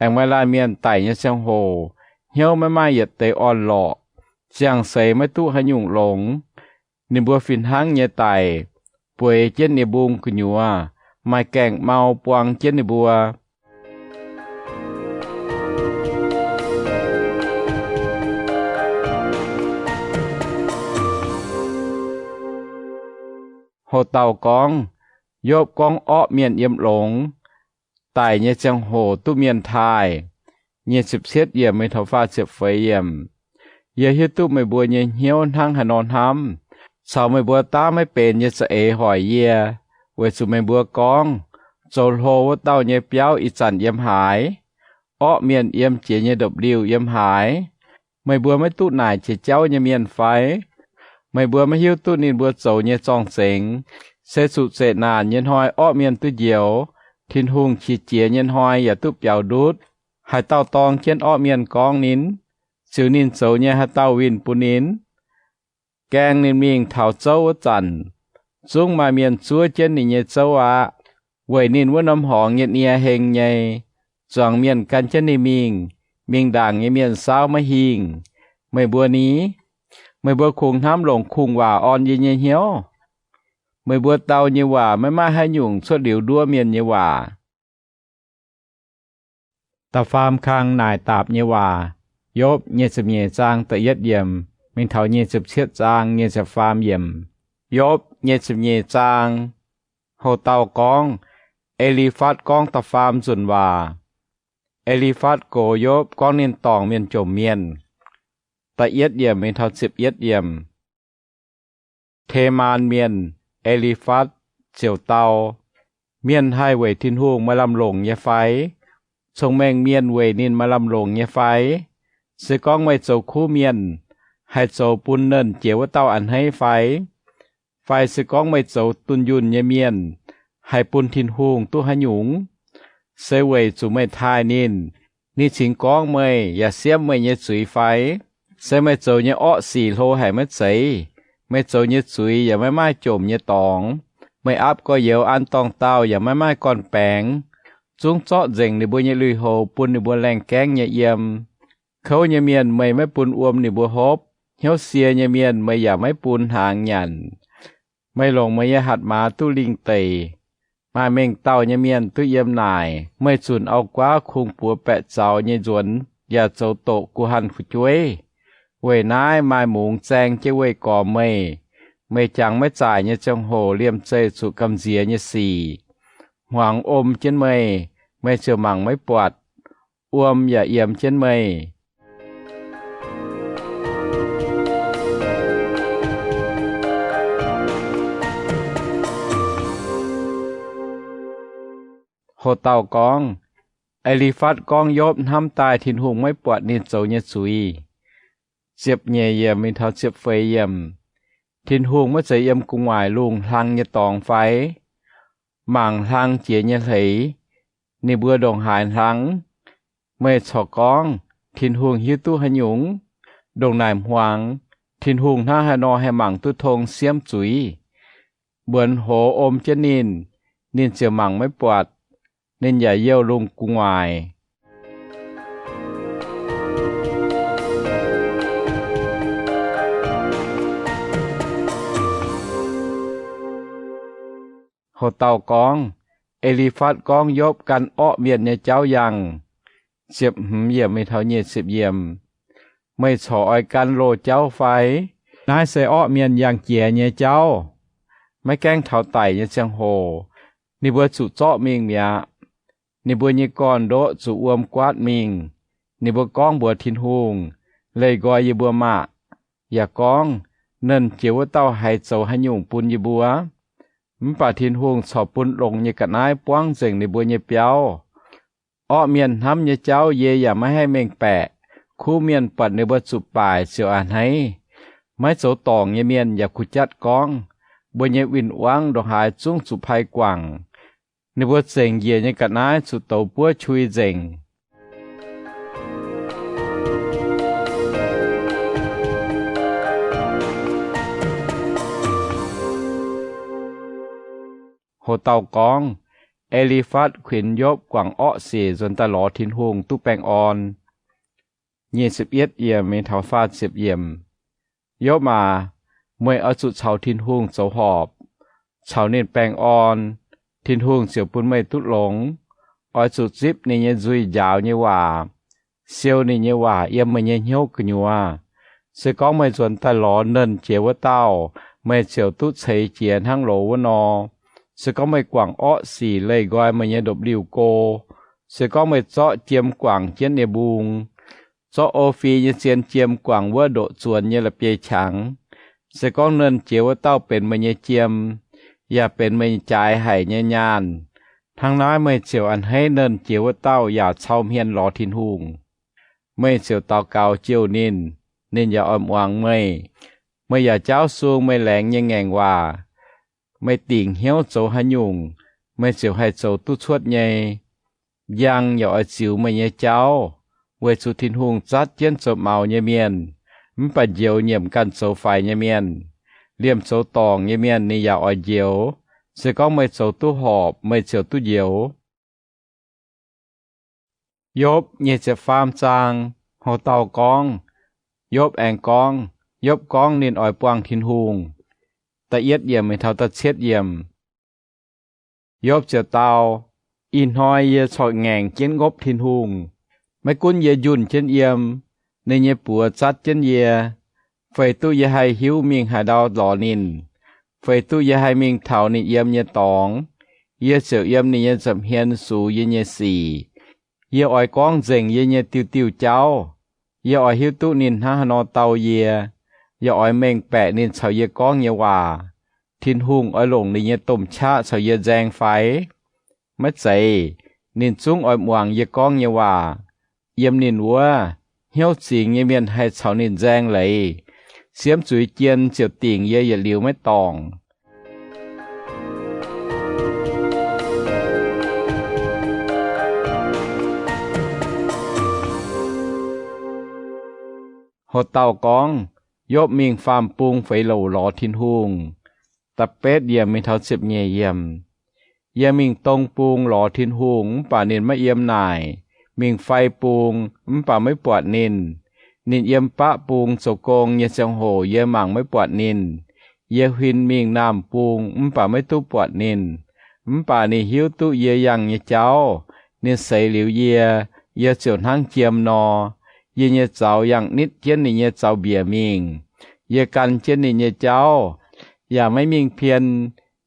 Aengx maaih laanh mienh daic nyei ziangh hoc, hnyouv maiv maaih yietc deix orn-lorqc, ziangh seix maiv duqv haaix nyungc longx. Ninh mbuo fih hnangv nyei daic, bueix jienv ninh mbungv gu'nyuoz, maaih gaengh mau buang jienv ninh mbuo. Ho dauh gorngv, Yopv gorngv orqv mienh yiem longx, daic nyei ziangh hoc duqv mienh taaih. Nyic ziepc cietv yiemc mingh taux faah ziepc feix yiemc. Yie hiuv duqv meih mbuo nyei hnyouv hnangv haaix nor hnamv, caux meih mbuo daav maiv benx nyei za'eix hoic yie, weic zuqc meih mbuo gorngv, Zoux hlo wuov dauh nyei biauv ih zanc yiem haaix? Orqv mienh yiem jiex nyei ndopv-liuh yiem haaix? Meih mbuo maiv duqv naaic jiex jauv nyei mienh fai? Meih mbuo maiv hiuv duqv ninh mbuo zoux nyei zorng-zengx. Se zuqc zeqc naanc nyei hnoi orqv mienh duqv njoux, Tin-Hungh qiex jiez nyei hnoi yaac duqv biaux ndutv. Haaix dauh dorng jienv orqv mienh gorngv ninh? Ziux ninh zoux nyei haaix dauh winh bun ninh? Gaeng ninh mingh taux zouv wuov zanc, zungv maaih mienh zuov jienv ninh nyei zouv aqv. Weic ninh wuov norm horngz nyei nie heng nyei, zuangx mienh gan jienv ninh mingh, mingh ndaangc nyei mienh saauv maiv hingh. Meih mbuo ni? Meih mbuo kungx hnamv longc kungx-waac orn yie nyei hnyouv? Meih mbuo dau nyei waac maiv maaih haaix nyungc cuotv liuz nduov mienh nyei waac. Da'faam kang naaic daapc nyei waac. Yopv nyic ziepc nyeic zaang da'yietv yiemc mingh taux nyic ziepc cietv zaang nyic ziepc faam yiemc. Yopv nyic ziepc nyeic zaang. Houc dauh gorngv, E^li^fatv gorngv da'faam nzunc waac. E^li^fatv gox Yopv gorngv ninh dorngc mienh jomc mienh. Da'yietv yiemc mingh taux ziepc yietv yiemc. Temaan Mienh, E^li^fatv, ziouc dau, Mienh haih weic Tin-Hungh maaih lamh longc nyei fai? Cong-mengh mienh weic ninh maaih lamh longc nyei fai? Se gorngv meih zoux kuv mienh, haih zoux bun Nernh Jiex Wuov Dauh a'hneiv fai? Fai se gorngv meih zoux dunh yunh nyei mienh, haih bun Tin-Hungh duqv haaix nyungc? Se weic zuqc meih taaih ninh, ninh cingx gorngv meih yaac siemv meih nyei zuiz fai? Se meih zoux nyei orqv sic hlo haic maiv zeiz? Meih zoux nyei zuiz yaac maiv maaih jomc nyei dorngx. Meih aapv gorx-youz an dorngh daauh yaac maiv maaih gorn-baengx, zungv zorqv nzengc ninh mbuo nyei lui-houx bun ninh mbuo laengh gaengv nyei yiem. Kouv nyei mienh meih maiv bun wuom ninh mbuo hopv, hnyouv sie nyei mienh meih yaac maiv bun hnaangx nyanc. Meih longc meih nyei hatc maaz duqv lingh deic. Maaih mengh dauh nyei mienh duqv yiem naaic, meih zunc auv-guaav kungx-buoz baeqc zaux nyei nzuonx yaac zoux doqc guh hanh fu'jueiv. Weic naaiv maaih mungz zaeng jienv weih gormx meih. Meih jangx maiv zaaic nyei ziangh hoc liemh zeih zuqc gamh nziex nyei sic. Hmuangx om jienv meih, meih ziouc mangc maiv buatc. Wuom yaac yiem jienv meih. Ho dauh gorngv, E^li^fatv gorngv Yopv hnamv daaih Tin-Hungh maiv buatc ninh zoux nyei zuiz. Ziepc nyeic yiemc mingh taux ziepc feix yiemc. Tin-Hungh maiv zeiz yiem gu'nguaaic lungh hlang nyei dorngx fai? Mangc hlang jiex nyei hleix, ninh mbuo ndongc haaix hlang? Meih corc gorngv, Tin-Hungh hiuv duqv haaix nyungc? Ndongc naaic hmuangx, Tin-Hungh hnangv haaix nor haih mangc duqv tong siemv zuiz? Mbuonx hoz om jienv ninh, ninh ziouc mangc maiv buatc. Ninh yaac youh lungh gu'nguaaic. Ho dauh gorngv, E^li^fatv gorngv Yopv gan orqv mienh nyei jauv yangh. Ziepc hmz yiemc mingh taux nyic ziepc yiemc. Meih corc oix gan loz-jauv fai? Naaiv se orqv mienh yangh jiex nyei jauv. Maiv gaengh taux daic nyei ziangh hoc, ninh mbuo zuqc zorqv mingh mi'aqv. Ninh mbuo nyei gorn-ndoqv zuqc wuom guaatv mingh. Ninh mbuo gorngv mbuox Tin-Hungh, Leih nqoi yie mbuo maah! Yaac gorngv, Nernh Jiex wuov dauh haiz zoux haaix nyungc bun yie mbuo? Mv baac Tin-Hungh corc bun longx nyei ga'naaiv buangv nzengc ninh mbuo nyei biauv. Orqv mienh hnamv nyei jauv yie yaac maiv haih mengh baeqc. Kuv mienh buatc ninh mbuo zuqc baaic ziouc a'hneiv. Maiv zoux dorngc nyei mienh yaac kuh jatv gorngv, Mbuo nyei win-wangv ndongc haaix zungv zuqc pai guangc. Ninh mbuo zengc njiec nyei ga'naaiv zuqc douz buov qui nzengc. Ho dauh gorngv, E^li^fatv kuinx Yopv guangc orqv sic nzuonx daaih lorz Tin-Hungh duqv baengh orn. Nyic ziepc yietv yiemc mingh taux faah ziepc yiemc. Yopv aac, meih oix zuqc caux Tin-Hungh zoux horpc, caux ninh baengh orn, Tin-Hungh ziouc bun meih duqv longx. Oix zuqc zipv ninh nyei nzuih njaaux nyei waac, siou ninh nyei waac yiem meih nyei hnyouv gu'nyuoz. Se gorngv meih nzuonx daaih lorz Nernh Jiex wuov dauh, meih ziouc duqv ceix jiez hnangv loz wuov nor. Se gorngv meih guangc orqv sic leih nqoi meih nyei ndopv-liuh go, se gorngv meih zorqv jiem guangc jienv nyei mbung, zorqv o^fi nyei zien jiem guangc wuov ndoqc zuonx nyei la'bieiv-qangx, se gorngv Nernh Jiex wuov dauh benx meih nyei jiem, yaac benx meih jaaix haic nyei nyaanh, hnangv naaiv meih ziouc a'hneiv Nernh Jiex wuov dauh yaac cau hmien lorz Tin-Hungh. Meih ziouc daux gaux jouh ninh, ninh yaac oix muangx meih. Meih yaac jaauv sung meih laengz nyei ngaengc waac. Meih dingc hnyouv zoux haaix nyungc, meih ziouc haih zoux duqv cuotv nyei. Njang yaac oix ziux meih nyei jauv, weic zuqc Tin-Hungh zatv jienv zoux maux nyei mienh, mv baac njoux nyiemc ganh zoux faix nyei mienh. Liemh zoux dorngc nyei mienh ninh yaac oix njoux. Se gorngv meih zoux duqv horpc, meih ziouc duqv njoux. Yopv nyic ziepc faam zaang. Ho dauh gorngv, Yopv aengx gorngv, Yopv gorngv ninh oix buangh Tin-Hungh. Da'yietv yiemc mingh taux da'cietv yiemc. Yopv ziouc dau, Ih hnoi yie corc ngaengc jienv ngopv Tin-Hungh. Maiv gunv yie njunh jienv yiem, ninh nyei buoz zatv jienv yie, feix duqv yie haih hiuv mingh haaix ndau lorz ninh, feix duqv yie haih mingh taux ninh yiem nyei dorngx, yie ziouc yiem ninh nyei nza'hmien sux yie nyei sic. Yie oix gorngv nzengc yie nyei diuh diuh jauv. Yie oix hiuv duqv ninh hnangv haaix nor dau yie. Yie oix mengh baeqc ninh caux yie gorngv nyei waac. Tin-Hungh oix longc ninh nyei domh qaqv caux yie nzaeng fai? Maiv zeiz. Ninh zungv oix muangx yie gorngv nyei waac. Yiem ninh wuov, hnyouv zingx nyei mienh haih caux ninh nzaeng leiz. Siemv zuiz jien ziouc dingc yie yietc liuz maiv dorngc. Ho dauh gorngv, Yopv mingh faam-bung feix louc lorz Tin-Hungh. Da'betv yiemc mingh taux ziepc nyeic yiemc. Yie mingh dong bung lorz Tin-Hungh mv baac ninh maiv yiem naaic, mingh fai bung mv baac maiv buatc ninh. Ninh yiem baqv bung zoux gong nyei ziangh hoc yie mangc maiv buatc ninh. Yie huin mingh naamh bung mv baac maiv duqv buatc ninh. Mv baac ninh hiuv duqv yie yangh nyei jauv. Ninh seix liuz yie, yie ziouc hnangv jiem nor. Yie nyei zaux yangh nitv jienv ninh nyei zaux-mbiec mingh. Yie gan jienv ninh nyei jauv, yaac maiv mingh pien.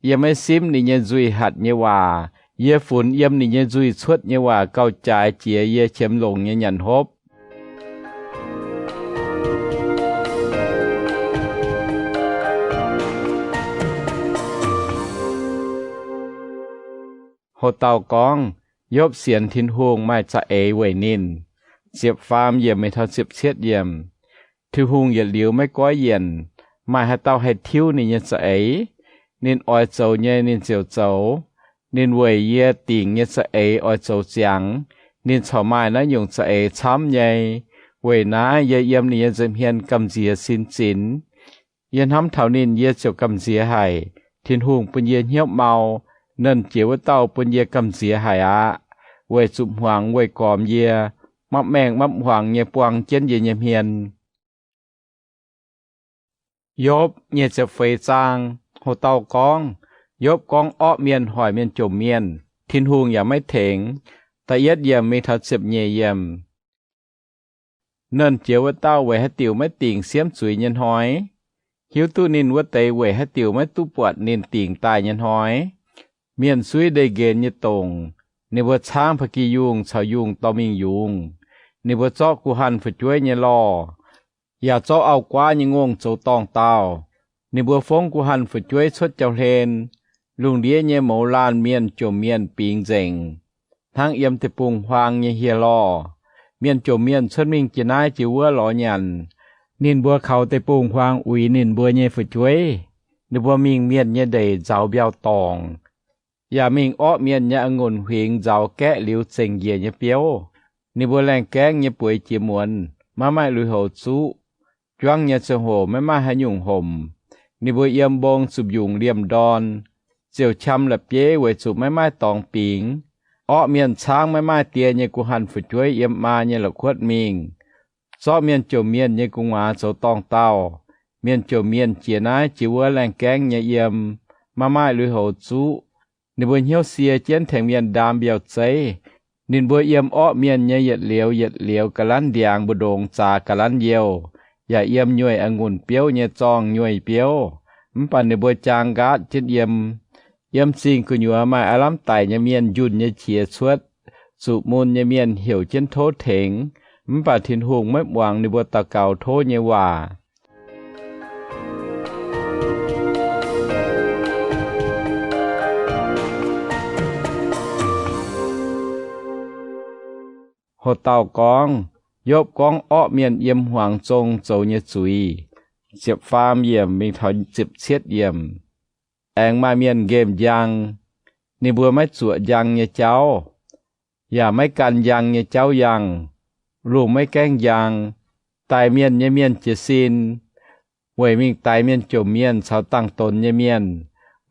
Yie maiv simv ninh nyei nzuih hatc nyei waac. Yie funx yiem ninh nyei nzuih cuotv nyei waac gauh jaaix jiex yie qiemx longc nyei nyanc hopv. Ho dauh gorngv, Yopv sienx Tin-Hungh maaih za'eix weic ninh. Ziepc faam yiemc mingh taux ziepc cietv yiemc. Tin-Hungh yietc liuz maiv goiv yienc, maaih haaix dauh haih tiuv ninh nyei za'eix? Ninh oix zoux nyei, ninh ziouc zoux. Ninh weic yie dingc nyei za'eix oix zoux ziangx. Ninh corc maaih naaiv nyungc za'eix camv nyei. Weic naaiv yie yiem ninh nyei nza'hmien gamh nziex sin zinx. Yie hnamv taux ninh, yie ziouc gamh nziex haic. Tin-Hungh bun yie hnyouv mau. Nernh Jiex wuov dauh bun yie gamh nziex haic aqv, weic zuqc hmuangx weih gormx yie, mapv maengh mapv hmuangx nyei buang jienv yie nyei hmien. Yopv nyic ziepc feix zaang. Hoc dauh gorngv, Yopv gorngv orqv mienh hoic mienh jomc mienh, Tin-Hungh yaac maiv tengx. Da'yietv yiemc mingh taux ziepc nyeic yiemc. Nernh Jiex wuov dauh weic haaix diuc maiv dingc siemv zuiz nyei hnoi? Hiuv duqv ninh wuov deix weic haaix diuc maiv duqv buatc ninh dingc daaih nyei hnoi? Mienh suiv ndeic-nqenx nyei dongc, ninh mbuo caangv ba'gi yungh caux yungh dorh mingh yungz. Ninh mbuo zorqv guh hanh fu'jueiv nyei lorh, yaac zorqv auv-guaav nyei ngongh zoux dorngh dauh. Ninh mbuo fongv guh hanh fu'jueiv cuotv jauv-hlen. Lungh ndiev nyei mouz laanh mienh jomc mienh bingx nzengc, hnangv yiem deic-bung-huaang nyei hieh lorh. Mienh jomc mienh cuotv mingh jiex naaiv jiex wuov lorz nyanc. Ninh mbuo kaux deic-bung-huaang uix ninh mbuo nyei fu'jueiv. Ninh mbuo mingh mienh nyei ndeic nzauz mbiauh dorngc, yaac mingh orqv mienh nyei a'ngunc huingx nzauz gaeqv liuz zengc njiec nyei biouv. Ninh mbuo laengh gaengv nyei bueix jiex muonz, maiv maaih lui-houx zuqv. Juangv nyei ziangh hoc maiv maaih haaix nyungc homc. Ninh mbuo yiem mbong zuqc mbiungc liemh ndorn, ziouc qam la'bieiv weic zuqc maiv maaih dorngx bingx. Orqv mienh caangv maiv maaih die nyei guh hanh fu'jueiv yiem maa nyei la'kuotv mingh, zorqv mienh jomc mienh nyei gu'nguaaz zoux dorngh dauh. Mienh jomc mienh jiex naaiv jiex wuov laengh gaengv nyei yiem, maiv maaih lui-houx zuqv. Ninh mbuo hnyouv sie jienv tengx mienh ndaam mbiauh zeiv. Ninh mbuo yiem orqv mienh nyei yietc liuz yietc liuz ga'lanv ndiangx mbu'ndongx zaax ga'lanv youh, yaac yiem nyueic a'ngunc biouv nyei zorngh nyueic biouv. Mv baac ninh mbuo jaang nqaatv jienv yiem. Yiem zingh gu'nyuoz maaih aav lamh daic nyei mienh njunh nyei qiex cuotv. Zuqc mun nyei mienh heuc jienv tov tengx, mv baac Tin-Hungh maiv muangx ninh mbuo daux gaux tov nyei waac. Hoc dauh gorngv, Yopv gorngv orqv mienh yiem hmuangx zong zoux nyei zuiz. Ziepc faam yiemc mingh taux ziepc cietv yiemc. Aengx maaih mienh nqemh njang. Ninh mbuo maiv zuoqc njang nyei jauv, yaac maiv gan njang nyei jauv yangh. Lungh maiv gaengh njang, daix mienh nyei mienh jiez sin, weic mingh daix mienh jomc mienh caux dangh donx nyei mienh.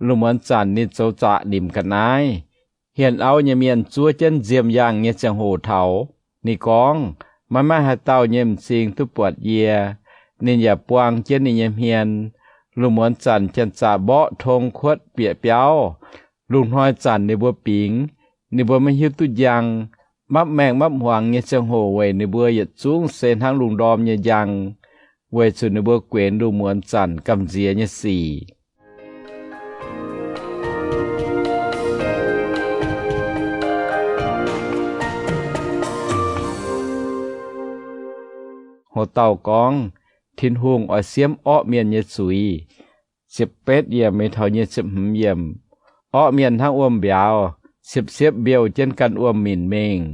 Lungh muonz zanc ninh zoux zaqc nimc ga'naaiv. Hienh auv nyei mienh zuov jienv nziemh yaangh nyei ziangh hoc taux, ninh gorngv, Maiv maaih haaix dauh nyei m'zing duqv buatc yie. Ninh yaac buang jienv ninh nyei hmien. Lungh muonz zanc janx-zaqc mborqv tong kuotv bieqc biauv. Lungh hnoi zanc ninh mbuo bingx, ninh mbuo maiv hiuv duqv njang. Mapv maengh mapv hmuangx nyei ziangh hoc weic ninh mbuo yietc zungv se hnangv lungh ndorm nyei njang, weic zuqc ninh mbuo guenx lungh muonz zanc gamh nziex nyei sic. Hoc dauh gorngv, Tin-Hungh oix siemv orqv mienh nyei zuiz. Ziepc betv yiemc mingh taux nyic ziepc hmz yiemc. Orqv mienh hnangv wuom-mbiauz, siepv-siepv mbiouh jienv ganh wuom-minc mingh.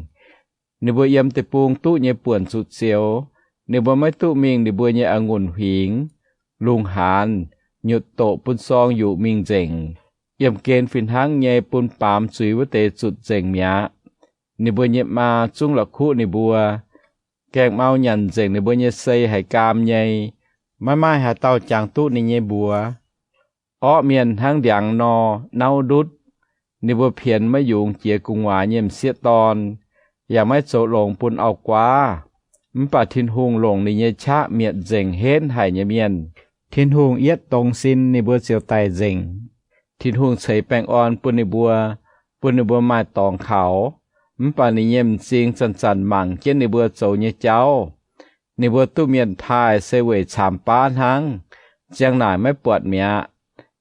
Ninh mbuo yiem deic-bung duqv nyei buonc zuqc zioux. Ninh mbuo maiv duqv mingh ninh mbuo nyei a'ngunc huingx. Lungh haanz, nyutc doqc bun sorng yuqc mingh nzengc. Yiemh gen fih hnangv nyei bun baamz zuiz wuov deix zutc nzengc mi'aqv. Ninh mbuo nyei maa zungv la'kuqv ninh mbuo. Gaengh mau nyanc nzengc ninh mbuo nyei sei haiz gaam nyei. Maiv maaih haaix dauh jangx duqv ninh nyei mbuox. Orqv mienh hnangv ndiangx nor, nauv ndutv. Ninh mbuo pienx maiv yungz jiex gu'nguaaz nyei m'sieqv dorn, yaac maiv zoux longx bun auv-guaav. Mv baac Tin-Hungh longc ninh nyei qaqv mietc nzengc henv haic nyei mienh. Tin-Hungh yietv dongz sin ninh mbuo ziouc daic nzengc. Tin-Hungh ceix baengh orn bun ninh mbuo, bun ninh mbuo maaih dorngx kaux. Mv baac ninh nyei m'zing zanc-zanc mangc jienv ninh mbuo zoux nyei jauv. Ninh mbuo duqv mienh taaih se weic caamx baav hnangv, ziang naaic maiv buatc mi'aqv.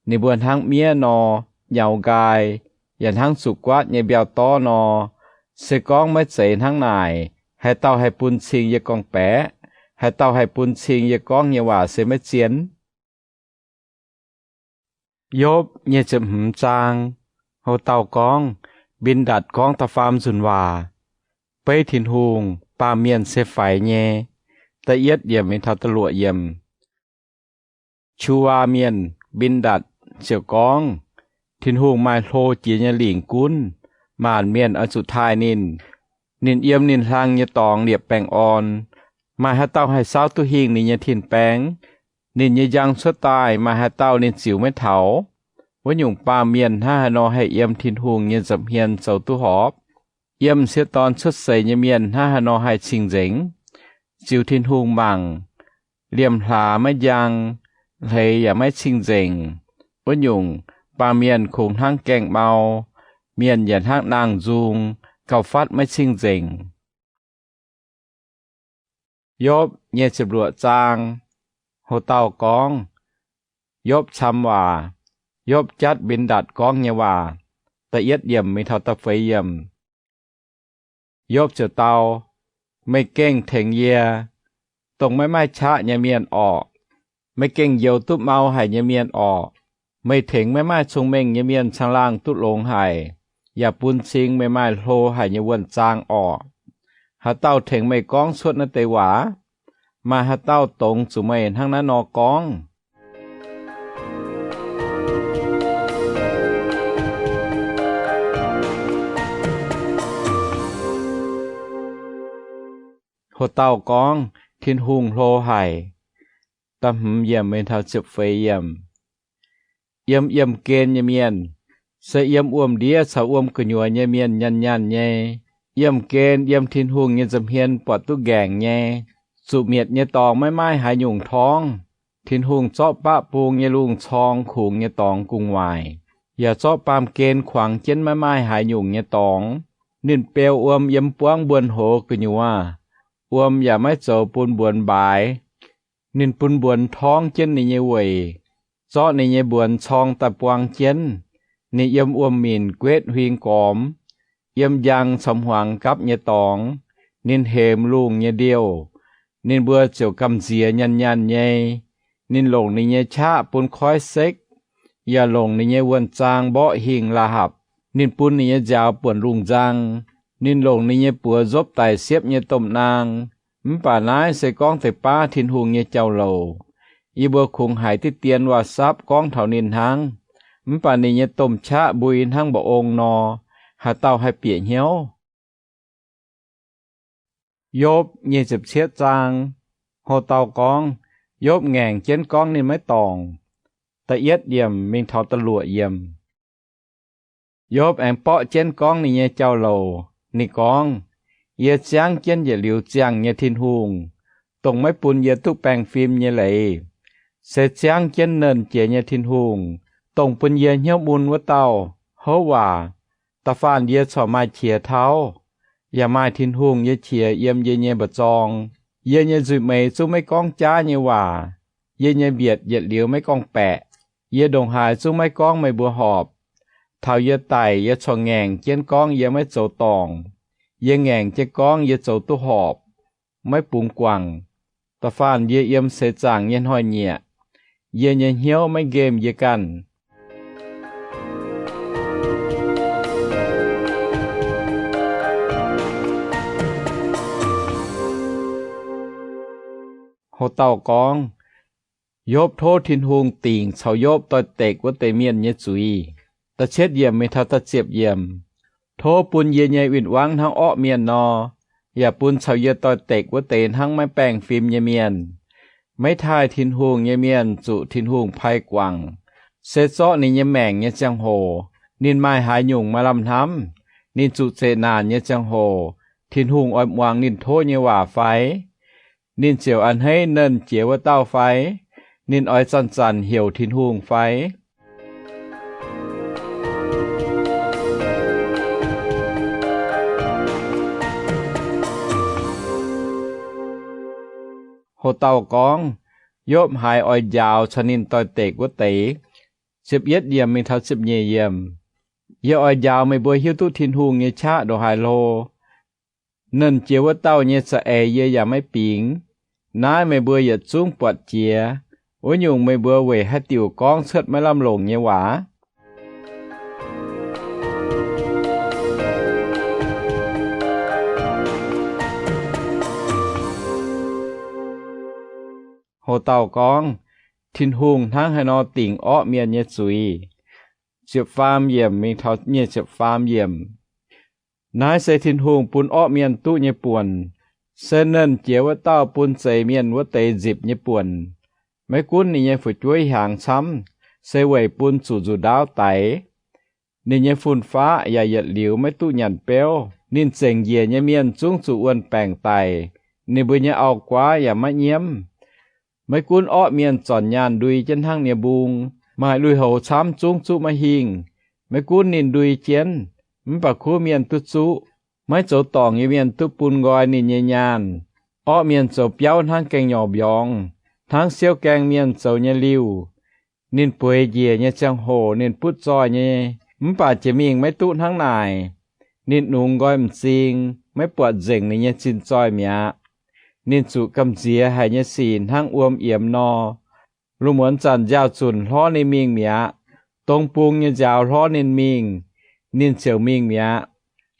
Ninh mbuo hnangv miev nor, nyaux nqaai, yaac hnangv zuqc guaatv nyei mbiauh dorv nor. Se gorngv maiv zeiz hnangv naaic, haaix dauh haih bun cing yie gorngv-baeqc? Haaix dauh haih bun cing yie gorngv nyei waac se maiv zien? Yopv nyic ziepc hmz zaang. Hoc dauh gorngv, Mbindatc gorngv da'faam nzunc waac, beiv Tin-Hungh, baamh mienh se faix nyei. Da'yietv yiemc mingh taux da'luoqc yiemc. Qua mienh Mbindatc ziouc gorngv, Tin-Hungh maaih hlo jiex nyei lingc gunv, maanc mienh oix zuqc taaih ninh. Ninh yiem ninh hlang nyei dorngx liepc baengh orn. Maaih haaix dauh haih saauv duqv hingh ninh nyei tin-baeng? Ninh nyei njang cuotv daaih, maaih haaix dauh ninh ziux maiv taux? Wuov nyungc, baamh mienh hnangv haaix nor haih yiem Tin-Hungh nyei nza'hmien zoux duqv horpc? Yiem m'sieqv dorn cuotv seix nyei mienh hnangv haaix nor haih cing-nzengc? Ziux Tin-Hungh mangc, liemh hlaax maiv njang, hleix yaac maiv cing-nzengc. Wuov nyungc, baamh mienh kungx hnangv gaengh mau, mienh yaac hnangv naang-nzung, gauh fatv maiv cing-nzengc. Yopv nyic ziepc luoqc zaang. Ho dauh gorngv, Yopv camv waac. Yopv jatv Mbindatc gorngv nyei waac, da'yietv yiemc mingh taux da'feix yiemc. Yopv ziouc dau, Meih gengh tengx yie, dongh maiv maaih qaqv nyei mienh orqc. Meih gengh njoux duqv mau haic nyei mienh orqc. Meih tengx maiv maaih cong-mengh nyei mienh caangh laangh duqv longx haic, yaac bun cing meih maaih hlo haic nyei wuonh zaang orqc. Haaix dauh tengx meih gorngv cuotv naaiv deix waac? Maaih haaix dauh dongz zuqc meih hnangv naaiv nor gorngv? Ho dauh gorngv, Tin-Hungh hlo haic. Da'hmz yiemc mingh taux ziepc feix yiemc. Yiem yiemh gen nyei mienh, se yiem wuom-ndiev caux wuom gu'nyuoz nyei mienh nyanc nyanc nyei. Yiemh gen yiem Tin-Hungh nyei nza'hmien buatc duqv ngaengc nyei. Zuqc mietc nyei dorngx maiv maaih haaix nyungc torngv. Tin-Hungh zorqv baqv bung nyei lungh corng kungx nyei dorngx gu'nguaaic, yaac zorqv baamh gen kuangx jienv maiv maaih haaix nyungc nyei dorngx. Ninh beu wuom yiem buangv mbuonx-hoz gu'nyuoz, wuom yaac maiv zoux bun mbuonx mbaaix. Ninh bun mbuonx torngv jienv ninh nyei weic, zorqv ninh nyei mbuonx corng daaih buang jienv. Ninh yiem wuom-minc guetv huing gormx, yiem njang caux hmuangx gapv nyei dorngx. Ninh hemx lungh nyei ndiouh, ninh mbuo ziouc gamh nziex nyanc nyanc nyei. Ninh longc ninh nyei qaqv bun koiv sekv, yaac longc ninh nyei wuonh zaang mborqv hingh la'hapc. Ninh bun ninh nyei nziaaux buonc lungh nzang. Ninh longc ninh nyei buoz nzopv daic siepv nyei domh naang. Mv baac naaiv se gorngv deix baav Tin-Hungh nyei jauv-louc. Yie mbuo kungx haiz diqv dien waac-sapv gorngv taux ninh hnangv. Mv baac ninh nyei domh qaqv mbui hnangv mba'ong nor, haaix dauh haih bieqc hnyouv? Yopv nyic ziepc cietv zaang. Ho dauh gorngv, Yopv ngaengc jienv gorngv ninh maiv dorngc. Da'yietv yiemc mingh taux da'luoqc yiemc. Yopv aengx borqv jienv gorngv ninh nyei jauv-louc. Ninh gorngv, Yie ziangv jienv yietc liuz ziangh nyei Tin-Hungh, dongh maiv bun yie duqv baengh fim nyei leiz, se ziangv jienv Nernh Jiex nyei Tin-Hungh, dongh bun yie hnyouv mun wuov dauh. Houv waac, da'faanh yie corc maaih qiex tauv, yaac maaih Tin-Hungh nyei qiex yiem yie nyei mba'zorng. Yie nyei nzuih meix zungv maiv gorngv jaav nyei waac. Yie nyei mbietc yietc liuz maiv gorngv-baeqc. Yie ndongc haaix zungv maiv gorngv meih mbuo horpc. Taux yie daic, yie corc ngaengc jienv gorngv yie maiv zoux dorngc. Yie ngaengc jienv gorngv yie zoux duqv horpc, maiv bungx guangc. Da'faanh yie yiem seix zaangc nyei hnoi-nyieqc, yie nyei hnyouv maiv nqemh yie ganh. Ho dauh gorngv, Yopv tov Tin-Hungh dingc caux Yopv doix-dekc wuov deix mienh nyei zuiz. Da'cietv yiemc mingh taux da'ziepc yiemc. Tov bun yie nyei win-wangv hnangv orqv mienh nor, yaac bun caux yie doix-dekc wuov deix hnangv maiv baengh fim nyei mienh. Maiv taaih Tin-Hungh nyei mienh zuqc Tin-Hungh pai guangc. Se zorqv ninh nyei maengc nyei ziangh hoc, ninh maaih haaix nyungc maaih lamh hnamv? Ninh zuqc zeqc naanc nyei ziangh hoc, Tin-Hungh oix muangx ninh tov nyei waac fai? Ninh ziouc a'hneiv Nernh Jiex wuov dauh fai? Ninh oix zanc-zanc heuc Tin-Hungh fai? Ho dauh gorngv, Yopv haiz oix njaaux caux ninh doix-dekc wuov deix. Ziepc yietv yiemc mingh taux ziepc nyeic yiemc. Yie oix njaaux meih mbuo hiuv duqv Tin-Hungh nyei qaqv ndongc haaix hlo. Nernh Jiex wuov dauh nyei za'eix yie yaac maiv bingx. Naaiv meih mbuo yietc zungv buatc jiex. Wuov nyungc, meih mbuo weic haaix diuc gorngv cuotv maiv lamh longc nyei waac? Ho dauh gorngv, Tin-Hungh hnangv haaix nor dingc orqv mienh nyei zuiz. Ziepc faam yiemc mingh taux nyic ziepc faam yiemc. Naaiv se Tin-Hungh bun orqv mienh duqv nyei buonc, se nernh jiex wuov dauh bun zeix mienh wuov deix nzipc nyei buonc. Maiv gunv ninh nyei fu'jueiv hiaangx camv, se weic bun zuqc nzuqc ndaauv daix. Ninh nyei fun-faqv yaac yietc liuz maiv duqv nyanc beuv. Ninh zengc njiec nyei mienh zungv zuqc wuon-baengc daic. Ninh mbuo nyei auv-guaav yaac maiv nyiemv. Maiv gunv orqv mienh zornc nyaanh ndui jienv hnangv nie-mbung, maaih lui-houx camv zungv zuqv maiv hingh. Maiv gunv ninh ndui jienv, mv baac kuv mienh duqv zuqv. Maiv zoux dorngc nyei mienh duqv bun nqoi ninh nyei nyaanh. Orqv mienh zoux biauv hnangv gaeng-nyorc mbiorngz, hnangv siouv gaeng mienh zoux nyei liuh. Ninh bueix njiec nyei ziangh hoc ninh butv zoih nyei, mv baac jiex mingh maiv duqv hnangv naaic. Ninh nungx nqoi m'zing, maiv buatc nzengc ninh nyei zinh zoih mi'aqv. Ninh zuqc gamh nziex haic nyei sic hnangv wuom yiemx nor. Lungh muonz zanc nziaaux-zunc hlorv ninh mingh mi'aqv. Dong bung nyei nziaaux hlorv ninh mingh, ninh ziouc mingh mi'aqv.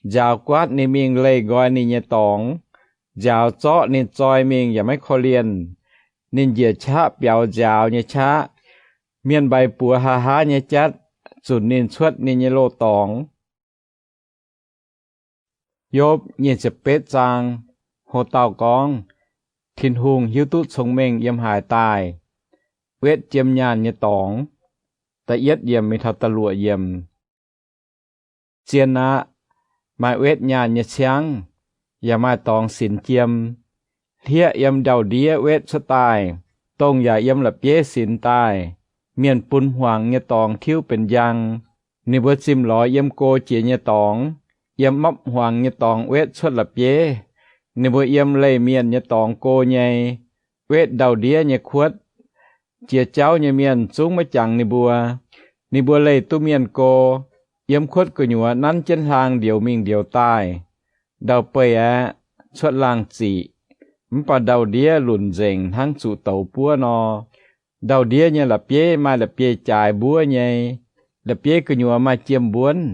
Nziaaux guaatv ninh mingh leih nqoi ninh nyei dorngx. Nziaaux zorqv ninh zoi mingh yaac maiv korv-lienh. Ninh njiec qaqv biaux nziaaux nyei qaqv. Mienh mbaix buoz haa haa nyei jatv zunc ninh cuotv ninh nyei loz-dorngx. Yopv nyic ziepc betv zaang. Ho dauh gorngv, Tin-Hungh hiuv duqv cong-mengh yiem haaix daaih. Wetv jiem nyaanh nyei dorngx. Da'yietv yiemc mingh taux da'luoqc yiemc. Zien aqv. Maaih wetv nyaanh nyei ciangv, yaac maaih dorngx sinx jiem. Hlieqv yiem ndau-ndiev wetv cuotv daaih, dongh yaac yiem la'bieiv sinx daaih. Mienh bun hmuangx nyei dorngx tiuv benx njang. Ninh mbuo zimh lorz yiem go jiex nyei dorngx, yiem mapv hmuangx nyei dorngx wetv cuotv la'bieiv. Ninh mbuo yiem leih mienh nyei dorngx go nyei, wetv ndau-ndiev nyei kuotv. Jiex jauv nyei mienh zungv maiv jangx ninh mbuo. Ninh mbuo leih duqv mienh go, yiem kuotv gu'nyuoz nanv jienv hlaang ndioux mingh ndioux daaih. Ndau-beih aeqv, cuotv laangh ziqc, mv baac ndau-ndiev lunc nzengc hnangv zuqc douz buov nor. Ndau-ndiev nyei la'bieiv maaih la'bieiv-jaaix mbuov nyei. La'bieiv gu'nyuoz maaih jiem mbuonv.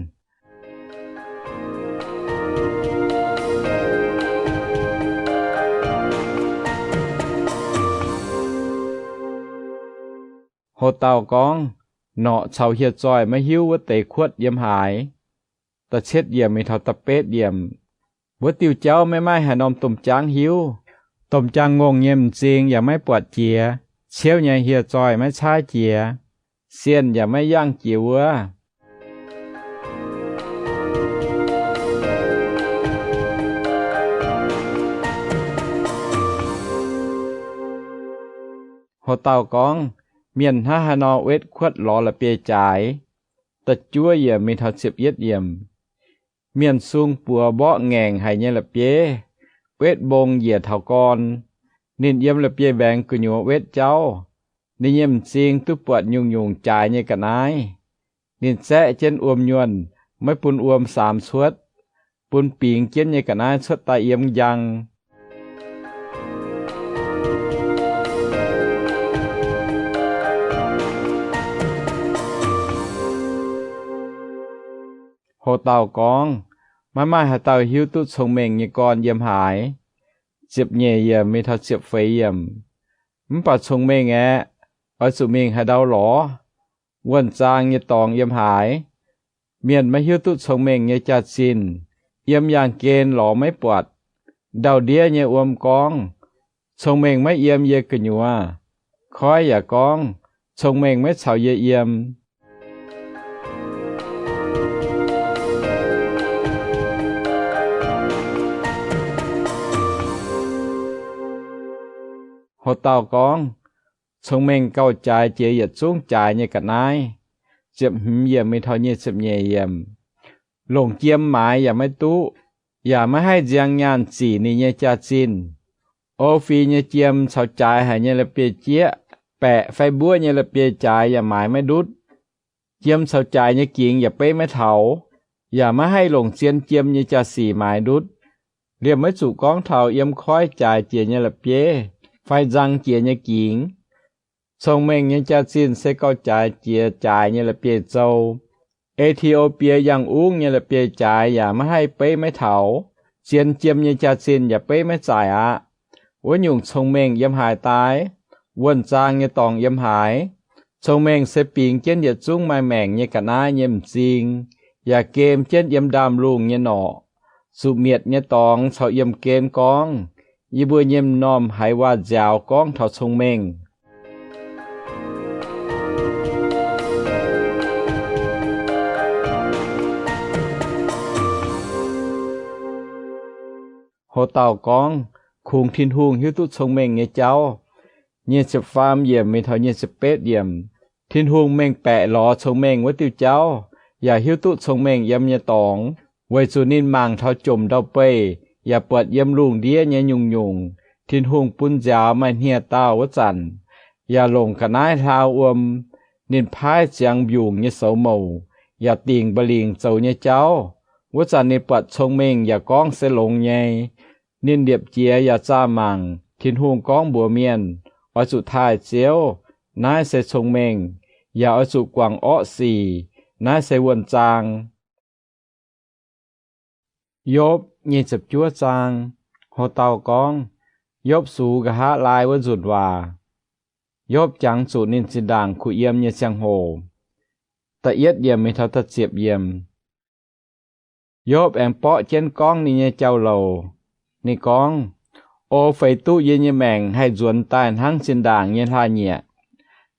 Ho dauh gorngv, Norqc caux hieh zoih maiv hiuv wuov deix kuotv yiem haaix. Da'cietv yiemc mingh taux da'betv yiemc. Wuov diuh jauv maiv maaih haaix norm domh jaangv hiuv. Domh jaangv ngongh nyei m'zing yaac maiv buatc jiex. Ciouv nyei hieh zoih maiv caaiv jiex. Sienh yaac maiv yangh jiex wuov. Ho dauh gorngv, Mienh hnangv haaix nor wetv kuotv lorz la'bieiv-jaaix. Da'juov yiemc mingh taux ziepc yietv yiemc. Mienh sung buoz mborqv ngaengc haic nyei la'bieiv, wetv mbong njiec taux gorn. Ninh yiem la'bieiv-mbaengx gu'nyuoz wetv jauv. Ninh nyei m'zing duqv buatc nyungc-nyungc jaaix nyei ga'naaiv. Ninh zaeqv jienv wuom-nyuonh, maiv bun wuom saamx cuotv, bun bingx jienv nyei ga'naaiv cuotv daaih yiem njang. Ho dauh gorngv, Maiv maaih haaix dauh hiuv duqv cong-mengh nyei gorn yiem haaix. Ziepc nyeic yiemc mingh taux ziepc feix yiemc. Mv baac cong-mengh aeqv, oix zuqc mingh haaix ndau lorz? Wuonh zaang nyei dorngx yiem haaix? Mienh maiv hiuv duqv cong-mengh nyei jaax-zinh, yiem yaangh gen lorz maiv buatc. Ndau-ndiev nyei wuom gorngv, Cong-mengh maiv yiem yie gu'nyuoz. Koiv yaac gorngv, Cong-mengh maiv caux yie yiem. Ho dauh gorngv, Cong-mengh gauh jaaix jiex yietc zungv jaaix nyei ga'naaiv. Ziepc hmz yiemc mingh taux nyic ziepc nyeic yiemc. Longc jiem maaiz yaac maiv duqv, yaac maiv haih nziang nyaanh zic ninh nyei jaax-zinh. O^fi nyei jiem caux jaaix haic nyei la'bieiv-jieqv, baeqc fai mbuov nyei la'bieiv-jaaix yaac maaiz maiv ndutv. Jiem caux jaaix nyei gingx yaac beiv maiv taux, yaac maiv haih longc zien jiem nyei jaax-sic maaiz ndutv. Liemh maiv zuqc gorngv taux yiem koiv jaaix jiex nyei la'bieiv fai nzang jiex nyei gingx. Cong-mengh nyei jaax-zinh se gauh jaaix jiex jaaix nyei la'bieiv-zou. E^ti^o^bie Yangh Ungv nyei la'bieiv-jaaix yaac maiv haih beiv maiv taux. Zien jiem nyei jaax-zinh yaac beiv maiv zaaic aqv. Wuov nyungc cong-mengh yiem haaix daaih? wuonh zaang nyei dorngx yiem haaix? Cong-mengh se bingx jienv yietc zungv maaih maengc nyei ga'naaiv nyei m'zing, yaac gem jienv yiem ndaamv-lungh nyei norqc. Zuqc mietc nyei dorngx caux yiemh gen gorngv, yie mbuo nyei m'normh haiz waac-nziaaux gorngv taux cong-mengh. Ho dauh gorngv, kungx Tin-Hungh hiuv duqv cong-mengh nyei jauv. Nyic ziepc faam yiemc mingh taux nyic ziepc betv yiemc. Tin-Hungh mengh baeqc lorz cong-mengh wuov diuh jauv, yaac hiuv duqv cong-mengh yiem nyei dorngx, weic zuqc ninh mangc taux jomc ndau-beih, yaac buatc yiem lungh ndiev nyei nyungc-nyungc Tin-Hungh bun nziaaux maaih hniev-daauh wuov zanc, yaac longc ga'naaiv hlau wuom. Ninh paaiv ziangx mbiungc nyei soux mouc, yaac dingc mba'lingc zoux nyei jauv. Wuov zanc ninh buatc cong-mengh yaac gorngv se longx nyei. Ninh liepc jiez yaac zaah mangc Tin-Hungh gorngv mbuox mienh, oix zuqc taaih Ziouv, naaiv se cong-mengh, yaac oix zuqc guangc orqv sic, naaiv se wuonh zaang. Yopv nyic ziepc juov zaang. Ho dauh gorngv, Yopv sux nqa'haav laai wuov nzunc waac. Yopv jangx zuqc ninh zinh ndaangc kuh yiem nyei ziangh hoc. Da'yietv yiemc mingh taux da'ziepc yiemc. Yopv aengx borqv jienv gorngv ninh nyei jauv-louc. Ninh gorngv, O feix duqv yie nyei maengc haih nzuonx daaih hnangv zinh ndaangc nyei hlaax-nyieqc,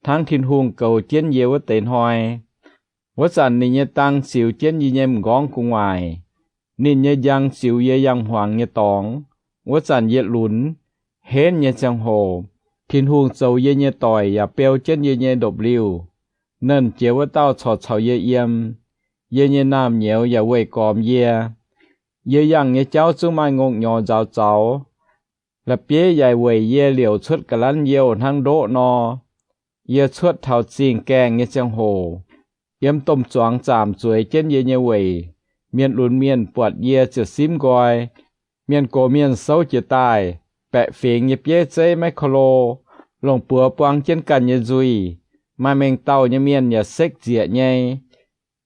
hnangv Tin-Hungh goux jienv yie wuov deix hnoi. Wuov zanc ninh nyei dang ziux jienv yie nyei m'nqorngv gu'nguaaic. Ninh nyei njang ziux yie yangh hmuangx nyei dorngx. Wuov zanc yie lunx. Henv nyei ziangh hoc, Tin-Hungh zoux yie nyei doic yaac beu jienv yie nyei ndopv-liuh. Nernh Jiex wuov dauh corc caux yie yiem. Yie nyei naamh nyouz yaac weih gormx yie. Yie yangh nyei jauv zungv maaih ngongh nyorx nzaaux zaux. La'bieiv yaac weic yie liouc cuotv ga'lanv youh hnangv ndoqv nor. Yie cuotv taux zingh gaengh nyei ziangh hoc, yiem domh zuangx zaamc zueiz jienv yie nyei weic. Mienh lunx mienh buatc yie ziouc simv nqoi. Mienh gox mienh souv jiez daaih, baeqc fingx nyei bieiv zeiv maiv ko lo, longc buoz buang jienv ganh nyei nzuih. Maaih mengh dauh nyei mienh yaac sekv nzieqc nyei.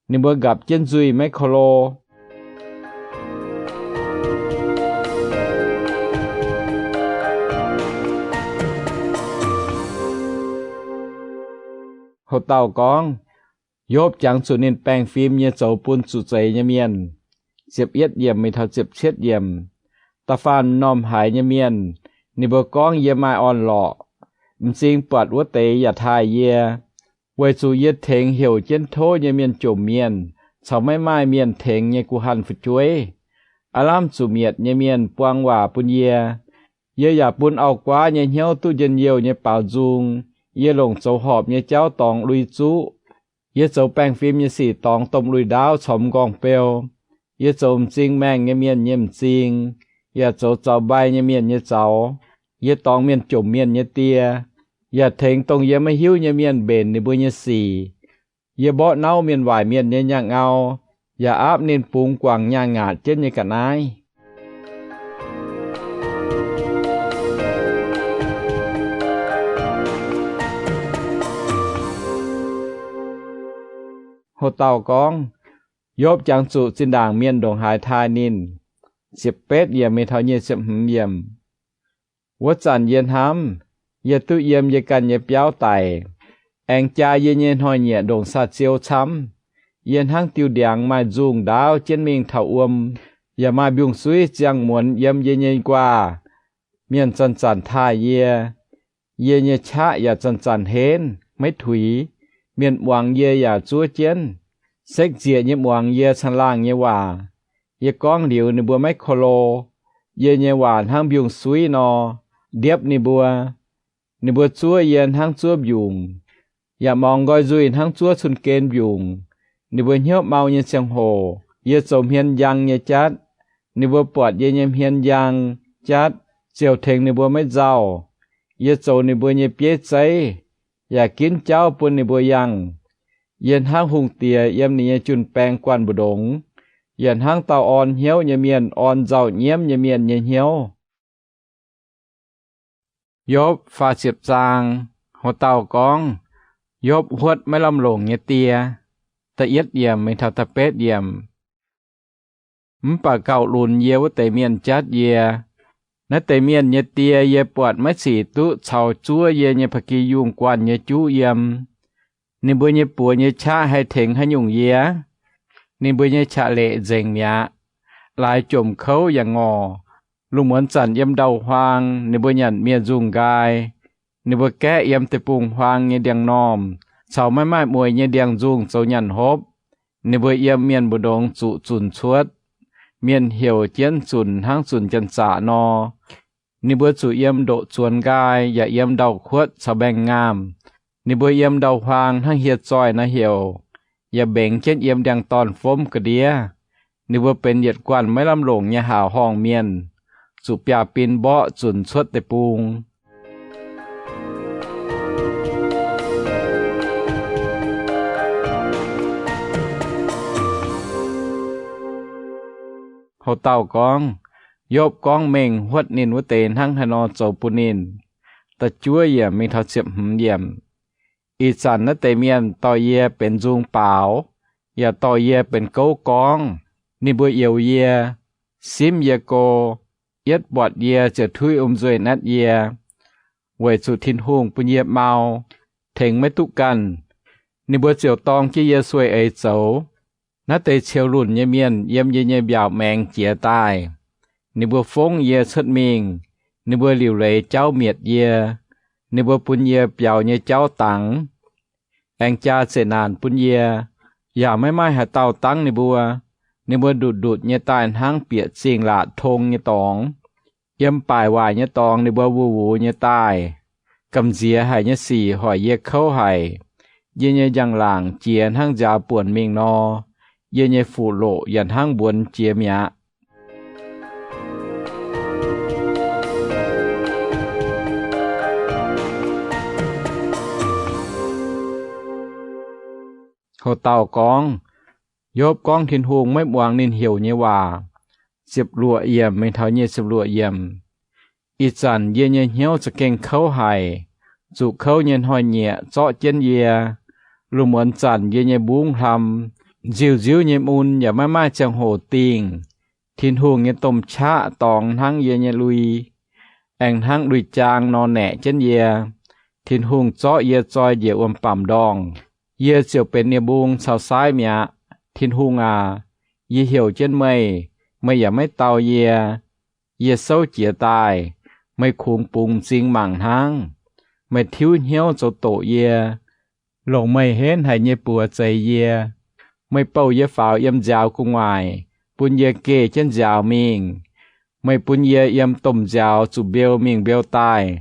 Ninh mbuo nqapc jienv nzuih maiv ko lo. Ho dauh gorngv, Yopv jangx zuqc ninh baengh fim nyei zoux bun zuqc zeix nyei mienh. Ziepc yietv yiemc mingh taux ziepc cietv yiemc. Da'faanh m'normh haiz nyei mienh, ninh mbuo gorngv yie maaih orn-lorqc. M'zing buatc wuov deix yaac taaih yie, weic zuqc yie tengx heuc jienv tov nyei mienh jomc mienh caux maiv maaih mienh tengx nyei guh hanh fu'jueiv. Aav lamh zuqc mietc nyei mienh buang waac bun yie. Yie yaac bun auv-guaav nyei hnyouv duqv njien-youh nyei baaux nzung. Yie longc zoux horpc nyei jauv dorngx lui-zuqv. Yie zoux baengh fim nyei sic dorngx domh lui-ndaauv corc m'nqorngv beu. Yie zoux m'zing maengh nyei mienh nyei m'zing, yaac zoux zaux mbai nyei mienh nyei zaux. Yie dorngx mienh jomc mienh nyei die, yaac tengx dongh yie maiv hiuv nyei mienh mbenc ninh mbuo nyei sic. Yie mborqv nauv mienh waaic mienh nyei nyaangh-ngau, yaac aapv ninh bungx guangc nyaah ngaatc jienv nyei ga'naaiv. Ho dauh gorngv, Yopv jangx zuqc zinh ndaangc mienh ndongc haaix taaih ninh. Ziepc betv yiemc mingh taux nyic ziepc hmz yiemc. Wuov zanc yie hnamv, yie duqv yiem yie ganh nyei biauv daic, aengx jaa yie nyei hnoi-nyieqc ndongc saa-ziou camv. Yie hnangv diuh ndiangx maaih nzungh ndaauv jienv mingh taux wuom, yaac maaih mbiungc-suiv ziangh muonz yiem yie nyei nquaah. Mienh zanc-zanc taaih yie. Yie nyei qaqv yaac zanc-zanc henv, maiv tuix. Mienh muangx yie yaac zuov jienv. Sekv nzieqc nyei muangx yie caangh laangh nyei waac. Yie gorngv liuz ninh mbuo maiv ko lo. Yie nyei waac hnangv mbiungc-suiv nor, ndiepv ninh mbuo. Ninh mbuo zuov yie hnangv zuov mbiungc, yaac morngx nqoi nzuih hnangv zuov cun-gen mbiungc. Ninh mbuo hnyouv mau nyei ziangh hoc, yie zoux hmien njang nyei jatv. Ninh mbuo buatc yie nyei hmien njang jatv, ziouc tengx ninh mbuo maiv nzauh. Yie zoux ninh mbuo nyei bieiv zeiv, yaac ginv jauv bun ninh mbuo yangh. Yie hnangv hungh diex yiem ninh nyei jun-baeng guanh mbu'ndongx, yaac hnangv dauh orn hnyouv nyei mienh orn nzauh-nyiemv nyei mienh nyei hnyouv. Yopv faah ziepc zaang. Ho dauh gorngv, Yopv huotv maiv lamh longc nyei die. Da'yietv yiemc mingh taux da'betv yiemc. Mv baac gauh lunx yie wuov deix mienh jatv yie. Naaiv deix mienh nyei die yie buatc maiv zic duqv caux zuov yie nyei ba'gi yungh guanh nyei juv yiem. Ninh mbuo nyei buoz nyei qaqv haih tengx haaix nyungc yie? Ninh mbuo nyei qaqc leqc nzengc mi'aqv. Laaix jomc kouv yaac ngorc. Lungh muonz zanc yiem ndau-huaang ninh mbuo nyanc mienh nzungh nqaai. Ninh mbuo gaeqv yiem deic-bung-huaang nyei ndiangx-normh caux maiv maaih mueiz nyei ndiangx-nzungh zoux nyanc hopv. Ninh mbuo yiem mienh mbu'ndongx zuqc zunc cuotv. Mienh heuc jienv zunc hnangv zunc janx-zaqc nor. Ninh mbuo zuqc yiem ndoqc zuonx nqaai yaac yiem ndau-kuotv caux mbaengx-ngaamh. Ninh mbuo yiem ndau-huaang hnangv hieh zoih nor heuc, yaac mbengx jienv yiem ndiangx-dorn-fomv ga'ndiev. Ninh mbuo benx yietc guanh maiv lamh longc nyei haauc horngh mienh, zuqc biaav-bin mborqv zunc cuotv deic-bung. Houc dauh gorngv, Yopv gorngv mengh huotv ninh wuov deix hnangv haaix nor zoux bun ninh. Da'juov yiemc mingh taux ziepc hmz yiemc. Ih zanc naaiv deix mienh dorh yie benx nzung baaux, yaac dorh yie benx gouv gorngv. Ninh mbuo youx yie, simv yie go, yietv buatc yie ziouc tuiv wuom-nzuih naetv yie, weic zuqc Tin-Hungh bun yie mau, tengx maiv duqv ganh. Ninh mbuo ziouc dorng jienv yie sueih eix zoux. Naaiv deix ceux lunc nyei mienh yiem yie nyei mbiaauc maengx jiez daaih. Ninh mbuo fongv yie cuotv mingh. Ninh mbuo liuc leiz jauv mietc yie. Ninh mbuo bun yie biaux nyei jauv dangx, aengx jaa zeqc naanc bun yie, yaac maiv maaih haaix dauh dangv ninh mbuo. Ninh mbuo ndutc-ndutc nyei daaih hnangv bieqc zingh laatc tong nyei dorngx. Yiem baaic waaic nyei dorngx ninh mbuo wuov wux nyei daaih. Gamh nziex haic nyei sic hoic yie kouv haic. Yie nyei njang-laangc jiex hnangv nziaaux buonc mingh nor. Yie nyei fuqv-loqc yaac hnangv mbuonx jiex mi'aqv. Houc dauh gorngv, Yopv gorngv Tin-Hungh maiv muangx ninh heuc nyei waac. Ziepc luoqc yiemc mingh taux nyic ziepc luoqc yiemc. Ih zanc yie nyei hnyouv za'gengh kouv haic. Zuqc kouv nyei hnoi-nyieqc zorqv jienv yie. Lungh muonz zanc yie nyei mbungv hlam. Nziu-nziuv nyei mun yaac maiv maaih ziangh hoc dingh. Tin-Hungh nyei domh qaqv dorngx hnangv yie nyei lui, aengx hnangv lui-jaang nor naeqc jienv yie. Tin-Hungh zorqv yie zoi njiec wuom-bamc ndorngh. Yie ziouc benx nie-mbung caux saaiv mi'aqv. Tin-Hungh aac, yie heuc jienv meih, meih yaac maiv dau yie. Yie souv jiez daaih, meih kungx bungx m'zing mangc hnangv. Meih tiuv hnyouv zoux doqc yie, longc meih henv haic nyei buoz zeix yie. Meih bouh yie faaux yiem nziaaux gu'nguaaic, bun yie geh jienv nziaaux mingh. Meih bun yie yiem domh nziaaux zuqc mbeu mingh mbeu daaih.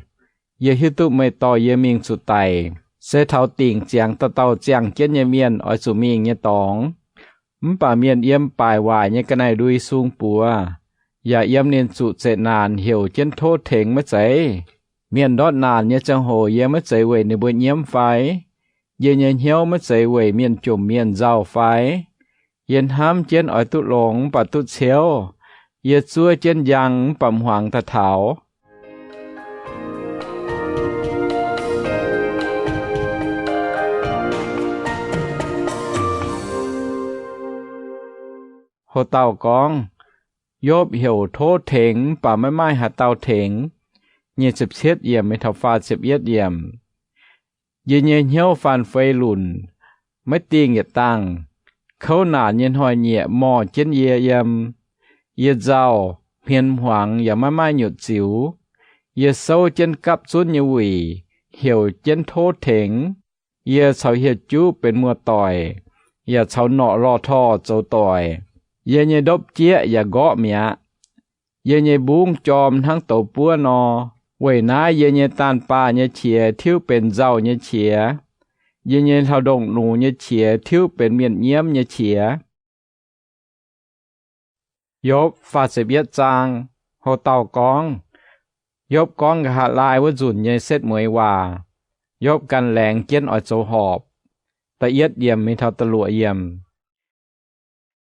Yie hiuv duqv meih dorh yie mingh zuqc daic, se taux dingc ziangx dauh dauh ziangh jienv nyei mienh oix zuqc mingh nyei dorngx. Mv baac mienh yiem baaic waaic nyei ga'naaiv-ndui sung buoz, yaac yiem ninh zuqc zeqc naanc heuc jienv tov tengx maiv zeiz? Mienh ndortv naanc nyei ziangh hoc yie maiv zeiz weic ninh mbuo nyiemv fai? Yie nyei hnyouv maiv zeiz weic mienh jomc mienh nzauh fai? Yie hnamv jienv oix duqv longx mv baac duqv ciouv. Yie zuov jienv njang mv baac hmuangx daaih taux. Houc dauh gorngv, Yopv heuc tov tengx mv baac maiv maaih haaix dauh tengx. Nyic ziepc cietv yiemc mingh taux faah ziepc yietv yiemc. Yie nyei hnyouv faan fei lunc, maiv dingh yietc dangh. Kouv naanc nyei hnoi-nyieqc morh jienv yie yiem. Yie nzauh, hmien hmuangx yaac maiv maaih nyutc ziux. Yie souv jienv gapv zunv nyei wuic, heuc jienv tov tengx. Yie caux hieh juv benx muoz-doic, yaac caux norqc lorh torh zoux doic. Yie nyei ndopv jieqv yaac nqorqv mi'aqv. Yie nyei mbungv jorm hnangv douz buov nor. Weic naaiv yie nyei daanh baah nyei qiex tiuv benx nzauh nyei qiex. Yie nyei hlauv-ndongh nux nyei qiex tiuv benx mienh nyiemv nyei qiex. Yopv faah ziepc yietv zaang. Houc dauh gorngv, Yopv gorngv nqa'haav laai wuov nzunc nyei setv mueiz waac. Yopv gan laengz jienv oix zoux horpc. Da'yietv yiemc mingh taux da'luoqc yiemc.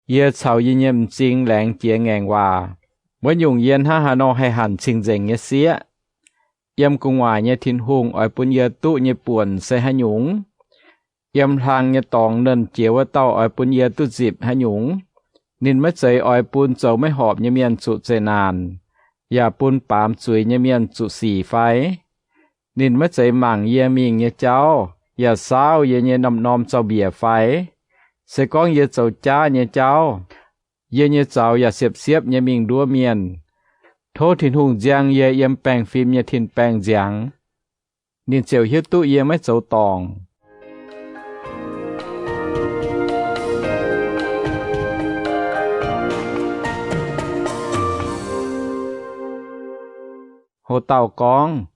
Yie caux yie nyei m'zing laengz jiex ngaengc waac. Wuov nyungc yie hnangv haaix nor haih hanc cing-nzengc nyei sieqv? Yiem gu'nguaaic nyei Tin-Hungh oix bun yie duqv nyei buonc se haaix nyungc? Yiem hlaang nyei dorngx nernh jiex wuov dauh oix bun yie duqv nzipc haaix nyungc? Ninh maiv zeiz oix bun zoux maiv horpc nyei mienh zuqc zeqc naanc, yaac bun baamz zuiz nyei mienh zuqc sic fai? Ninh maiv zeiz mangc yie mingh nyei jauv, yaac saauv yie nyei norm-norm zaux-mbiec fai? Se gorngv yie zoux jaav nyei jauv, yie nyei zaux yaac siepv-siepv nyei mingh nduov mienh. Tov Tin-Hungh nziang yie yiem baengh fim nyei tin-baengh nziangx, ninh ziouc hiuv duqv yie maiv zoux dorngc. Ho dauh gorngv,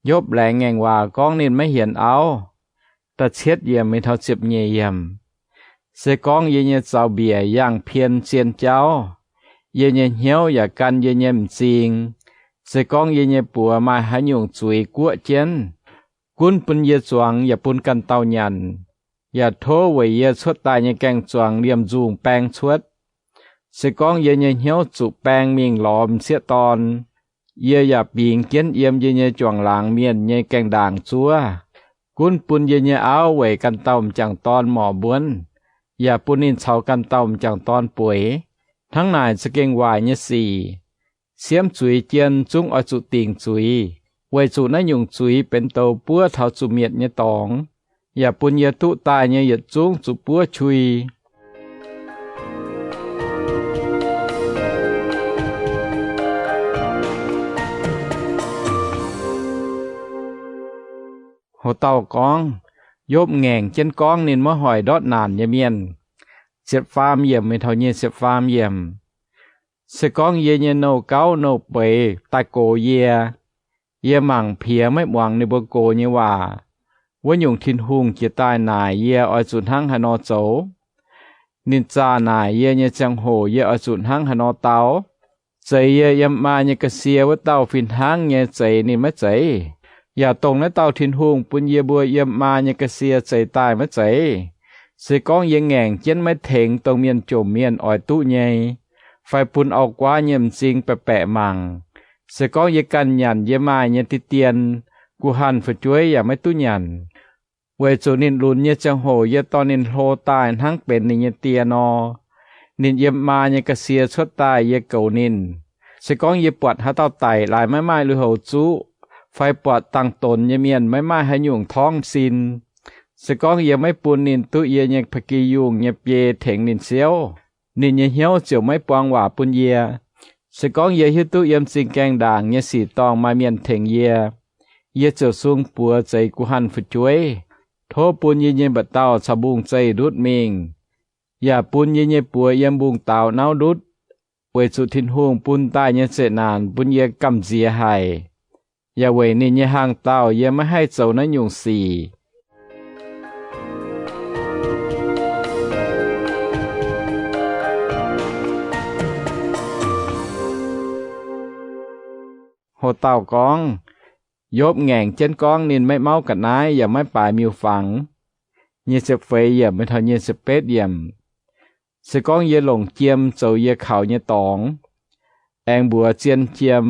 Yopv laengz ngaengc waac gorngv ninh maiv hienx auv. Da'cietv yiemc mingh taux ziepc nyeic yiemc. Se gorngv yie nyei zaux-mbiec yangh pien zien jauv, yie nyei hnyouv yaac gan yie nyei m'zing, se gorngv yie nyei buoz maaih haaix nyungc zuiz guoqv jienv, gunv bun yie zuangx yaac bun ganh dauh nyanc, yaac tov weic yie cuotv daaih nyei gaeng-zuangx liemh nzungh baeng cuotv. Se gorngv yie nyei hnyouv zuqc baeng mingh lorz m'sieqv dorn, yie yaac bingx jienv yiem yie nyei juangc laangz mienh nyei gaengh ndaangc zuov, gunv bun yie nyei auv weic ganh dauh m'jangc dorn morc mbuonv, yaac bun ninh caux ganh dauh m'jangc dorn bueix. Hnangv naaic za'gengh waaic nyei sic. Siemv zuiz jien zungv oix zuqc dingc zuiz, weic zuqc naaiv nyungc zuiz benx douz buov taux zuqc mietc nyei dorngx, yaac bun yie duqv daaih nyei yietc zungv zuqc buov qui. Ho dauh gorngv, Yopv ngaengc jienv gorngv ninh maiv hoic ndortv naanc nyei mienh. Ziepc faam yiemc mingh taux nyic ziepc faam yiemc. Se gorngv yie nyei nouh gauv nouh beiz daaih gox yie, yie mangc piex maiv muangx ninh mbuo gox nyei waac, wuov nyungc Tin-Hungh jiex daaih naaic yie oix zuqc hnangv haaix nor zoux? Ninh zaah naaic yie nyei ziangh hoc yie oix zuqc hnangv haaix nor dau? Zeiz yie yiem maa nyei ga'sie wuov dauh fih hnangv nyei zeix ninh maiv zeiz? Yaac dongh naaiv dauh Tin-Hungh bun yie mbuo yiem maa nyei ga'sie zeix daaih maiv zeiz? Se gorngv yie ngaengc jienv maiv tengx dongh mienh jomc mienh oix duqv nyei, fai bun auv-guaav nyei m'zing baeqc baeqc mangc, se gorngv yie ganh nyanc yie maaih nyei deix dien, guh hanh fu'jueiv yaac maiv duqv nyanc. Weic zuqc ninh lunx nyei ziangh hoc yie dorh ninh hlo daaih hnangv benx ninh nyei die nor. Ninh yiem maa nyei ga'sie cuotv daaih yie goux ninh. Se gorngv yie buatc haaix dauh daic laaix maiv maaih lui-houx zuqv, fai buatc dangh donx nyei mienh maiv maaih haaix nyungc torngv sin, se gorngv yie maiv bun ninh duqv yie nyei pa'gi yungh nyei biei tengx ninh siouv, ninh nyei hnyouv ziouc maiv buang waac bun yie. Se gorngv yie hiuv duqv yiem zingh gaengh ndaangc nyei sic dorngh maaih mienh tengx yie, yie ziouc sung buoz zeix guh hanh fu'jueiv. Tov bun yie nyei mba'dauh caux mbungh zeih ndutv mingh, yaac bun yie nyei buoz yiem mbungh daaux nauv ndutv, weic zuqc Tin-Hungh bun daaih nyei zeqc naanc bun yie gamh nziex haic, yaac weic ninh nyei hlang dauh yie maiv haih zoux naaiv nyungc sic. Ho dauh gorngv, Yopv ngaengc jienv gorngv ninh maiv mauv ga'naaiv yaac maiv baaix miuc-fangx. Nyic ziepc feix yiemc mingh taux nyic ziepc betv yiemc. Se gorngv yie longc jiem zoux yie kaux nyei dorngx, aengx mbuox zien jiem,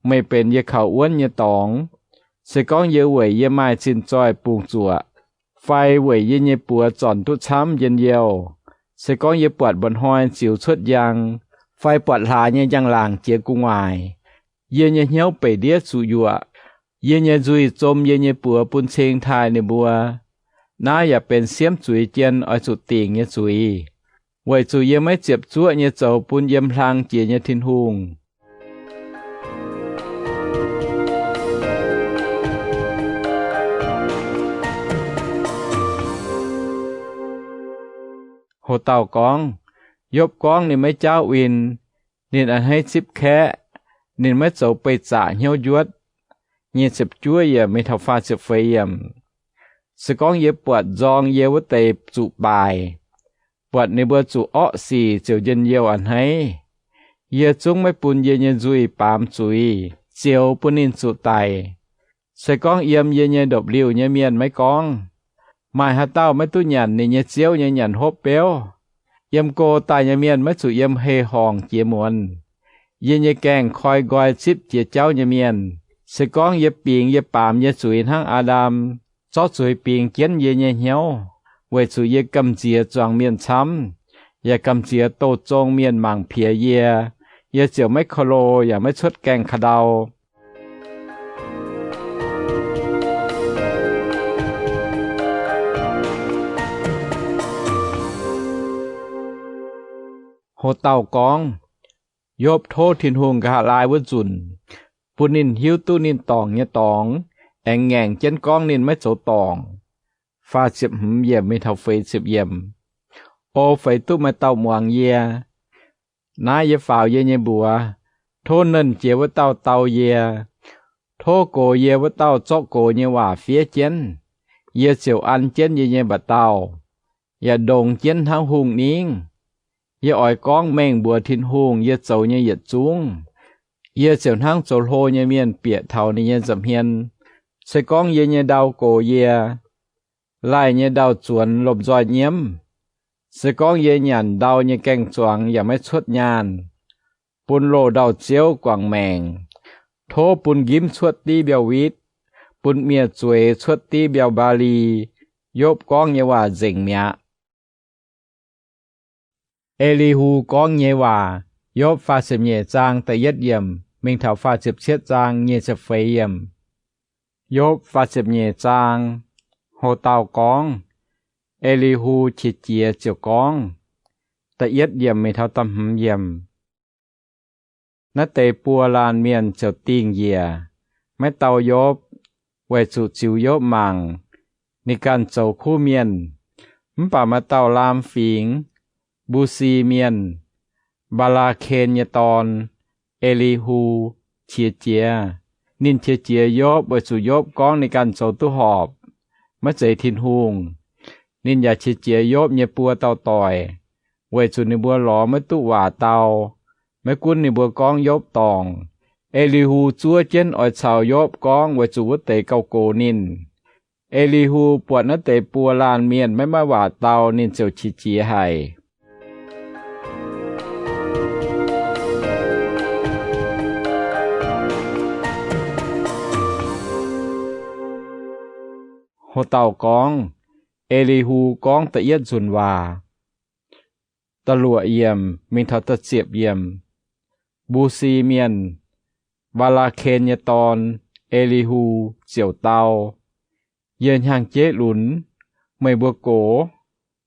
Meih benx yie kaux wuonv nyei dorngx. Se gorngv yie weic yie maaih zinh zoih bungx zuoqc, fai weic yie nyei buoz zornc duqv camv njien-youh, se gorngv yie buatc mba'hnoi ziux cuotv njang, fai buatc hlaax nyei njang-laangc jiex gu'nguaaic, yie nyei hnyouv beic ndiev zuqc yuoqc, yie nyei nzuih zom yie nyei buoz bun cing taaih ninh mbuo. Naaiv yaac benx siemv zuiz jien oix zuqc dingc nyei zuiz, weic zuqc yie maiv ziepc zuoqv nyei zoux bun yiem hlang jiex nyei Tin-Hungh. Ho dauh gorngv, Yopv gorngv ninh maiv jaauv win, ninh a'hneiv zipv kaeqv, ninh maiv zoux beih zaqc hnyouv njuotv. Nyic ziepc juov yiemc mingh taux faah ziepc feix yiemc. Se gorngv yie buatc nzorng yie wuov deix zuqc baaic, buatc ninh mbuo zuqc orqv sic ziouc njien-youh a'hneiv, yie zungv maiv bun yie nyei nzuih baamz zuiz, zioux bun ninh zuqc daic. Se gorngv yiem yie nyei ndopv-liuh nyei mienh maiv gorngv, Maaih haaix dauh maiv duqv nyanc ninh nyei ziouv nyei nyanc hopv beuv? Yiem go daaih nyei mienh maiv zuqc yiem hei-horngc jiex muonz. Yie nyei gaengh koi nqoi zipv jiex jauv nyei mienh. Se gorngv yie bingx yie baamz nyei zuiz hnangv Aa^ndam, zorqv zuiz bingx jienv yie nyei hnyouv, weic zuqc yie gamh nziex zuangx mienh camv, yaac gamh nziex douh zong mienh mangc piex yie. yie ziouc maiv korv-lo yaac maiv cuotv gaengh ka'ndau. Ho dauh gorngv, Yopv tov Tin-Hungh nqa'haav laai wuov nzunc, bun ninh hiuv duqv ninh dorngc nyei dorngx, aengx ngaengc jienv gorngv ninh maiv zoux dorngc. Faah ziepc hmz yiemc mingh taux feix ziepc yiemc. O feix duqv maaih dauh muangx yie. Naaiv yie faaux yie nyei mbuox, tov Nernh Jiex wuov dauh dau yie. Tov gox yie wuov dauh zorqv gox nyei waac fiev jienv. Yie ziouc an jienv yie nyei mba'dauh, yaac ndongx jienv hnangv hungh ningv. Yie oix gorngv mengh mbuox Tin-Hungh yie zoux nyei yietc zungv. Yie ziouc hnangv zoux hlo nyei mienh bieqc taux ninh nyei nza'hmien. Se gorngv yie nyei ndau gox yie, laih nyei ndau-zuonx lomh nzoih nyiemv, se gorngv yie nyanc ndau nyei gaeng-zuangx yaac maiv cuotv nyaanh, bun loz-ndau-ziouv guangc maengc, tov bun njimv cuotv div mbiauh witv, bun miev-zueiz cuotv div mbiauh mbaali, Yopv gorngv nyei waac nzengc mi'aqv. E^li^hu Gorngv Nyei Waac. Yopv faah ziepc nyeic zaang da'yietv yiemc mingh taux faah ziepc cietv zaang nyic ziepc feix yiemc. Yopv faah ziepc nyeic zaang. Ho dauh gorngv, E^li^hu qiex jiez ziouc gorngv, da'yietv yiemc mingh taux da'hmz yiemc, Naaiv deix buo laanh mienh ziouc dingh njiec, maiv dau Yopv, weic zuqc ziux Yopv mangc, ninh ganh zoux kuv mienh. Mv baac maaih dauh laam fingx, Mbu^si Mienh, Mbaa^laa^ken nyei dorn, E^li^hu, qiex jiez. Ninh qiex jiez Yopv weic zuqc Yopv gorngv ninh ganh zoux duqv horpc, maiv zeiz Tin-Hungh. Ninh yaac qiex jiez Yopv nyei buo dauh doic, weic zuqc ninh mbuo lorz maiv duqv waac dau. Maiv gunv ninh mbuo gorngv Yopv dorngc, E^li^hu zuov jienv oix caux Yopv gorngv weic zuqc wuov deix gauh gox ninh. E^li^hu buatc naaiv deix buo laanh mienh maiv maaih waac dau, ninh ziouc qiex jiez haic. Ho dauh gorngv, E^li^hu gorngv da'yietv nzunc waac, da'luoqc yiemc mingh taux da'ziepc yiemc. Mbu^si Mienh, Mbaa^laa^ken nyei dorn, E^li^hu, ziouc dau, Yie hnyangx-jeiv lunx, meih mbuo gox.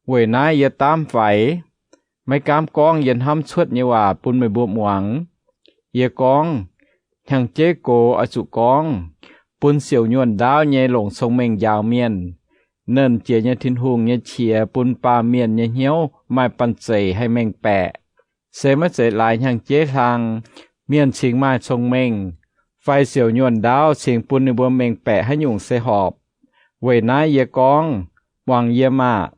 Weic naaiv yie daamv faix, maiv gaamv gorngv yie hnamv cuotv nyei waac bun meih mbuo muangx. Yie gorngv, hnyangx-jeiv gox oix zuqc gorngv, bun siouc nyuonh ndaauv nyei longc cong-mengh njaaux mienh. Nernh Jiex nyei Tin-Hungh nyei qiex bun baamh mienh nyei hnyouv maaih banh zeic haih mengh baeqc. Se maiv zeiz laaix hnyangx-jeiv hlang, mienh cingx maaih cong-mengh, fai siouc nyuonh ndaauv cingx bun ninh mbuo mengh baeqc haaix nyungc se horpc. Weic naaiv yie gorngv, muangx yie maah!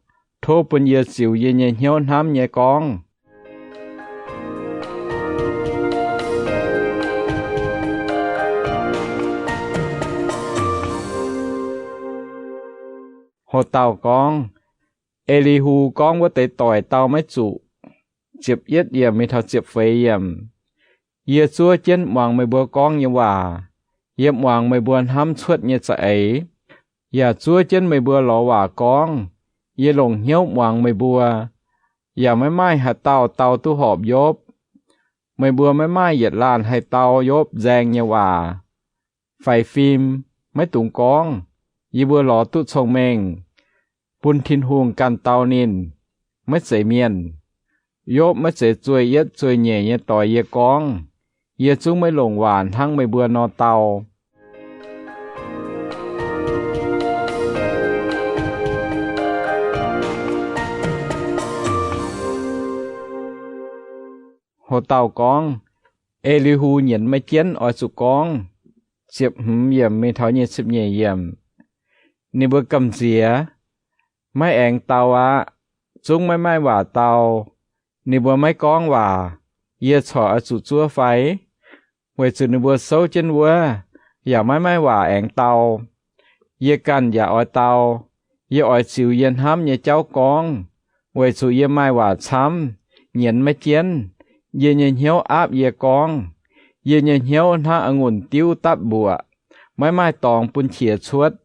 Tov bun yie ziux yie nyei hnyouv hnamv nyei gorngv. Ho dauh gorngv, E^li^hu gorngv wuov deix doic dau maiv zuqc. Ziepc yietv yiemc mingh taux ziepc feix yiemc. Yie zuov jienv muangx meih mbuo gorngv nyei waac. Yie muangx meih mbuo hnamv cuotv nyei za'eix, yaac zuov jienv meih mbuo lorz waac gorngv. Yie longc hnyouv muangx meih mbuo, yaac maiv maaih haaix dauh dau duqv horpc Yopv. Meih mbuo maiv maaih yietc laanh haih dau Yopv nzaeng nyei waac. Faix fim, maiv dungx gorngv, Yie mbuo lorz duqv cong-mengh, bun Tin-Hungh ganh dau ninh, maiv zeiz mienh. Yopv maiv zeiz zueih yietv zueih nyeic nyei doix yie gorngv. Yie zungv maiv longc waac hnangv meih mbuo nor dau. Ho dauh gorngv, E^li^hu nyienz maiv jienv oix zuqc gorngv. Ziepc hmz yiemc mingh taux nyic ziepc nyeic yiemc. Ninh mbuo gamh nziex, maiv aengx dau aqv. Zungv maiv maaih waac dau. Ninh mbuo maiv gorngv waac. Yie corc oix zuqc zuov fai? Weic zuqc ninh mbuo souv jienv wuov, yaac maiv maaih waac aengx dau. Yie ganh yaac oix dau. Yie oix ziux yie hnamv nyei jauv gorngv, weic zuqc yie maaih waac camv, nyienz maiv jienv. Yie nyei hnyouv aapv yie gorngv. Yie nyei hnyouv hnangv a'ngunc diuv dapv mbuoqc, maiv maaih dorngx bun qiex cuotv,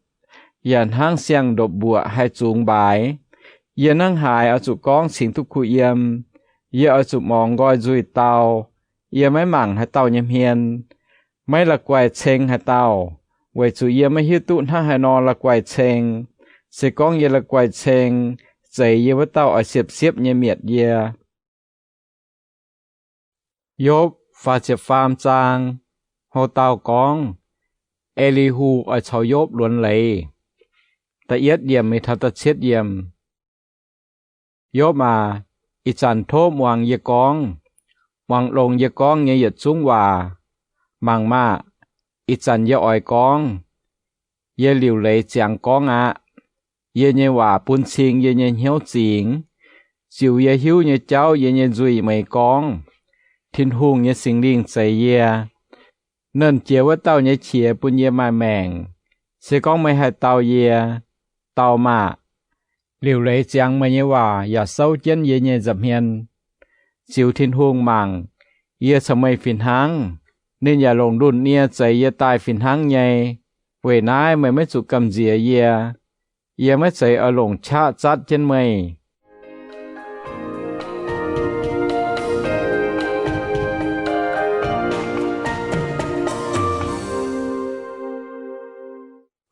yaac hnangv siang-ndopv-mbuoqc haih zungx mbaaix. Yie hnangv haaix oix zuqc gorngv cingx duqv kuh yiem? Yie oix zuqc morngx nqoi nzuih dau. Yie maiv mangc haaix dauh nyei hmien, maiv la'guaih ceng haaix dauh, weic zuqc yie maiv hiuv duqv hnangv haaix nor la'guaih ceng. Se gorngv yie la'guaih ceng, zeix yie wuov dauh oix siepv-siepv nyei mietc yie. Yopv faah ziepc faam zaang. Ho dauh gorngv, E^li^hu oix caux Yopv luonx leiz. Da'yietv yiemc mingh taux da'cietv yiemc. Yopv aac, ih zanc tov muangx yie gorngv, muangx longx yie gorngv nyei yietc zungv waac. Mangc maah! Ih zanc yie oix gorngv, yie liuc leiz ziangx gorngv aqv. Yie nyei waac bun cing yie nyei hnyouv zingx. Ziux yie hiuv nyei jauv yie nyei nzuih meih gorngv. Tin-Hungh nyei Singx Lingh zeix yie. Nernh Jiex wuov dauh nyei qiex bun yie maaih maengc. Se gorngv meih haih dau yie, dau maah! Liuc leiz ziangx meih nyei waac yaac souv jienv yie nyei nza'hmien. Ziux Tin-Hungh mangc, yie caux meih fih hnangv. Ninh yaac longc ndunh nie zeix yie daaih fih hnangv nyei. Weic naaiv meih maiv zuqc gamh nziex yie. Yie maiv zeiz oix longc qaqv zatv jienv meih.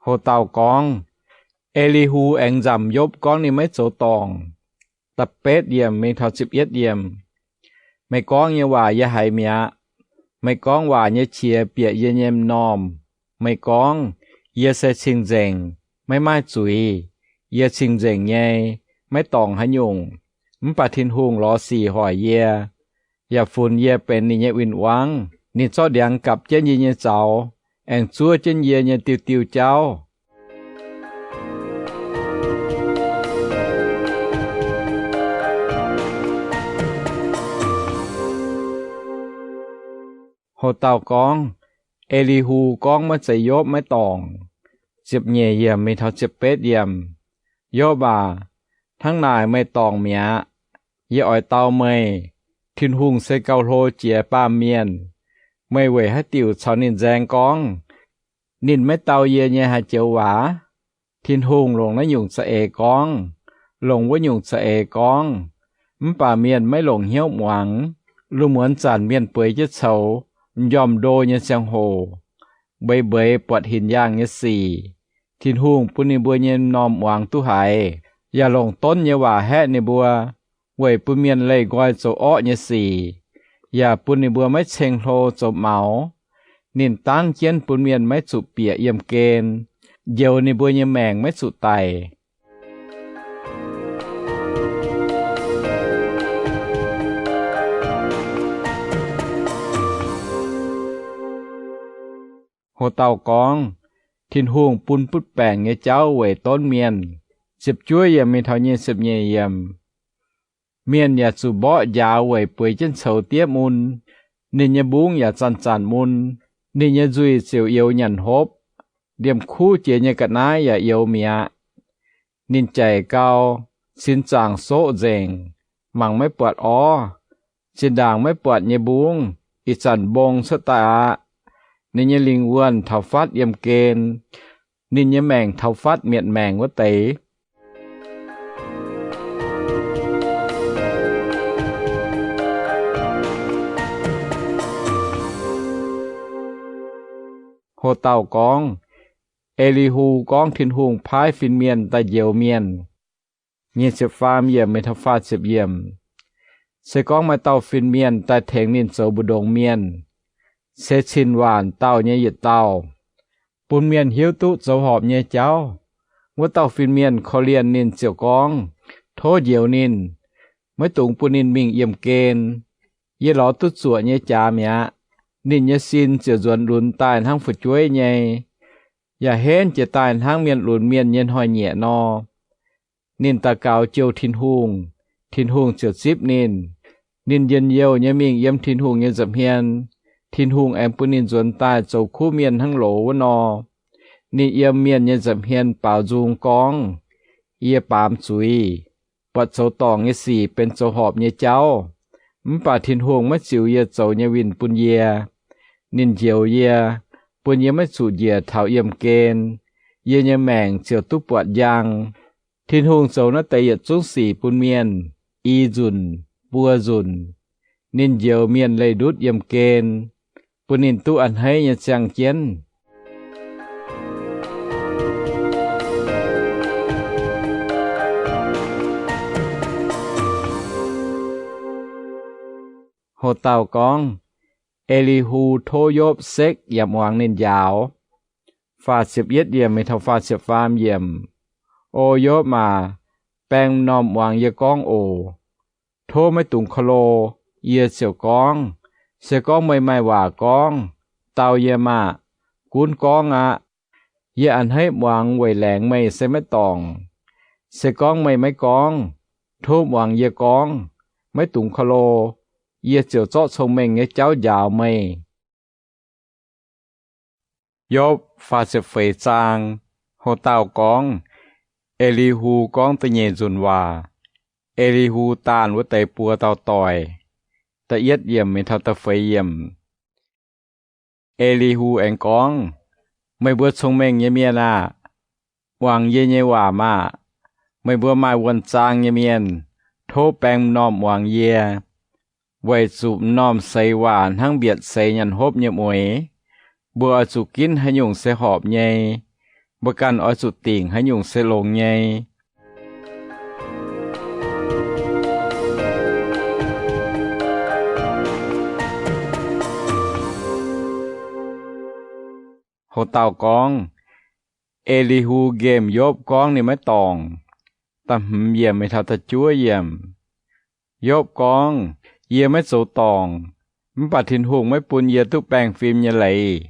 Ho dauh gorngv, E^li^hu aengx nzamc Yopv gorngv ninh maiv zoux dorngc. Da'betv yiemc mingh taux ziepc yietv yiemc. Meih gorngv nyei waac yie haiz mi'aqv. Meih gorngv waac nyei qiex bieqc yie nyei m'normh. Meih gorngv, yie se cing-nzengc, maiv maaih zuiz. Yie cing-nzengc nyei, maiv dorngc haaix nyungc. Mv baac Tin-Hungh lorz sic hoic yie, yaac funx yie benx ninh nyei win-wangv. Ninh zorqv ndiangx gapc jienv yie nyei zaux, aengx zuov jienv yie nyei diuh diuh jauv. Ho dauh gorngv, E^li^hu gorngv maiv zeiz Yopv maiv dorngc. Ziepc nyeic yiemc mingh taux ziepc betv yiemc. Yopv aac, hnangv naaic meih dorngc mi'aqv. Yie oix dau meih. Tin-Hungh se gauh hlo jiex baamh mienh. Meih weic haaix diuc caux ninh nzaeng gorngv? Ninh maiv dau yie nyei haaix joux waac? Tin-Hungh longc naaiv nyungc za'eix gorngv, longc wuov nyungc za'eix gorngv, mv baac mienh maiv longc hnyouv muangx. Lungh muonz zanc mienh bueix jienv coux, m'njormh ndo nyei ziangh hoc, mbeix mbeix buatc hinc yaangh nyei sic. Tin-Hungh bun ninh mbuo nyei m'normh muangx duqv haiz, yaac longc donv nyei waac haeqv ninh mbuo, weic bun mienh leih nqoi zoux orqv nyei sic, yaac bun ninh mbuo maiv ceng-hlo zoux maux. Ninh dangv jienv bun mienh maiv zuqc bieqc yiemh gen, njoux ninh mbuo nyei maengc maiv zuqc daic. Ho dauh gorngv, Tin-Hungh bun butv baengc nyei jauv weic donv mienh. Ziepc juov yiemc mingh taux nyic ziepc nyeic yiemc. Mienh yaac zuqc mborqv njaaux weic bueix jienv coux diev mun. Ninh nyei mbungv yaac zanc-zanc mun. Ninh nyei nzuih ziouc youx nyanc hopv. Liemh kuv jiex nyei ga'naaiv yaac youx mi'aqv. Ninh jaic gau, sin zaangc soqv nzengc, mangc maiv buatc orv. Zinh ndaangc maiv buatc nyei mbungv ih zanc mbong cuotv daaih aqv. Ninh nyei lingh wuonh taux fatv yiemh gen. Ninh nyei maengc taux fatv mietc maengc wuov deix. Ho dauh gorngv, E^li^hu gorngv Tin-Hungh paaiv fin-mienh daaih njoux mienh. Nyic ziepc faam yiemc mingh taux faah ziepc yiemc. Se gorngv maaih dauh fin-mienh daaih tengx ninh zoux mbu'ndongx mienh, se cin-waanc dauh nyei yietc dauh, bun mienh hiuv duqv zoux horpc nyei jauv, wuov dauh fin-mienh korv-lienh ninh ziouc gorngv, Tov njoux ninh, maiv dungx bun ninh mingh yiemh gen. Yie lorz duqv zuoqc nyei jaax mi'aqv. Ninh nyei sin ziouc nzuonx lunx daaih hnangv fu'jueiv nyei, yaac henv jiez daaih hnangv mienh lunx mienh nyei hnoi-nyieqc nor. Ninh daux gaux jouh Tin-Hungh, Tin-Hungh ziouc zipv ninh. Ninh njien-youh nyei mingh yiem Tin-Hungh nyei nza'hmien. Tin-Hungh aengx bun ninh nzuonx daaih zoux kuv mienh hnangv loz wuov nor. Ninh yiem mienh nyei nza'hmien baaux nzung gorngv, Yie baamz zuiz, buatc zoux dorngc nyei sic benx zoux horpc nyei jauv. Mv baac Tin-Hungh maiv ziux yie zoux nyei winh bun yie. Ninh njoux yie, bun yie maiv zuqc njiec taux yiemh gen. Yie nyei maengc ziouc duqv buatc njang. Tin-Hungh zoux naaiv deix yietc zungv sic bun mienh, i nzunc, buo nzunc. Ninh njoux mienh leih ndutv yiem gen, bun ninh duqv a'hneiv nyei ziangh jienv. Ho dauh gorngv, Elihu tov Yopv sekv yaac muangx ninh njaaux. Faah ziepc yietv yiemc mingh taux faah ziepc faam yiemc. O Yopv aac, baeng m'normh muangx yie gorngv oc. Tov maiv dungx korv-lo. Yie ziouc gorngv, se gorngv meih maaih waac gorngv, dau yie maah! Gunv gorngv aqv. Yie a'hneiv muangx weic laengz meih se maiv dorngc. Se gorngv meih maiv gorngv, tov muangx yie gorngv, maiv dungx korv-lo. Yie ziouc zorqv cong-mengh nyei jauv njaaux meih. Yopv faah ziepc feix zaang. Ho dauh gorngv, Elihu gorngv da'nyeic nzunc waac. Elihu daanh wuov deix buo dauh doic. Da'yietv yiemc mingh taux da'feix yiemc. Elihu aengx gorngv, Meih mbuo cong-mengh nyei mienh aah! Muangx yie nyei waac maah! Meih mbuo maaih wuonh zaang nyei mienh, tov baeng m'normh muangx yie, weic zuqc m'normh seix waac hnangv mbietc seix nyanc hopv nyei mueix. Mbuo oix zuqc ginv haaix nyungc se horpc nyei. Mbuo ganh oix zuqc dingc haaix nyungc se longx nyei. Ho dauh gorngv, Elihu nqemh Yopv gorngv ninh maiv dorngc. Da'hmz yiemc mingh taux da'juov yiemc. Yopv gorngv, Yie maiv zoux dorngc, mv baac Tin-Hungh maiv bun yie duqv baengh fim nyei leiz.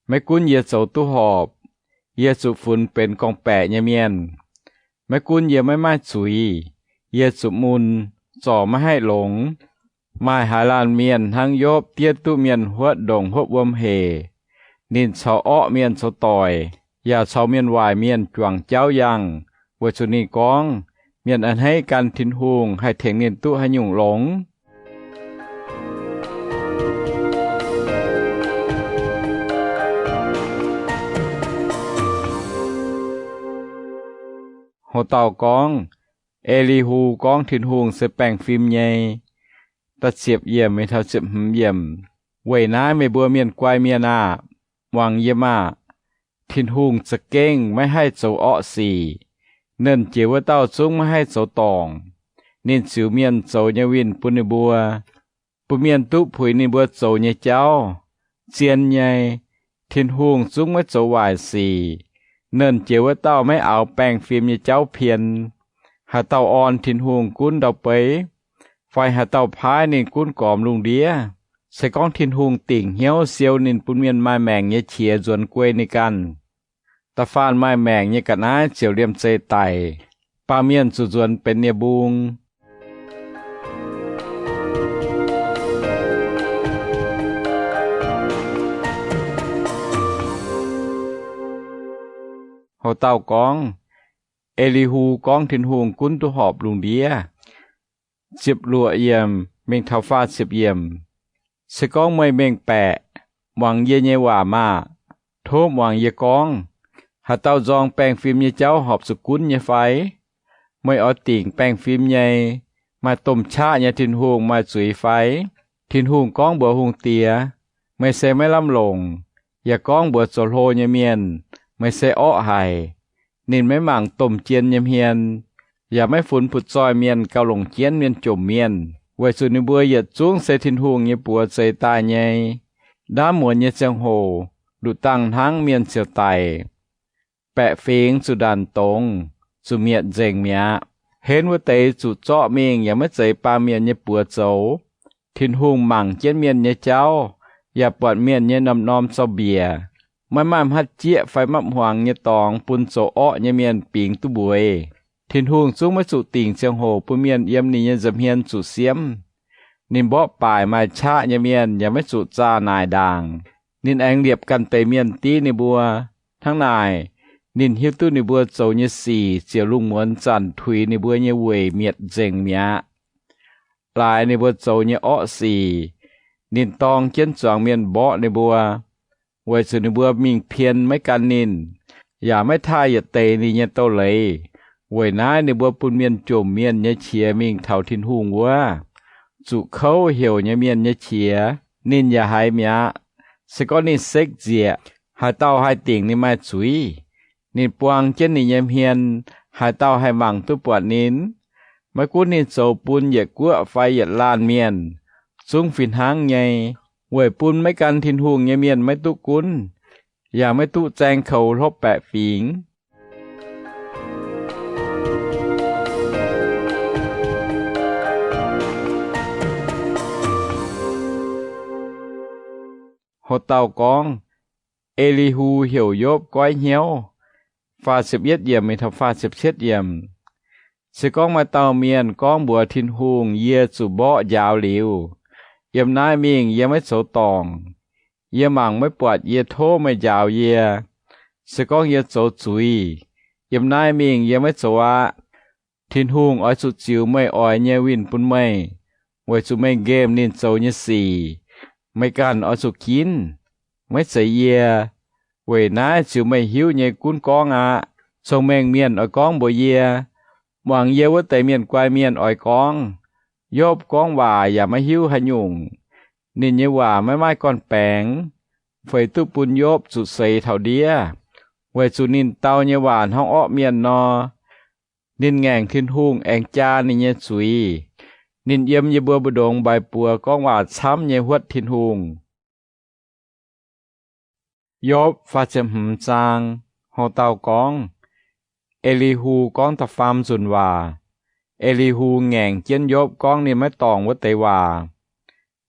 Maiv gunv yie zoux duqv horpc, yie zuqc funx benx gorngv-baeqc nyei mienh. Maiv gunv yie maiv maaih zuiz, yie zuqc mun, zorc maiv haih longx. Maaih haaix laanh mienh hnangv Yopv diev duqv mienh huotv ndongc hopv wuom hec. Ninh caux orqv mienh zoux doic, yaac caux mienh waaic mienh juangc jauv yangh, weic zuqc ninh gorngv, mienh a'hneiv gan Tin-Hungh haih tengx ninh duqv haaix nyungc longx? Ho dauh gorngv, Elihu gorngv Tin-Hungh se baengh fim nyei. Da'ziepc yiemc mingh taux ziepc hmz yiemc. Weic naaiv meih mbuo mienh guai mienh aah! Muangx yie maah! Tin-Hungh za'gengh maiv haih zoux orqv sic. Nernh jiex wuov dauh zungv maiv haih zoux dorngc. Ninh ziux mienh zoux nyei winh bun ninh mbuo, bun mienh duqv puix ninh mbuo zoux nyei jauv. Zien nyei, Tin-Hungh zungv maiv zoux waaic sic. Nernh jiex wuov dauh maiv aaux baengh fim nyei jauv pien. Haaix dauh orn Tin-Hungh gunv ndau-beiv, fai haaix dauh paaiv ninh gunv gormx lungh ndiev? Se gorngv Tin-Hungh dingc hnyouv siou ninh bun mienh maaih maengc nyei qiex nzuonx guei ninh ganh, da'faanh maaih maengc nyei ga'naaiv ziouc liemh zeih daic, baamh mienh zuqc nzuonx benx nie-mbung. Ho dauh gorngv, Elihu gorngv Tin-Hungh gunv duqv horpc lungh ndiev. Ziepc luoqc yiemc mingh taux faah ziepc yiemc. Se gorngv meih mengh baeqc, muangx yie nyei waac maah! Tov muangx yie gorngv. Haaix dauh nzorng baengh fim nyei jauv horpc zuqc gunv nyei fai? Meih oix dingc baengh fim nyei, maaih domh qaqv nyei Tin-Hungh maaih zuiz fai? Tin-Hungh gorngv mbuox hungh diex, Meih se maiv lamh longc, yaac gorngv mbuox zoux hlo nyei mienh, Meih se orqv haic. Ninh maiv mangc domh jien nyei hmien, yaac maiv funx butv-zoih mienh gauh longc jienv mienh jomc mienh, weic zuqc ninh mbuo yietc zungv se Tin-Hungh nyei buoz zeix daaih nyei. Ndaamv muonz nyei ziangh hoc, nduqc dangh hnangv mienh ziouc daic. Baeqc fingx zuqc ndanc dongz, zuqc mietc nzengc mi'aqv. Henv wuov deix zuqc zorqv mingh yaac maiv zeiz baamh mienh nyei buoz zoux. Tin-Hungh mangc jienv mienh nyei jauv, yaac buatc mienh nyei norm-norm zaux-mbiec. Maiv maaih hmatv jieqv fai mapv hmuangx nyei dorngx bun zoux orqv nyei mienh bingx duqv mbueiz. Tin-Hungh zungv maiv zuqc dingc ziangh hoc bun mienh yiem ninh nyei nza'hmien zuqc siemv. Ninh mborqv baaic maaih qaqv nyei mienh yaac maiv zuqc zaah naaic ndaangc. Ninh aengx liepc ganh deix mienh div ninh mbuo. Hnangv naaic, ninh hiuv duqv ninh mbuo zoux nyei sic ziouc lungh muonz zanc tuix ninh mbuo nyei weic mietc nzengc mi'aqv. Laaix ninh mbuo zoux nyei orqv sic, ninh dorng jienv zuangx mienh mborqv ninh mbuo, weic zuqc ninh mbuo mingh pien maiv gan ninh, yaac maiv taaih yietc deix ninh nyei douz-leiz. Weic naaiv ninh mbuo bun mienh jomc mienh nyei qiex mingh taux Tin-Hungh wuov. zuqc kouv heuc nyei mienh nyei qiex, ninh yaac haiz mi'aqv. Se gorngv ninh sekv nzieqc, haaix dauh haih dingc ninh maaih zuiz? Ninh buang jienv ninh nyei hmien, haaix dauh haih mangc duqv buatc ninh? Maiv gunv ninh zoux bun yietc guoqv fai yietc laanh mienh, zungv fih hnangv nyei, weic bun maiv gan Tin-Hungh nyei mienh maiv duqv gunv, yaac maiv duqv zaeng koux hlopv baeqc fingx. Ho dauh gorngv, E^li^hu heuc Yopv goiv hnyouv. Faah ziepc yietv yiemc mingh taux faah ziepc cietv yiemc. Se gorngv maaih dauh mienh gorngv mbuox Tin-Hungh, Yie zuqc mborqv njaaux liuz, yiem naaiv mingh yie maiv zoux dorngc, yie mangc maiv buatc yie tov meih njaaux yie. Se gorngv yie zoux zuiz, yiem naaiv mingh yie maiv zoux aqv. Tin-Hungh oix zuqc ziux meih oix nyei winh bun meih, weic zuqc meih nqemh ninh zoux nyei sic. Meih ganh oix zuqc ginv, maiv zeiz yie. Weic naaiv ziux meih hiuv nyei gunv gorngv aqv. Cong-mengh mienh oix gorngv mbuox yie, muangx yie wuov deix mienh guai mienh oix gorngv, Yopv gorngv waac yaac maiv hiuv haaix nyungc. Ninh nyei waac maiv maaih gorn-baengx, feix duqv bun Yopv zuqc seix taux ndiev, weic zuqc ninh dau nyei waac hnangv orqv mienh nor. Ninh ngaengc Tin-Hungh aengx jaa ninh nyei zuiz. Ninh yiem yie mbuo mbu'ndongx mbaiv buoz gorngv waac camv nyei huotv Tin-Hungh. Yopv faah ziepc hmz zaang. Ho dauh gorngv, E^li^hu gorngv da'faam nzunc waac. E^li^hu ngaengc jienv Yopv gorngv ninh maiv dorngc wuov deix waac.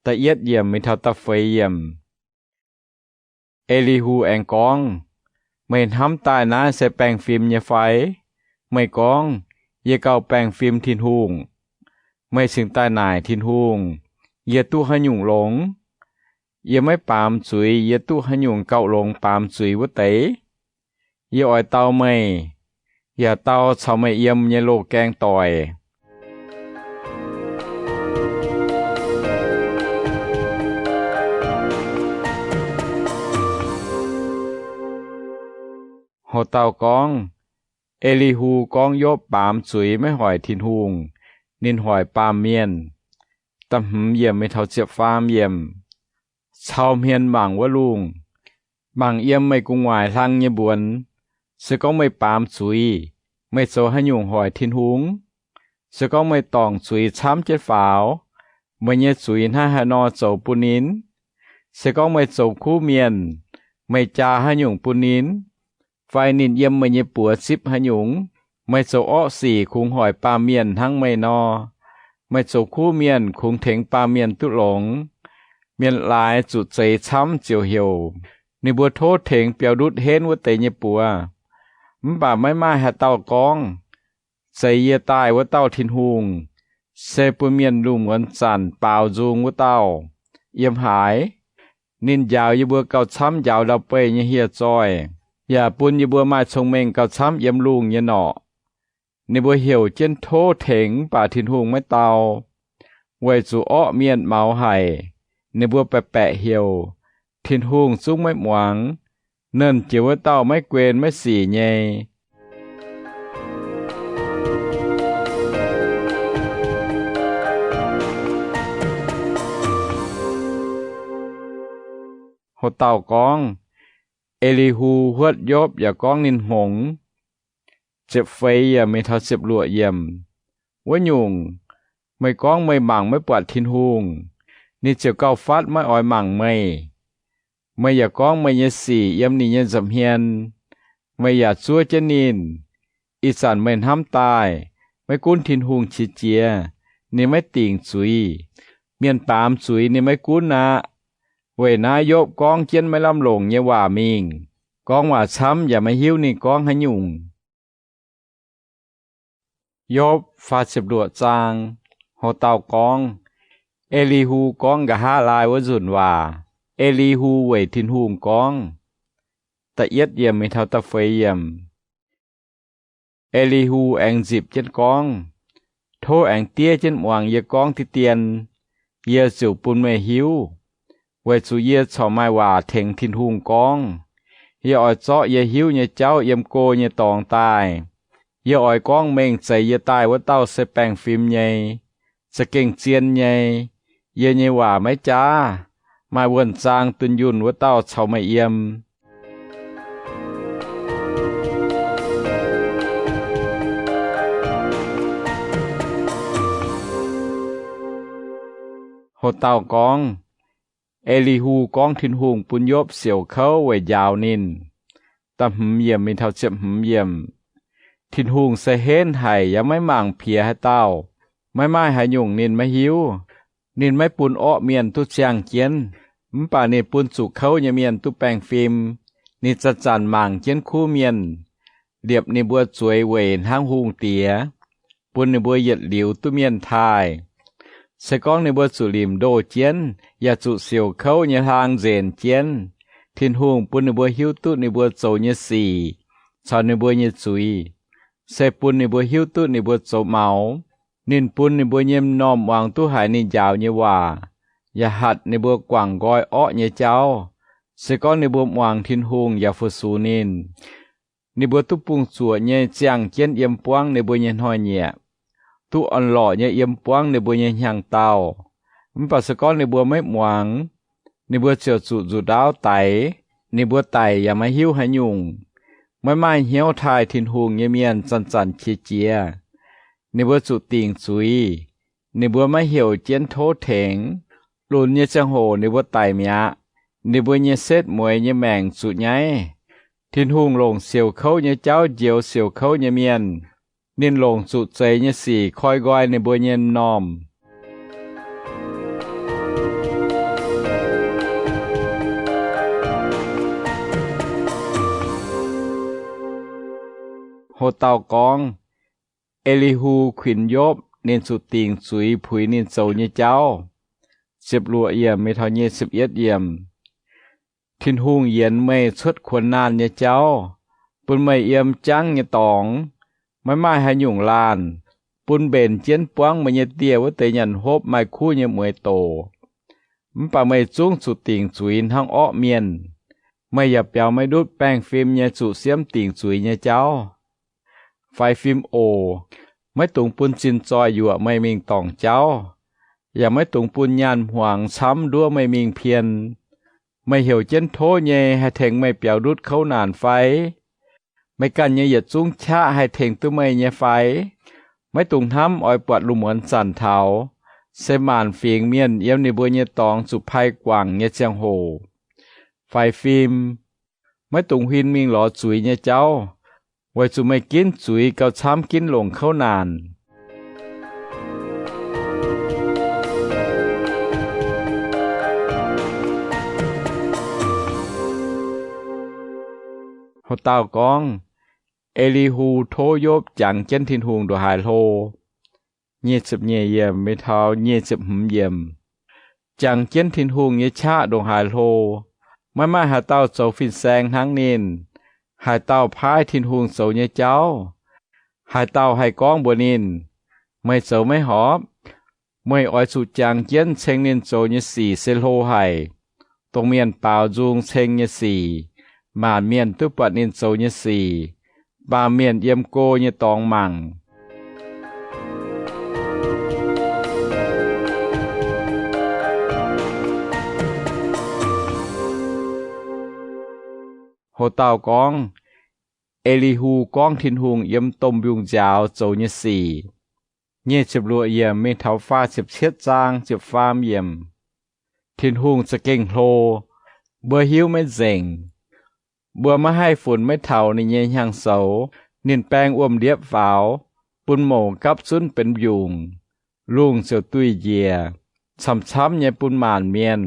Da'yietv yiemc mingh taux da'feix yiemc. E^li^hu aengx gorngv, Meih hnamv daaih naaiv se baengh fim nyei fai? Meih gorngv, Yie gauh baengh fim Tin-Hungh. Meih cingx daaih naaic Tin-Hungh, Yie duqv haaix nyungc longx? Yie maiv baamz zuiz yie duqv haaix nyungc gauh longx baamz zuiz wuov deix? Yie oix dau meih, yaac dau caux meih yiem nyei loz-gaeng doic. Ho dauh gorngv, E^li^hu gorngv Yopv baamz zuiz maiv hoic Tin-Hungh, ninh hoic baamh mienh. Da'hmz yiemc mingh taux ziepc faam yiemc. Cau hmien mangc wuov lungh, mangc yiem meih gu'nguaaic hlang nyei mbuonx. Se gorngv meih baamz zuiz, meih zoux haaix nyungc hoic Tin-Hungh? Se gorngv meih dorngc zuiz camv jienv faaux, meih nyei zuiz hnangv haaix nor zoux bun ninh? Se gorngv meih zoux kuv mienh, meih jaa haaix nyungc bun ninh? Fai ninh yiem meih nyei buoz zipv haaix nyungc? Meih zoux orqv sic kungx hoic baamh mienh hnangv meih nor. Meih zoux kuv mienh kungx tengx baamh mienh duqv longx. Mienh laaix zuqc zeix camv ziouc heuc ninh mbuo tov tengx biaux ndutv henv wuov deix nyei buoz. Mv baac maiv maaih haaix dauh gorngv, Zeix yie daaih wuov dauh Tin-Hungh, se bun mienh lungh muonz zanc baaux nzung wuov dauh, yiem haaix? Ninh njaaux yie mbuo gauh camv njaaux ndau-beih nyei hieh zoih, yaac bun yie mbuo maaih cong-mengh gauh camv yiem lungh nyei norqc. Ninh mbuo heuc jienv tov tengx mv baac Tin-Hungh maiv dau. Weic zuqc orqv mienh maux haic, ninh mbuo baeqc baeqc heuc, Tin-Hungh zungv maiv muangx. Nernh Jiex wuov dauh maiv guen maiv sic nyei. Ho dauh gorngv, E^li^hu huotv Yopv yaac gorngv ninh hngongx. Ziepc feix yiemc mingh taux ziepc luoqc yiemc. Wuov nyungc, meih gorngv meih mangc maiv buatc Tin-Hungh, ninh ziouc gauh fatv maiv oix mangc meih. Meih yaac gorngv meih nyei sic yiem ninh nyei nza'hmien. Meih yaac zuov jienv ninh. Ih zanc meih hnamv daaih, maiv gunv Tin-Hungh qiex jiez, ninh maiv dingc zuiz. Mienh baamz zuiz ninh maiv gunv aqv. Weic naaiv Yopv gorngv jienv maiv lamh longc nyei waac mingh, gorngv waac camv yaac maiv hiuv ninh gorngv haaix nyungc. Yopv faah ziepc luoqc zaang. Ho dauh gorngv, E^li^hu gorngv nqa'haav laai wuov nzunc waac. E^li^hu weic Tin-Hungh gorngv. Da'yietv yiemc mingh taux da'feix yiemc. E^li^hu aengx nzipc jienv gorngv, Tov aengx diev jienv muangx yie gorngv diqv dien, yie ziouc bun meih hiuv. Weic zuqc yie corc maaih waac tengx Tin-Hungh gorngv. Yie oix zorqv yie hiuv nyei jauv yiem go nyei dorngx daaih. Yie oix gorngv mengh zeix yie daaih wuov dauh se baengh fim nyei. za'gengh zien nyei. Yie nyei waac maiv jaav. Maaih wuonh zaang dunh yunh wuov dauh caux meih yiem. Ho dauh gorngv, E^li^hu gorngv Tin-Hungh bun Yopv siouc kouv weic njaaux ninh. Da'hmz yiemc mingh taux ziepc hmz yiemc. Tin-Hungh se henv haic yaac maiv mangc piex haaix dauh. Maiv maaih haaix nyungc ninh maiv hiuv. Ninh maiv bun orqv mienh duqv ziangh jienv, mv baac ninh bun zuqc kouv nyei mienh duqv baengh fim. Ninh zanc-zanc mangc jienv kuv mienh, liepc ninh mbuo zueiz weic hnangv hungh diex, bun ninh mbuo yietc liuz duqv mienh taaih. Se gorngv ninh mbuo zuqc limc ndoh jienv yaac zuqc siouc kouv nyei hlaang nzenc jienv, Tin-Hungh bun ninh mbuo hiuv duqv ninh mbuo zoux nyei sic caux ninh mbuo nyei zuiz, se bun ninh mbuo hiuv duqv ninh mbuo zoux maux. Ninh bun ninh mbuo nyei m'normh muangx duqv haiz ninh njaaux nyei waac, yaac hatc ninh mbuo guangc nqoi orqv nyei jauv. Se gorngv ninh mbuo muangx Tin-Hungh yaac fu-sux ninh, ninh mbuo duqv bungx-zuoqc nyei ziangh jienv yiem buangv ninh mbuo nyei hnoi-nyieqc, duqv orn-lorqc nyei yiem buangv ninh mbuo nyei hnyangx-daauh. Mv baac se gorngv ninh mbuo maiv muangx, ninh mbuo ziouc zuqc nzuqc ndaauv daix. Ninh mbuo daic yaac maiv hiuv haaix nyungc. Maiv maaih hnyouv taaih Tin-Hungh nyei mienh zanc-zanc qiex jiez. Ninh mbuo zuqc dingc zuiz. Ninh mbuo maiv heuc jienv tov tengx. Lunx nyei ziangh hoc ninh mbuo daic mi'aqv. Ninh mbuo nyei setv mueiz nyei maengc zuqc nyaiv. Tin-Hungh longc siouc kouv nyei jauv njoux siouc kouv nyei mienh. Ninh longc zuqc zeix nyei sic koi nqoi ninh mbuo nyei m'normh. Ho dauh gorngv, E^li^hu kuinx Yopv ninh zuqc dingc zuiz puix ninh zoux nyei jauv. Ziepc luoqc yiemc mingh taux nyic ziepc yietv yiemc. Tin-Hungh yienx meih cuotv kuonx naanh nyei jauv, bun meih yiem jangv nyei dorngx, maiv maaih haaix nyungc laanh, bun mbenc jienv buangv meih nyei dieh wuov deix nyanc hopv maaih kuv nyei mueiz doc. Mv baac meih zungv zuqc dingc zuiz hnangv orqv mienh. Meih yaac biaux maiv ndutv baengh fim nyei zuqc siemv dingc zuiz nyei jauv. Faix fim oc. Maiv dungx bun zinh zoih yuoqc meih mingh dorngc jauv, yaac maiv dungx bun nyaanh hmuangx camv nduov meih mingh pien. Meih heuc jienv tov nyei haih tengx meih biaux ndutv kouv naanc fai? Meih ganh nyei yietc zungv qaqv haih tengx duqv meih nyei fai? Maiv dungx hnamv oix buatc lungh muonz zanc taux, se maanc fingx mienh yiem ninh mbuo nyei dorngx zuqc pai guangc nyei ziangh hoc. Faix fim. Maiv dungx huin mingh lorz zuiz nyei jauv, weic zuqc meih ginv zuiz gauh camv ginv longc kouv naanc. Ho dauh gorngv, E^li^hu tov Yopv jangx jienv Tin-Hungh ndongc haaix hlo. Nyic ziepc nyeic yiemc mingh taux nyic ziepc hmz yiemc. Jangx jienv Tin-Hungh nyei qaqv ndongc haaix hlo. Maiv maaih haaix dauh zoux fin-saeng hnangv ninh. Haaix dauh paaiv Tin-Hungh zoux nyei jauv? Haaix dauh haih gorngv mbuox ninh, Meih zoux maiv horpc? Meih oix zuqc jangx jienv ceng ninh zoux nyei sic se hlo haic. Dongh mienh baaux nzung ceng nyei sic, maanc mienh duqv buatc ninh zoux nyei sic, baamh mienh yiem go nyei dorngx mangc. Ho dauh gorngv, E^li^hu gorngv Tin-Hungh yiem domh mbiungc nziaaux zoux nyei sic. Nyic ziepc luoqc yiemc mingh taux faah ziepc cietv zaang ziepc faam yiemc. Tin-Hungh za'gengh hlo, mbuo hiuv maiv nzengc. Mbuo maiv haih funx maiv taux ninh nyei hnyangx-soux. Ninh baeng wuom-ndiepv faaux, bun mouc gapv zunv benx mbiungc. Lungh ziouc duih njiec, camv-camv nyei bun maanc mienh.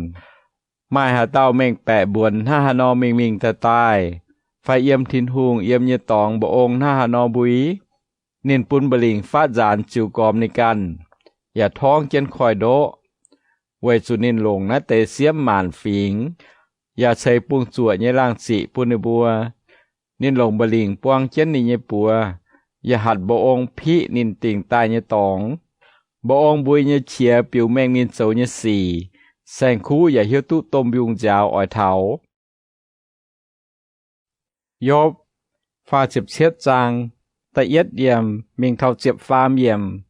Maaih haaix dauh mengh baeqc mbuonx hnangv haaix nor mingh mingh daaih daaih, fai yiem Tin-Hungh yiem nyei dorngx mba'ong hnangv haaix nor mbui? Ninh bun mba'lingc fatv nzaanx ziux gormx ninh ganh, yaac torngv jienv koiv-ndoqv, weic zuqc ninh longc naaiv deix siemv maanc fingx, yaac ceix bungx-zuoqc nyei laangh ziqc bun ninh mbuo. Ninh longc mba'lingc buang jienv ninh nyei buoz, yaac hatc mba'ong piqv ninh dingc daaih nyei dorngx. Mba'ong mbui nyei qiex biux mengh ninh zoux nyei sic, saeng-kuv yaac hiuv duqv domh mbiungc nziaaux oix taux. Yopv, faah ziepc cietv zaang, da'yietv yiemc mingh taux ziepc faam yiemc.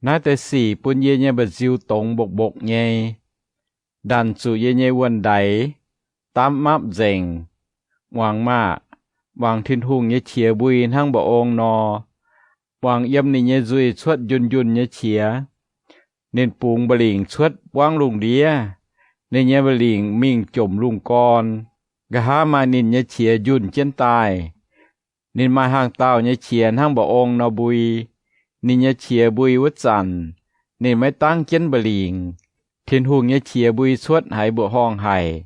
Naaiv deix sic bun yie nyei mba'nziu dongz mbokv-mbokv nyei, ndanc zuqc yie nyei wuon-ndaix, daamv mapv nzengc. Muangx maah! Muangx Tin-Hungh nyei qiex mbui hnangv mba'ong nor. Muangx yiem ninh nyei nzuih cuotv njunh njunh nyei qiex. Ninh bungx mba'lingc cuotv buangv lungh ndiev. Ninh nyei mba'lingc mingh jomc lungh gorn. Nqa'haav maaih ninh nyei qiex njunh jienv daaih. Ninh maaih hnaangx-daauh nyei qiex hnangv mba'ong nor mbui. Ninh nyei qiex mbui wuov zanc, ninh maiv dangv jienv mba'lingc. Tin-Hungh nyei qiex mbui cuotv haiz mbuoqc horngh haic.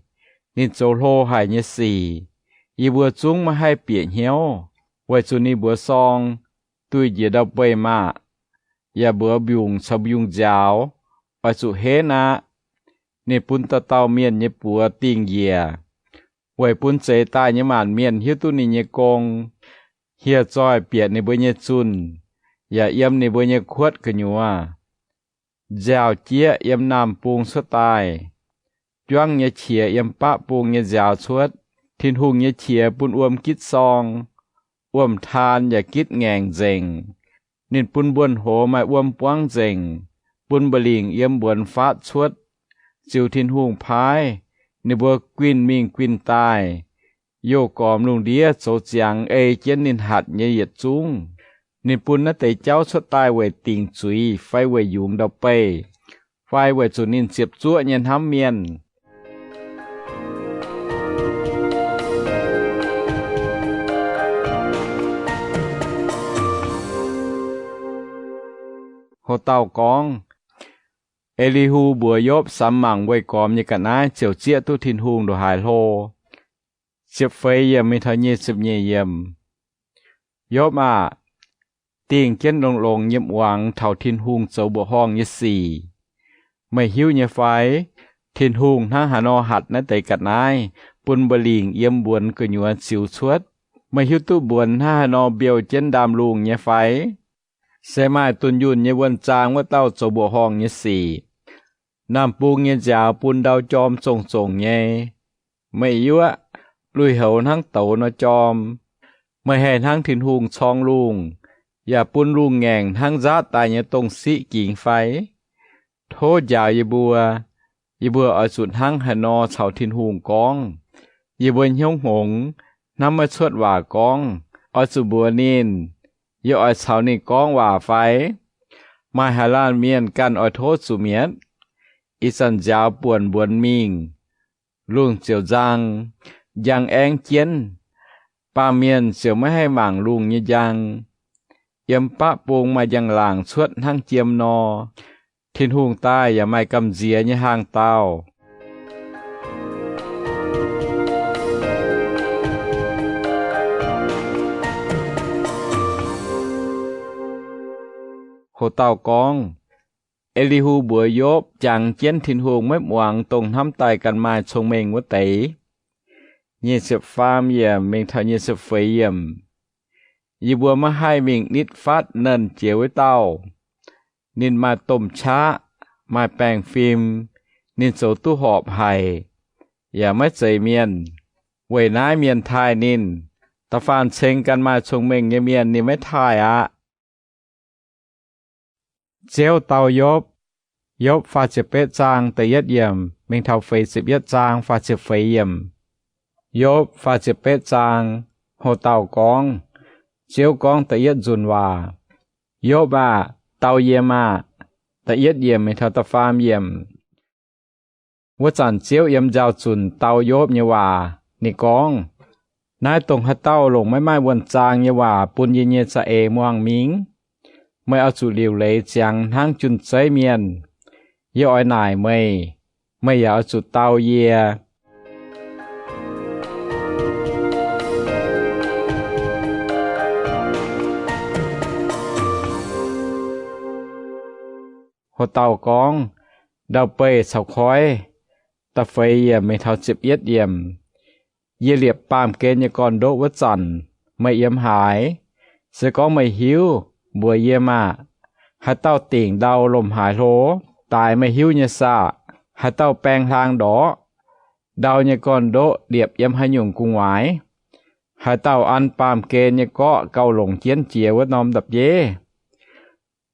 Ninh zoux hlo haic nyei sic, yie mbuo zungv maiv haih bieqc hnyouv, weic zuqc ninh mbuox sorng, duih njiec ndau-beih maah! Yaac mbuox mbiungc caux mbiungc-nziaaux, oix zuqc henv aqv. Ninh bun dauh dauh mienh nyei buoz dingh njiec, weic bun zeix daaih nyei maanc mienh hiuv duqv ninh nyei gong, hieh zoih bieqc ninh mbuo nyei zunh, yaac yiem ninh mbuo nyei kuotv gu'nyuoz. Nziaaux-jieqv yiem naamh bung cuotv daaih. Juangv nyei qiex yiem baqv bung nyei nziaaux cuotv. Tin-Hungh nyei qiex bun wuom gitv sorng. Wuom-taan yaac gitv ngaengc nzengc. Ninh bun mbuonx-hoz maaih wuom buangv nzengc, bun mba'lingc yiem mbuonx faatv cuotv. Ziux Tin-Hungh paaiv, ninh mbuo guinh mingh guinh daaih, youh gormx lungh ndiev zoux ziangx ei jienv ninh hatc nyei yietc zungv. Ninh bun naaiv deix jauv cuotv daaih weic dingc zuiz fai weic yungz ndau-beih, fai weic zuqc ninh ziepc zuoqv nyei hnamv mienh. Ho dauh gorngv, E^li^hu mbuox Yopv samx mangc weih gormx nyei ga'naaiv ziouc zieqv duqv Tin-Hungh ndongc haaix hlo. Ziepc feix yiemc mingh taux nyic ziepc nyeic yiemc. Yopv aah! Dingh jienv longx-longx nyei muangx taux Tin-Hungh zoux mbuoqc horngh nyei sic. Meih hiuv nyei fai? Tin-Hungh hnangv haaix nor hatc naaiv deix ga'naaiv bun mba'lingc yiem mbuonx gu'nyuoz ziux cuotv? Meih hiuv duqv mbuonx hnangv haaix nor mbiouh jienv ndaamv-lungh nyei fai? Se maaih dunh yunh nyei wuonh zaang wuov dauh zoux mbuoqc horngh nyei sic. Naamh bung nyei nziaaux bun ndau jorm zongc-zongc nyei. Meih yuoqv lui-houx hnangv douz nor jorm. Meih haih hnangv Tin-Hungh corng lungh, yaac bun lungh ngaengc hnangv nzaatv daaih nyei dongh siqv gingx fai? Tov njaaux yie mbuo. Yie mbuo oix zuqc hnangv haaix nor caux Tin-Hungh gorngv? Yie mbuo hnyouv hngongx, hnamv maiv cuotv waac gorngv. Oix zuqc mbuox ninh, yie oix caux ninh gorngv waac fai? Maaih haaix laanh mienh ganh oix tov zuqc mietv? Ih zanc nziaaux buonc mbuonx mingh, lungh ziouc nzang, njang aengv jienv. Baamh mienh ziouc maiv haih mangc lungh nyei njang. Yiem baqv bung maaih njang-laangc cuotv hnangv jiem nor. Tin-Hungh daaih yaac maaih gamh nziex nyei hnaangx-daauh. Ho dauh gorngv, E^li^hu mbuox Yopv jangx jienv Tin-Hungh maiv muangx dongh hnamv daaih ganh maaih cong-mengh wuov deix. Nyic ziepc faam yiemc mingh taux nyic ziepc feix yiemc. Yie mbuo maiv haih mingh nitv fatv Nernh Jiex Wuov Dauh. Ninh maaih domh qaqv, maaih baengh fim. Ninh zoux duqv horpc haic, yaac maiv zeiz mienh. Weic naaiv mienh taaih ninh. Da'faanh ceng ganh maaih cong-mengh nyei mienh ninh maiv taaih aqv. Ziouv dau Yopv. Yopv faah ziepc betv zaang da'yietv yiemc mingh taux feix ziepc yietv zaang faah ziepc feix yiemc. Yopv faah ziepc betv zaang. Ho dauh gorngv, Ziouv gorngv da'yietv nzunc waac, Yopv aah! Dau yie maah! Da'yietv yiemc mingh taux da'faam yiemc. Wuov zanc Ziouv yiem nzauh zunc dau Yopv nyei waac. Ninh gorngv, Naaiv dongh haaix dauh longc maiv maaih wuonh zaang nyei waac bun yie nyei za'eix muangh mingh? Meih oix zuqc liuc leiz ziangx hnangv jun-zeiv mienh. Yie oix naaic meih, meih yaac oix zuqc dau yie. Ho dauh gorngv, Ndau-beih caux koiv. Da'feix yiemc mingh taux ziepc yietv yiemc. Yie liepc baamh gen nyei gorn-ndoqv wuov zanc, meih yiem haaix? Se gorngv meih hiuv, mbuox yie maah! Haaix dauh dingc ndau lomc haaix hlo? Daaix meih hiuv nyei saah? Haaix dauh baeng hlaang ndorqc? Ndau nyei gorn-ndoqv liepc yiem haaix nyungc gu'nguaaic? Haaix dauh an baamh gen nyei gorqv gauh longc jienv jiex wuov norm ndapv-njeiv?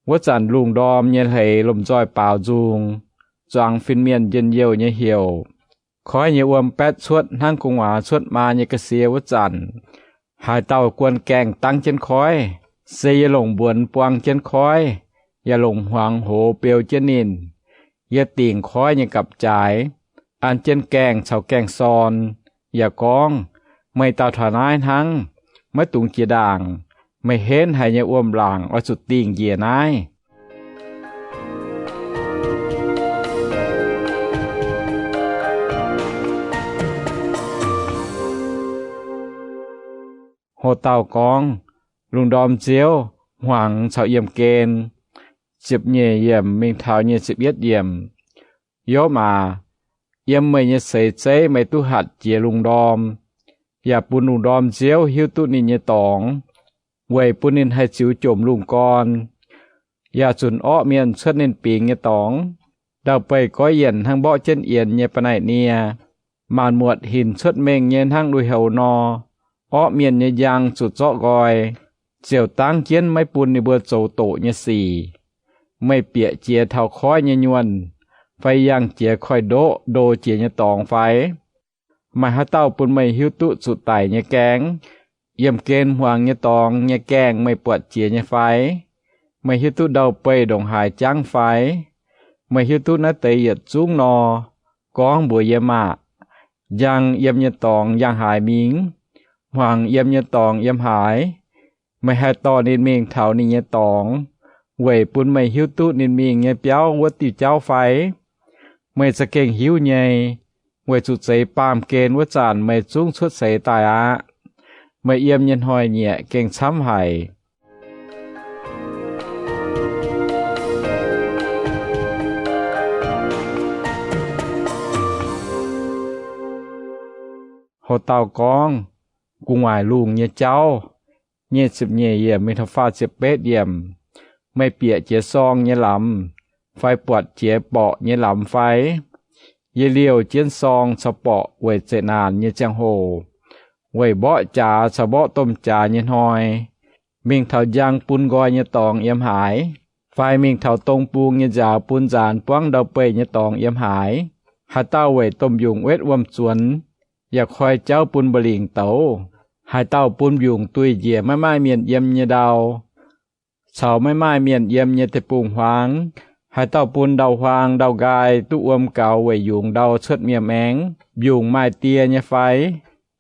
Wuov zanc lungh ndorm nyei hleix lomh nzoih baaux nzung, zuangx fin-mienh njien-youh nyei heuc. Koiv nyei wuom baetv cuotv hnangv gu'nguaaz cuotv maa nyei ga'sie wuov zanc, haaix dauh guon gaengh dangv jienv koiv, se yie longc mbuonx buang jienv koiv, yaac longc hmuangx hoz beu jienv ninh. Yie dingc koiv nyei gapv-jaaix, an jienv gaengh caux gaengh sorn, yaac gorngv, Meih dauh taux naaiv hnangv, maiv dungx jiex ndaangc. Meih henv haic nyei wuom-laangc oix zuqc dingh njiec naaiv. Ho dauh gorngv, Lungh ndorm nziouv, hmuangx caux yiemh gen. Ziepc nyeic yiemc mingh taux nyic ziepc yietv yiemc. Yopv aac, yiem meih nyei seix zeiv meih duqv hatc jiex lungh ndorm, yaac bun lungh ndorm nziouv hiuv duqv ninh nyei dorngx, weic bun ninh haih ziux jomc lungh gorn, yaac zunc orqv mienh cuotv ninh bingx nyei dorngx. Ndau-beih goiv yienc hnangv mborqv jienv yienx nyei ba'naic nie. Maanc muotc hinc cuotv mengh nyei hnangv lui-houx nor. Orqv mienh nyei njang zuqc zorqv nqoi, ziouc dangv jienv maiv bun ninh mbuo zoux doqc nyei sic. Meih bieqc jiex taux koiv nyei nyuonh, fai yangh jiex koiv-ndoqv ndo jiex nyei dorngx fai? Maaih haaix dauh bun meih hiuv duqv zuqc daic nyei gaeng? Yiemh gen hmuangx nyei dorngx nyei gaengh meih buatc jiex nyei fai? Meih hiuv duqv ndau-beih ndongc haaix jangv fai? Meih hiuv duqv naaiv deix yietc zungv nor, gorngv mbuox yie maah! Njang yiem nyei dorngx njang haaix mingh? Hmuangx yiem nyei dorngx yiem haaix? Meih haih dorh ninh mingh taux ninh nyei dorngx, weic bun meih hiuv duqv ninh mingh nyei biauv wuov diuh jauv fai? Meih za'gengh hiuv nyei, weic zuqc zeix baamh gen wuov zanc meih zungv cuotv seix daaih aqv. Meih yiem nyei hnoi-nyieqc gengh camv haic. Ho dauh gorngv, Gu'nguaaic lungh nyei jauv. Nyic ziepc nyeic yiemc mingh taux faah ziepc betv yiemc. Meih bieqc jiex sorng nyei lamz fai buatc jiex borqc nyei lamz fai? Yie liouh jienv sorng caux borqc weic zeqc naanc nyei ziangh hoc, weic mborqv jaax caux mborqv domh jaax nyei hnoi, mingh taux njang bun nqoi nyei dorngx yiem haaix, fai mingh taux dong bung nyei nziaaux bun nzaanx buangv ndau-beih nyei dorngx yiem haaix? Haaix dauh weic domh mbiungc wetv wuom-zuonx, yaac koi jauv bun mba'lingc douz? Haaix dauh bun mbiungc duih njiec maiv maaih mienh yiem nyei ndau, caux maiv maaih mienh yiem nyei deic-bung-huaang? Haaix dauh bun ndau-huaang ndau-nqaai duqv wuom gaux weic yungz ndau cuotv mienh maengx? Mbiungc maaih die nyei fai?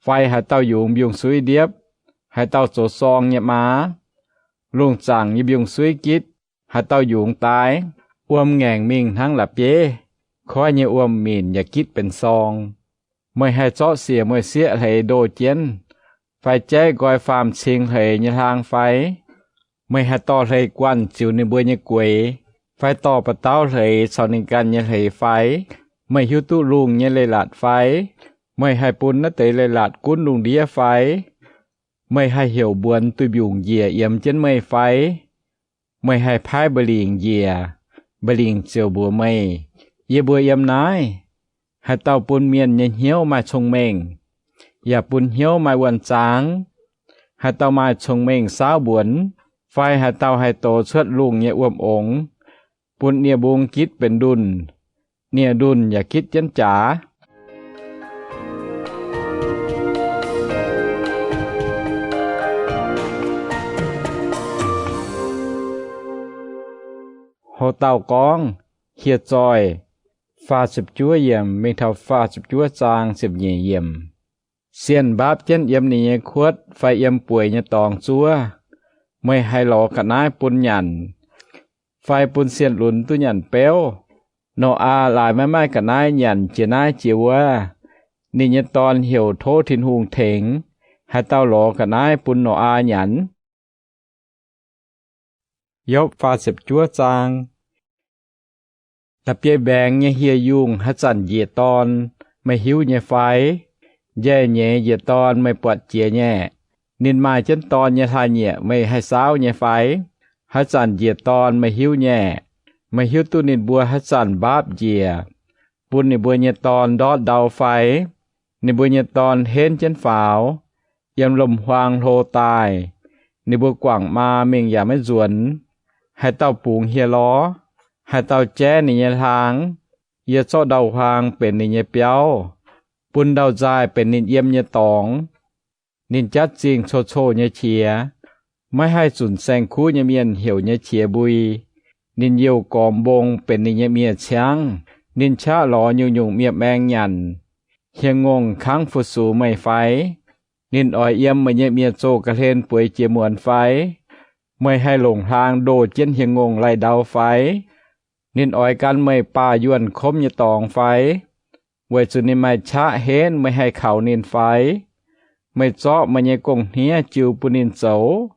Fai haaix dauh yungz mbiungc-suiv ndiepv? Haaix dauh zoux sorng nyei maa? Lungh zaangc nyei mbiungc-suiv gitv, haaix dauh yungz daaih? Wuom ngaengc mingh hnangv la'bieiv, koiv nyei wuom-minc yaac gitv benx sorng. Meih haih zorqv siec meih sieqv hleix ndoh jienv, fai jaiv nqoi faam-cing hleix nyei hlaang fai? Meih haih dorh hleix guanh ziux ninh mbuo nyei gueix, fai dorh ba'dauv hleix caux ninh ganh nyei hleix fai? Meih hiuv duqv lungh nyei leiz-latc fai? Meih haih bun naaiv deix leiz-latc gunv lungh ndiev fai? Meih haih heuc mbuonx duih mbiungc njiec yiemx jienv meih fai? Meih haih paaiv mba'lingc njiec, mba'lingc ziouc mbuox meih, Yie mbuo yiem naaiv. Haaix dauh bun mienh nyei hnyouv maaih cong-mengh, yaac bun hnyouv maaih wuonh-zaangv? Haaix dauh maaih cong-mengh saauv mbuonx, fai haaix dauh haih dox cuotv lungh nyei wuom-ongx, bun nie-mbung gitv benx ndunh, nie-ndunh yaac gitv jienv jaax? Ho dauh gorngv, Hieh zoih, faah ziepc juov yiemc mingh taux faah ziepc juov zaang ziepc nyeic yiemc. Sienh mbaapv jienv yiem ninh nyei kuotv fai yiem bueix nyei dorngx zuov. Meih haih lorz ga'naaiv bun nyanc, fai bun sienh lunx duqv nyanc beuv? Noyaa laaix maiv maaih ga'naaiv nyanc jiex naaiv jiex wuov. Ninh nyei dorn heuc tov Tin-Hungh tengx. Haaix dauh lorz ga'naaiv bun Noyaa nyanc? Yopv faah ziepc juov zaang. La'bieiv-mbaengx nyei hieh yungh haaix zanc njiec dorn, meih hiuv nyei fai? Njaiv-nyeiz njiec dorn meih buatc jiex nyei? Ninh maaih jienv dorn nyei hlaax-nyieqc meih haih saauv nyei fai? Haaix zanc njiec dorn meih hiuv nyei? Meih hiuv duqv ninh mbuo haaix zanc mbaapv njiec, bun ninh mbuo nyei dorn ndortv ndau fai? Ninh mbuo nyei dorn henv jienv faaux, yiem lomc-huaang hlo daaih. Ninh mbuo guangc maa mingh yaac maiv nzuonx. Haaix dauh bungx hieh lorz? Haaix dauh jaiv ninh nyei hlaang? Yie zorqv ndau-huaang benx ninh nyei biauv, bun ndau-nzaaih benx ninh yiem nyei dorngx. Ninh jatv zingh coc-coc nyei qiex, maiv haih zunc saeng-kuv nyei mienh heuc nyei qiex mbui. Ninh youh gormx mbong benx ninh nyei miev-ciangv. Ninh qaqv lorz nyungc-nyungc miev-maeng nyanc. Hieh ngongh kangv fu-sux meih fai? Ninh oix yiem meih nyei miev-zoh ga'hlen bueix jiex muonz fai? Meih haih longc hlaang ndoh jienv hieh ngongh lai-ndau fai? Ninh oix gan meih baah yuonh komv nyei dorngx fai? Weic zuqc ninh maaih qaqv henv, meih haih kaux ninh fai? Meih zorqv meih nyei gong-hniev jiu bun ninh zoux?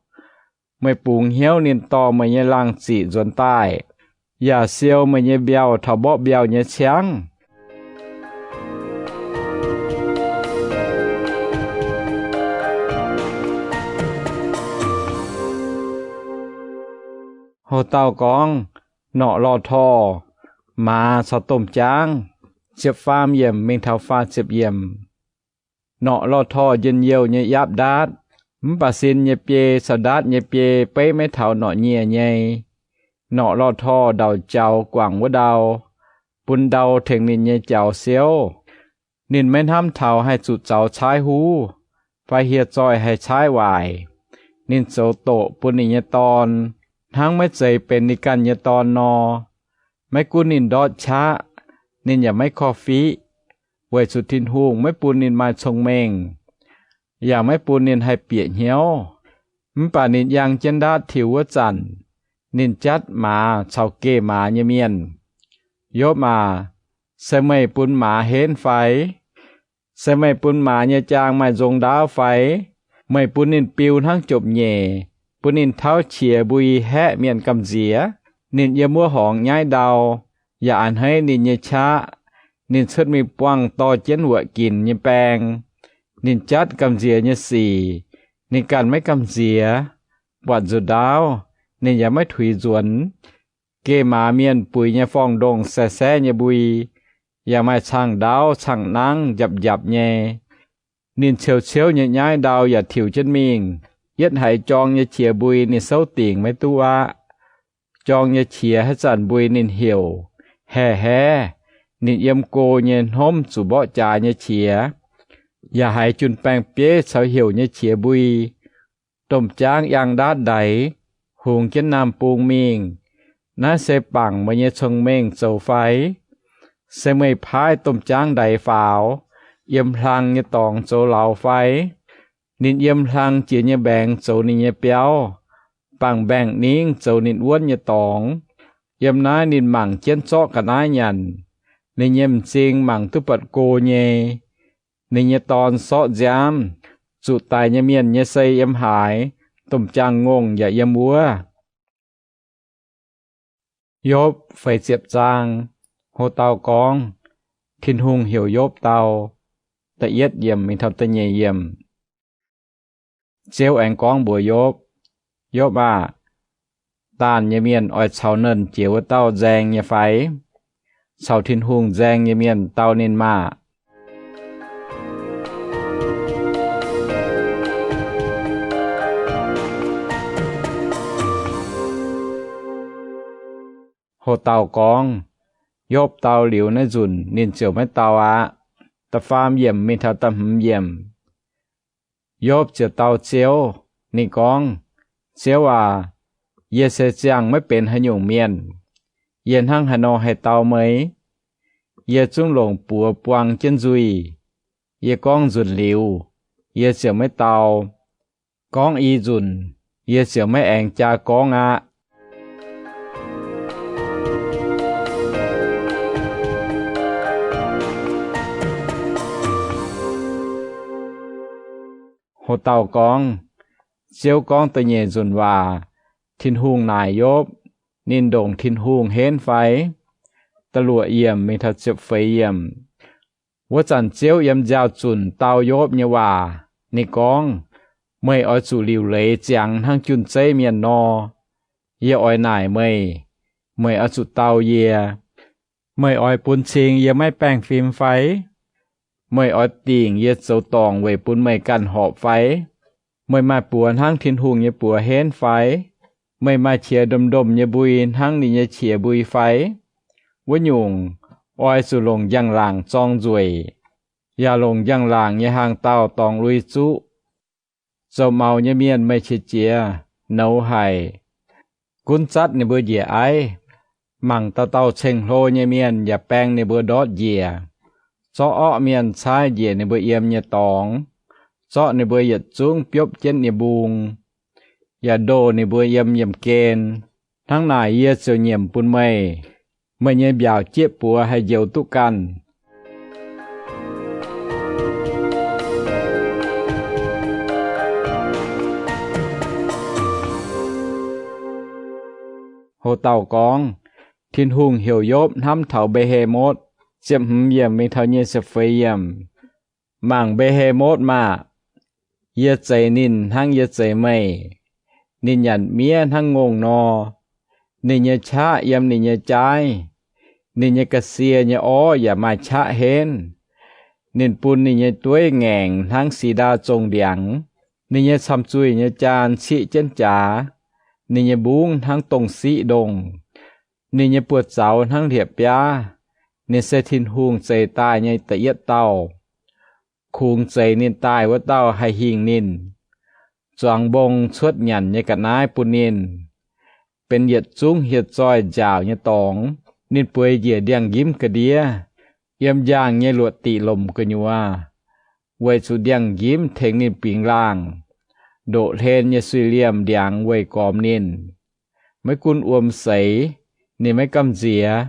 Meih bungx hnyouv ninh dorh meih nyei laangh ziqc nzuonx daaih, yaac siou meih nyei mbiauh taux mborqv mbiauh nyei ciangv? Ho dauh gorngv, Norqc lorh torh, maaz caux domh jaangv. Ziepc faam yiemc mingh taux faah ziepc yiemc. Norqc lorh torh njien-youh nyei yaapv ndaatv, mv baac sin nyei biei caux ndaatv nyei biei beiv maiv taux norqc nyieh nyei. Norqc lorh torh ndauc jaux guangc wuov ndau, bun ndau tengx ninh nyei jaux siouv. Ninh maiv hnamv taux haih zuqc zaux caaiv huv, fai hieh zoih haih caaiv waaic. Ninh zoux doqc bun ninh nyei dorn, hnangv maiv zeiz benx ninh ganh nyei dorn nor. Maiv gunv ninh ndortv qaqv, ninh yaac maiv korv-fiqv, weic zuqc Tin-Hungh maiv bun ninh maaih cong-mengh, yaac maiv bun ninh haih bieqc hnyouv. Mv baac ninh yangh jienv ndaatv tiux wuov zanc, ninh jatv maaz caux geh maaz nyei mienh. Yopv aac, se meih bun maaz henv fai? Se meih bun maaz nyei jaang maaih nzong ndaauv fai? Meih bun ninh biu hnangv jomc nyeic, bun ninh tauv qiex mbui haeqv mienh gamh nziex. Ninh yiem wuov horngz nyaiv ndau, yaac a'hneiv ninh nyei qaqv. Ninh cuotv mingh buangh dorh jienv wuoqc ginc nyei baeng. Ninh jatv gamh nziex nyei sic, ninh ganh maiv gamh nziex. Buatc nzuqc ndaauv, ninh yaac maiv tuix nzuonx. Geh maaz mienh buix nyei forng-ndongh sae-saeqv nyei mbui, yaac maaih caangh ndaauv caangh nangv njapc njapc nyei. Ninh ciouv-ciouv nyei nyaiv ndau yaac tiux jienv mingh. Yietv haiz jorng nyei qiex mbui ninh souv dingc maiv duqv aqv. Jorng nyei qiex haaix zanc mbui ninh heuc, Haev, haev! Ninh yiem go nyei hnomv zuqc mborqv jaax nyei qiex, yaac haiz jun-baengh-bieiv caux heuc nyei qiex mbui. Domh jaangv yangh ndaatv ndaix, hungx jienv naamh bung mingh. Naaiv se bangc meih nyei cong-mengh zoux fai? Se meih paaiv domh jaangv ndaix faaux, yiem hlang nyei dorngx zoux lauz fai? Ninh yiem hlang jiex nyei mbaengx zoux ninh nyei biauv, bangc mbaengx-ningv zoux ninh wuonv nyei dorngx. Yiem naaiv ninh mangc jienv zorqv ga'naaiv nyanc. Ninh nyei m'zing mangc duqv buatc go nyei. Ninh nyei dorn sorqv nziaamv, zuqc daic nyei mienh nyei sei yiem haaix, domh jaang-ngongh yaac yiem wuov. Yopv feix ziepc zaang. Ho dauh gorngv, Tin-Hungh heuc Yopv dau. Da'yietv yiemc mingh taux da'nyeic yiemc. Ziouv aengx gorngv mbuox Yopv, Yopv aah! Daanh nyei mienh oix caux nernh jiex wuov dauh nzaeng nyei fai? Caux Tin-Hungh nzaeng nyei mienh dau ninh maah! Ho dauh gorngv, Yopv dau liuz naaiv nzunc ninh ziouc maiv dau aqv. Da'faam yiemc mingh taux da'hmz yiemc. Yopv ziouc dau Ziouv. Ninh gorngv, Ziouv aac, yie se ziangh maiv benx haaix nyungc mienh. Yie hnangv haaix nor haih dau meih? Yie zungv longc buoz buang jienv nzuih. Yie gorngv nzunc liuz, yie ziouc maiv dau. Gorngv i nzunc, yie ziouc maiv aengx jaa gorngv aqv. Ho dauh gorngv, Ziouv gorngv da'nyeic nzunc waac, Tin-Hungh naaic Yopv, ninh ndongc Tin-Hungh henv fai? Da'luoqc yiemc mingh taux ziepc feix yiemc. Wuov zanc Ziouv yiem nziaaux-zunc dau Yopv nyei waac. Ninh gorngv, Meih oix zuqc liuc leiz ziangx hnangv jun-zeiv mienh nor. Yie oix naaic meih, meih oix zuqc dau yie. Meih oix bun cing yie maiv baengh fim fai? Meih oix dingc yie zoux dorngc weic bun meih ganh horpc fai? Meih maaih buoz hnangv Tin-Hungh nyei buoz henv fai? Meih maaih qiex ndomh ndomh nyei mbui hnangv ninh nyei qiex mbui fai? Wuov nyungc, oix zuqc longc njang-laangc zorng nzueic, yaac longc njang-laangc nyei hnaangx-daauh dorngx lui zuqv. Zoux maux nyei mienh meih qiex jiez, nouz haic. Gunv zatv ninh mbuo njiec aiv. Mangc dauh dauh ceng-hlo nyei mienh yaac baeng ninh mbuo ndortv njiec. Zorqv orqv mienh caaiv njiec ninh mbuo yiem nyei dorngx, zorqv ninh mbuo yietc zungv biopv jienv nyei mbung, yaac ndoh ninh mbuo yiem yiemh gen. Hnangv naaic yie ziouc nyiemc bun meih. Meih nyei mbiaauc jieqv buoz haih njoux duqv ganh. Ho dauh gorngv, Tin-Hungh heuc Yopv hnamv taux Mbe^he^motv. Ziepc hmz yiemc mingh taux nyic ziepc feix yiemc. Mangc Mbe^he^motv maah! Yie zeix ninh hnangv yie zeix meih. Ninh nyanc miev hnangv ngongh nor. Ninh nyei qaqv yiem ninh nyei jaaiv. Ninh nyei ga'sie nyei orv yaac maaih qaqv henv. Ninh bun ninh nyei dueiv ngaengc hnangv si^ndaa zongh ndiangx. Ninh nyei camh zuih nyei jaan ciqv jienv jaax. Ninh nyei mbungv hnangv dongh siqv ndongh. Ninh nyei buoz-zaux hnangv hlieqv-biaav. Ninh se Tin-Hungh zeix daaih nyei da'yietv dauh. Kungx zeix ninh daaih wuov dauh haih hingh ninh. Zuangx mbong cuotv nyanc nyei ga'naaiv bun ninh, benx yietc zungv hieh zoih nziaauc nyei dorngx. Ninh bueix njiec ndiangx-nqimv ga'ndiev, yiem njang nyei luoqc diqc lomc gu'nyuoz, weic zuqc ndiangx-nqimv tengx ninh bingx laangh. Ndoqc hlen nyei suiv-liemh ndiangx weih gormx ninh. Maiv gunv wuom seix, ninh maiv gamh nziex.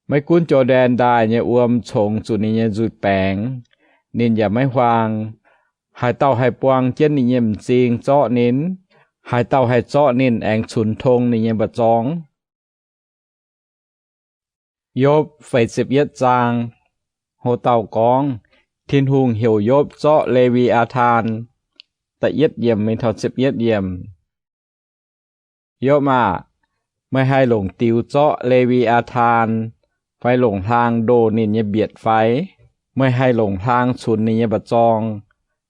Maiv gunv Jor^ndaen Ndaaih nyei wuom congx zuqc ninh nyei nzuih baengx, ninh yaac maiv huaang. Haaix dauh haih buang jienv ninh nyei m'zing zorqv ninh? Haaix dauh haih zorqv ninh aengx cunx tong ninh nyei mba'zorng? Yopv feix ziepc yietv zaang. Ho dauh gorngv, Tin-Hungh heuc Yopv zorqv Le^wi^aa^taan. Da'yietv yiemc mingh taux ziepc yietv yiemc. Yopv aah! Meih haih longc diux zorqv Le^wi^aa^taan, fai longc hlaang ndoh ninh nyei mbietc fai? Meih haih longc hlaang cunx ninh nyei mba'zorng,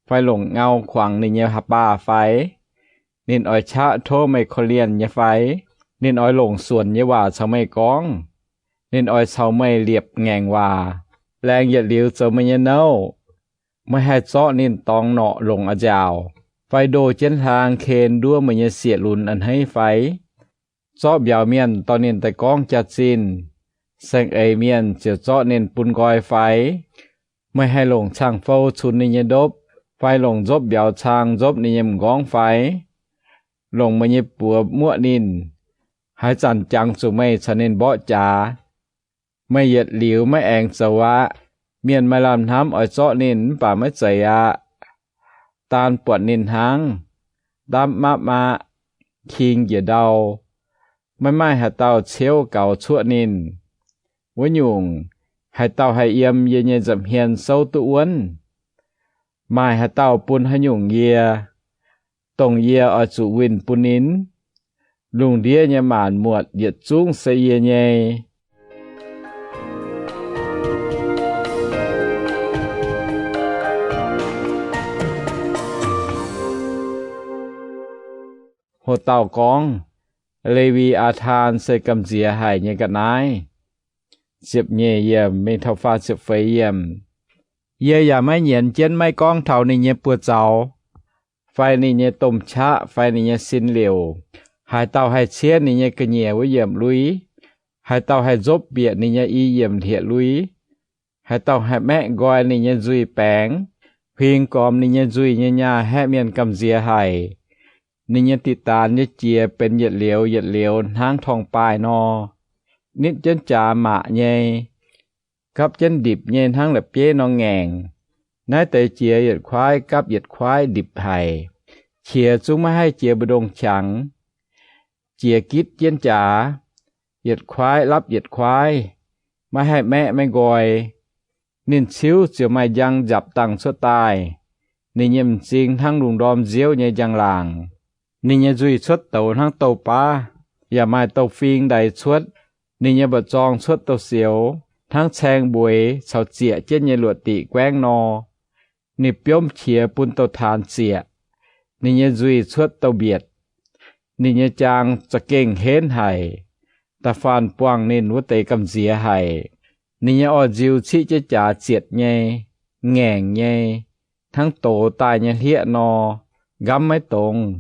fai longc ngau kuangx ninh nyei haaix baah fai? Ninh oix qaqv tov meih korv-lienh nyei fai? Ninh oix longc suonc nyei waac caux meih gorngv? Ninh oix caux meih liepc ngaengc waac, laengz yietc liuz zoux meih nyei nouv? Meih haih zorqv ninh dorngx norqc longc a'nziaauc, fai ndoh jienv hlaang ken nduov meih nyei sieqv-lunx a'hneiv fai? Zorqv mbiauz mienh dorh ninh daaih gorngv jaax-zinh, saeng-eix mienh ziouc zorqv ninh bun nqoi fai? Meih haih longc cang-fou cunx ninh nyei ndopv, fai longc nzopv mbiauz cang nzopv ninh nyei m'nqorngv fai? Longc meih nyei buoz muoqv ninh, haaix zanc jangx zuqc meih caux ninh mborqv jaax? Meih yietc liuz maiv aengx zoux aqv. Mienh maaih lamh hnamv oix zorqv ninh mv baac maiv zeiz aqv. Daan buatc ninh hnangv, ndapv mapv aqv, king njiec ndau. Maiv maaih haaix dauh ciouv gaux cuoqv ninh. Wuov nyungc, haaix dauh haih yiem yie nyei nza'hmien souv duqv wuonv? Maaih haaix dauh bun haaix nyungc yie, dongh yie oix zuqc winh bun ninh? Lungh ndiev nyei maanc muotc yietc zungv se yie nyei. Ho dauh gorngv, Lewi^aa^taan se gamh nziex haic nyei ga'naaiv. Ziepc nyeic yiemc mingh taux faah ziepc feix yiemc. Yie yaac maiv nyienz jienv maiv gorngv taux ninh nyei buoz-zaux, fai ninh nyei domh qaqv, fai ninh nyei sin liouc. Haaix dauh haih ciev ninh nyei ga'nyiec wuov yiemc lui? Haaix dauh haih nzopv bieqc ninh nyei i yiemc hlieqv-lui? Haaix dauh haih maeqv nqoi ninh nyei nzuih baengx, huing gormx ninh nyei nzuih nyei nyaah haeqv mienh gamh nziex haic? Ninh nyei diqc daanx nyei jiex benx yietc liouz yietc liouz hnangv torngv-baaih nor, nitv jienv jaax maac nyei, gapv jienv ndipc nyei hnangv la'bieiv nor ngaengc. Naaiv deix jiex yietc kuaaiv gapv yietc kuaaiv ndipc haic, qiex zungv maiv haih jiex mbu'ndongx qangx. Jiex gitv jienv jaax, yietc kuaaiv lapv yietc kuaaiv, maiv haih maeqv maiv nqoi. Ninh ciuv ziouc maaih njang nzapc dangh cuotv daaih. Ninh nyei m'zing hnangv lungh ndorm nziouv nyei njang-laangc. Ninh nyei nzuih cuotv douz hnangv douz-baav, yaac maaih douz-fing ndaix cuotv. Ninh nyei mba'zorng cuotv douz-sioux hnangv caeng mbueix caux zieqc jienv nyei luoqc diqc guaengv nor. Ninh biomv qiex bun douz-taanx zieqc. Ninh nyei nzuih cuotv douz-mbietc. Ninh nyei jaang za'gengh henv haic. Da'faanh buangh ninh wuov deix gamh nziex haic. Ninh nyei orv-nziu ciqv jienv jaax zietc nyei, ngaengc nyei, hnangv dox daaih nyei hlieqv nor, nqamv maiv dongz.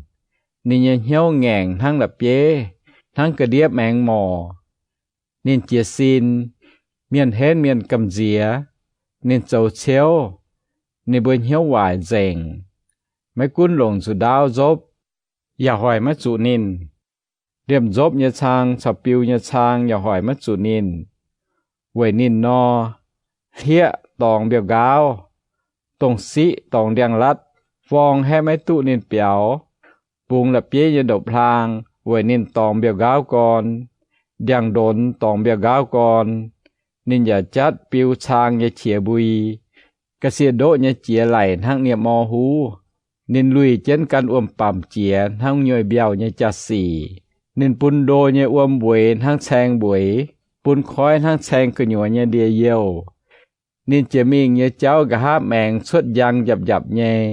Ninh nyei hnyouv ngaengc hnangv la'bieiv, hnangv ga'ndiev maengx morc. Ninh jiez sin, mienh henv mienh gamh nziex. Ninh zoux ciouv, ninh mbuo hnyouv waaic nzengc. Maiv gunv longc nzuqc ndaauv nzopv, yaac hoic maiv zuqc ninh. Liemh nzopv nyei cang caux biu nyei cang yaac hoic maiv zuqc ninh. Weic ninh nor, hlieqv dorngx mbiauh nqaauv, dongh siqv dorngx ndiangx-latv, forng haeqv maiv duqv ninh biaux. Bungx la'bieiv nyei ndopv-hlaang weic ninh dorngx mbiauh nqaauv gorn, ndiangx-ndonx dorngx mbiauh nqaauv gorn. Ninh yaac jatv biu cang nyei qiex mbui. Ga'sie ndoqv nyei jiex laic hnangv nie-mor huv. Ninh luih jienv gan wuom-bamc jiex hnangv nyuoih mbiauh nyei jaa-sic. Ninh bun ndo nyei wuom mbeix hnangv caeng mbeix, bun koiv hnangv caeng gu'nyuoz nyei ndie-youh. Ninh jiex mingh nyei jauv nqa'haav maengx cuotv njang njapc-njapc nyei.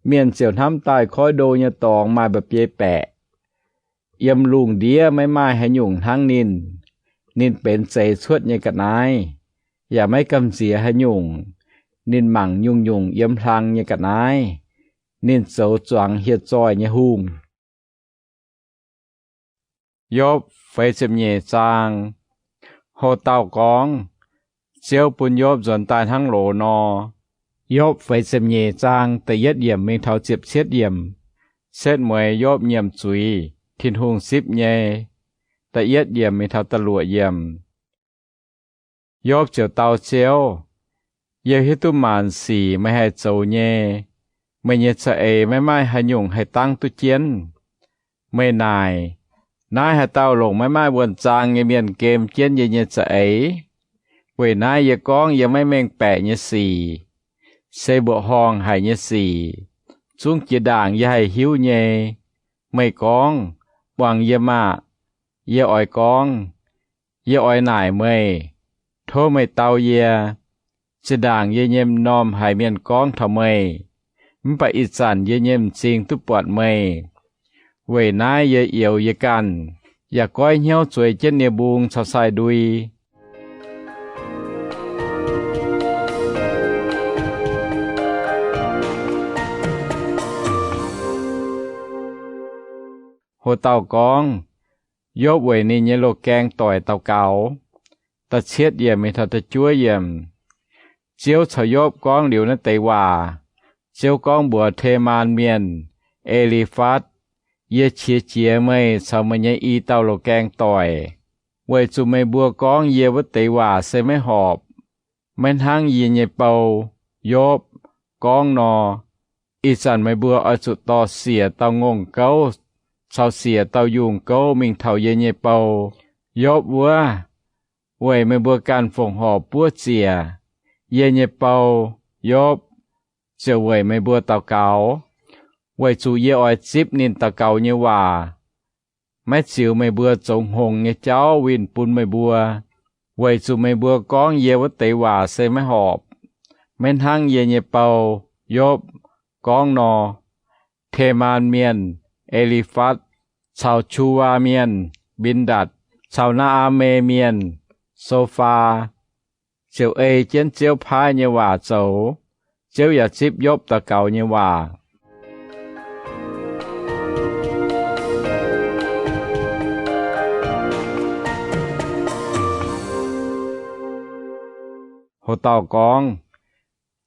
Mienh ziouc hnamv daaih koiv ndo nyei dorngx maaih mba'biei baeqc. Yiem lungh ndiev maiv maaih haaix nyungc hnangv ninh. Ninh benx zeix cuotv nyei ga'naaiv, yaac maiv gamh nziex haaix nyungc. Ninh mangc nyungc-nyungc yiem hlang nyei ga'naaiv. Ninh zoux zuangx hieh zoih nyei hungh. Yopv feix ziepc nyeic zaang. Ho dauh gorngv, Ziouv bun Yopv nzuonx daaih hnangv loz nor. Yopv feix ziepc nyeic zaang da'yietv yiemc mingh taux ziepc cietv yiemc. Setv mueiz Yopv nyiemc zuiz, Tin-Hungh zipv nyei, da'yietv yiemc mingh taux da'luoqc yiemc. Yopv ziouc dau Ziouv, Yie hiuv duqv maanc sic meih haih zoux nyei. Meih nyei za'eix maiv maaih haaix nyungc haih dangv duqv jienv. Meih naaic, Naaiv haaix dauh longc maiv maaih wuonh zaang nyei mienh gem jienv yie nyei za'eix? Weic naaiv yie gorngv yie maiv mengh baeqc nyei sic, se mbuoqc horngh haic nyei sic. Zungv jiex ndaangc yie haih hiuv nyei. Meih gorngv, Buangh yie maah! Yie oix gorngv, Yie oix naaic meih. Tov meih dau yie. Zinh ndaangc yie nyei m'normh haiz mienh gorngv taux meih, mv baac ih zanc yie nyei m'zing duqv buatc meih. Weic naaiv yie youx yie ganh, yaac goiv hnyouv zueiz jienv nie-mbung caux sai-ndui. Ho dauh gorngv, Yopv weic ninh nyei loz-gaeng doic daux gaux. Da'cietv yiemc mingh taux da'juov yiemc. Ziouv caux Yopv gorngv liuz naaiv deix waac, Ziouv gorngv mbuox Temaan Mienh, E^li^fatv, Yie qiex jiez meih caux meih nyei i dauh loz-gaeng doic, weic zuqc meih mbuo gorngv yie wuov deix waac se maiv horpc, maiv hnangv yie nyei bou, Yopv, gorngv nor. Ih zanc meih mbuo oix zuqc dorh siec dauh ngongh gouv caux siec dauh yungh gouv mingh taux yie nyei bou, Yopv wuov, weic meih mbuo ganh fongc horc buov ziec. Yie nyei bou, Yopv, ziouc weic meih mbuo daux gaux, weic zuqc yie oix zipv ninh daux gaux nyei waac, maiv ziux meih mbuo zoux hngongx nyei jauv winh bun meih mbuo, weic zuqc meih mbuo gorngv yie wuov deix waac se maiv horpc, maiv hnangv yie nyei bou, Yopv, gorngv nor. Temaan Mienh, E^li^fatv, caux Qu^waa Mienh, Mbin^ndatc, caux Naa^aa^me Mienh, So^faa, ziouc ei jienv Ziouv paaiv nyei waac zoux. Ziouv yaac zipv Yopv daux gaux nyei waac. Ho dauh gorngv,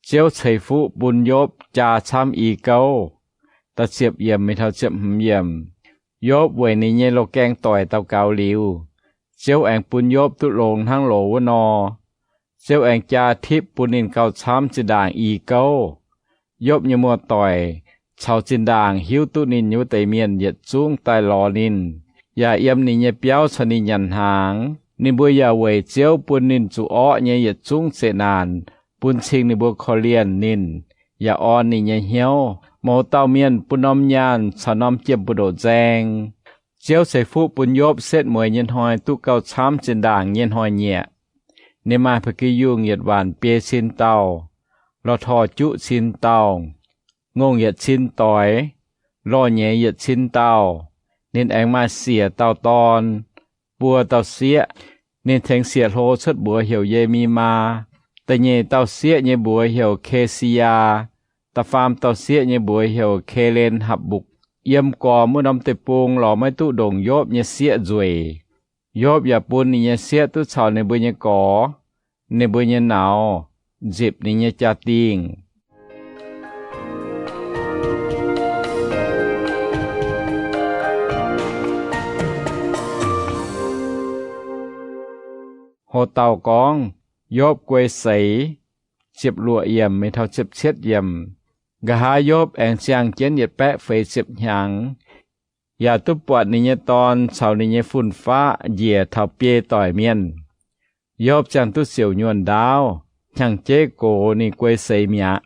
Ziouv ceix fuqv bun Yopv jaa camv i gouv. Da'ziepc yiemc mingh taux ziepc hmz yiemc. Yopv weic ninh nyei loz-gaeng doic daux gaux liuz, Ziouv aengx bun Yopv duqv longx hnangv loz wuov nor. Ziouv aengx jaa tipv bun ninh gauh camv zinh ndaangc i gouv. Yopv nyei muoz-doic caux zinh ndaangc hiuv duqv ninh nyei wuov deix mienh yietc zungv daaih lorz ninh, yaac yiem ninh nyei biauv caux ninh nyanc hnaangx. Ninh mbuo yaac weic Ziouv bun ninh zuqc orqv nyei yietc zungv zeqc naanc bun cing ninh mbuo korv-lienh ninh, yaac orn ninh nyei hnyouv. Mouz dauh mienh bun norm nyaanh caux norm jiem buoz-ndoqv nzaeng. Ziouv ceix fuqv bun Yopv setv mueiz nyei hnoi duqv gauh camv zinh ndaangc nyei hnoi-nyieqc. Ninh maaih ba'gi yungh yietc waanc biei cin dauh, lorh torh juqv cin dauh, ngongh yietc cin doix, lorh nyeiz yietc cin dauh, Ninh aengx maaih siec dauh dorn, buo dauh sieqv. Ninh tengx siec hlo cuotv mbuox heuc Ye^mi^maa. Da'nyeic dauh sieqv nyei mbuox heuc Ke^si^yaa. Da'faam dauh sieqv nyei mbuox heuc Ke^len Hapc^mbukc. Yiem gormx wuov norm deic-bung lorz maiv duqv ndongc Yopv nyei sieqv nzueic. Yopv yaac bun ninh nyei sieqv duqv caux ninh mbuo nyei gorx, ninh mbuo nyei nauz, nzipc ninh nyei jaa-dingh. Ho dauh gorngv, Yopv Guei Seix. Ziepc luoqc yiemc mingh taux ziepc cietv yiemc. Nqa'haav Yopv aengx ziangh jienv yietc baeqv feix ziepc hnyangx, yaac duqv buatc ninh nyei dorn caux ninh nyei fun-faqv njiec taux biei doic mienh. Yopv ziangh duqv siouc nyuonh ndaauv, hnyangx-jeiv gox ninh guei seix mi'aqv.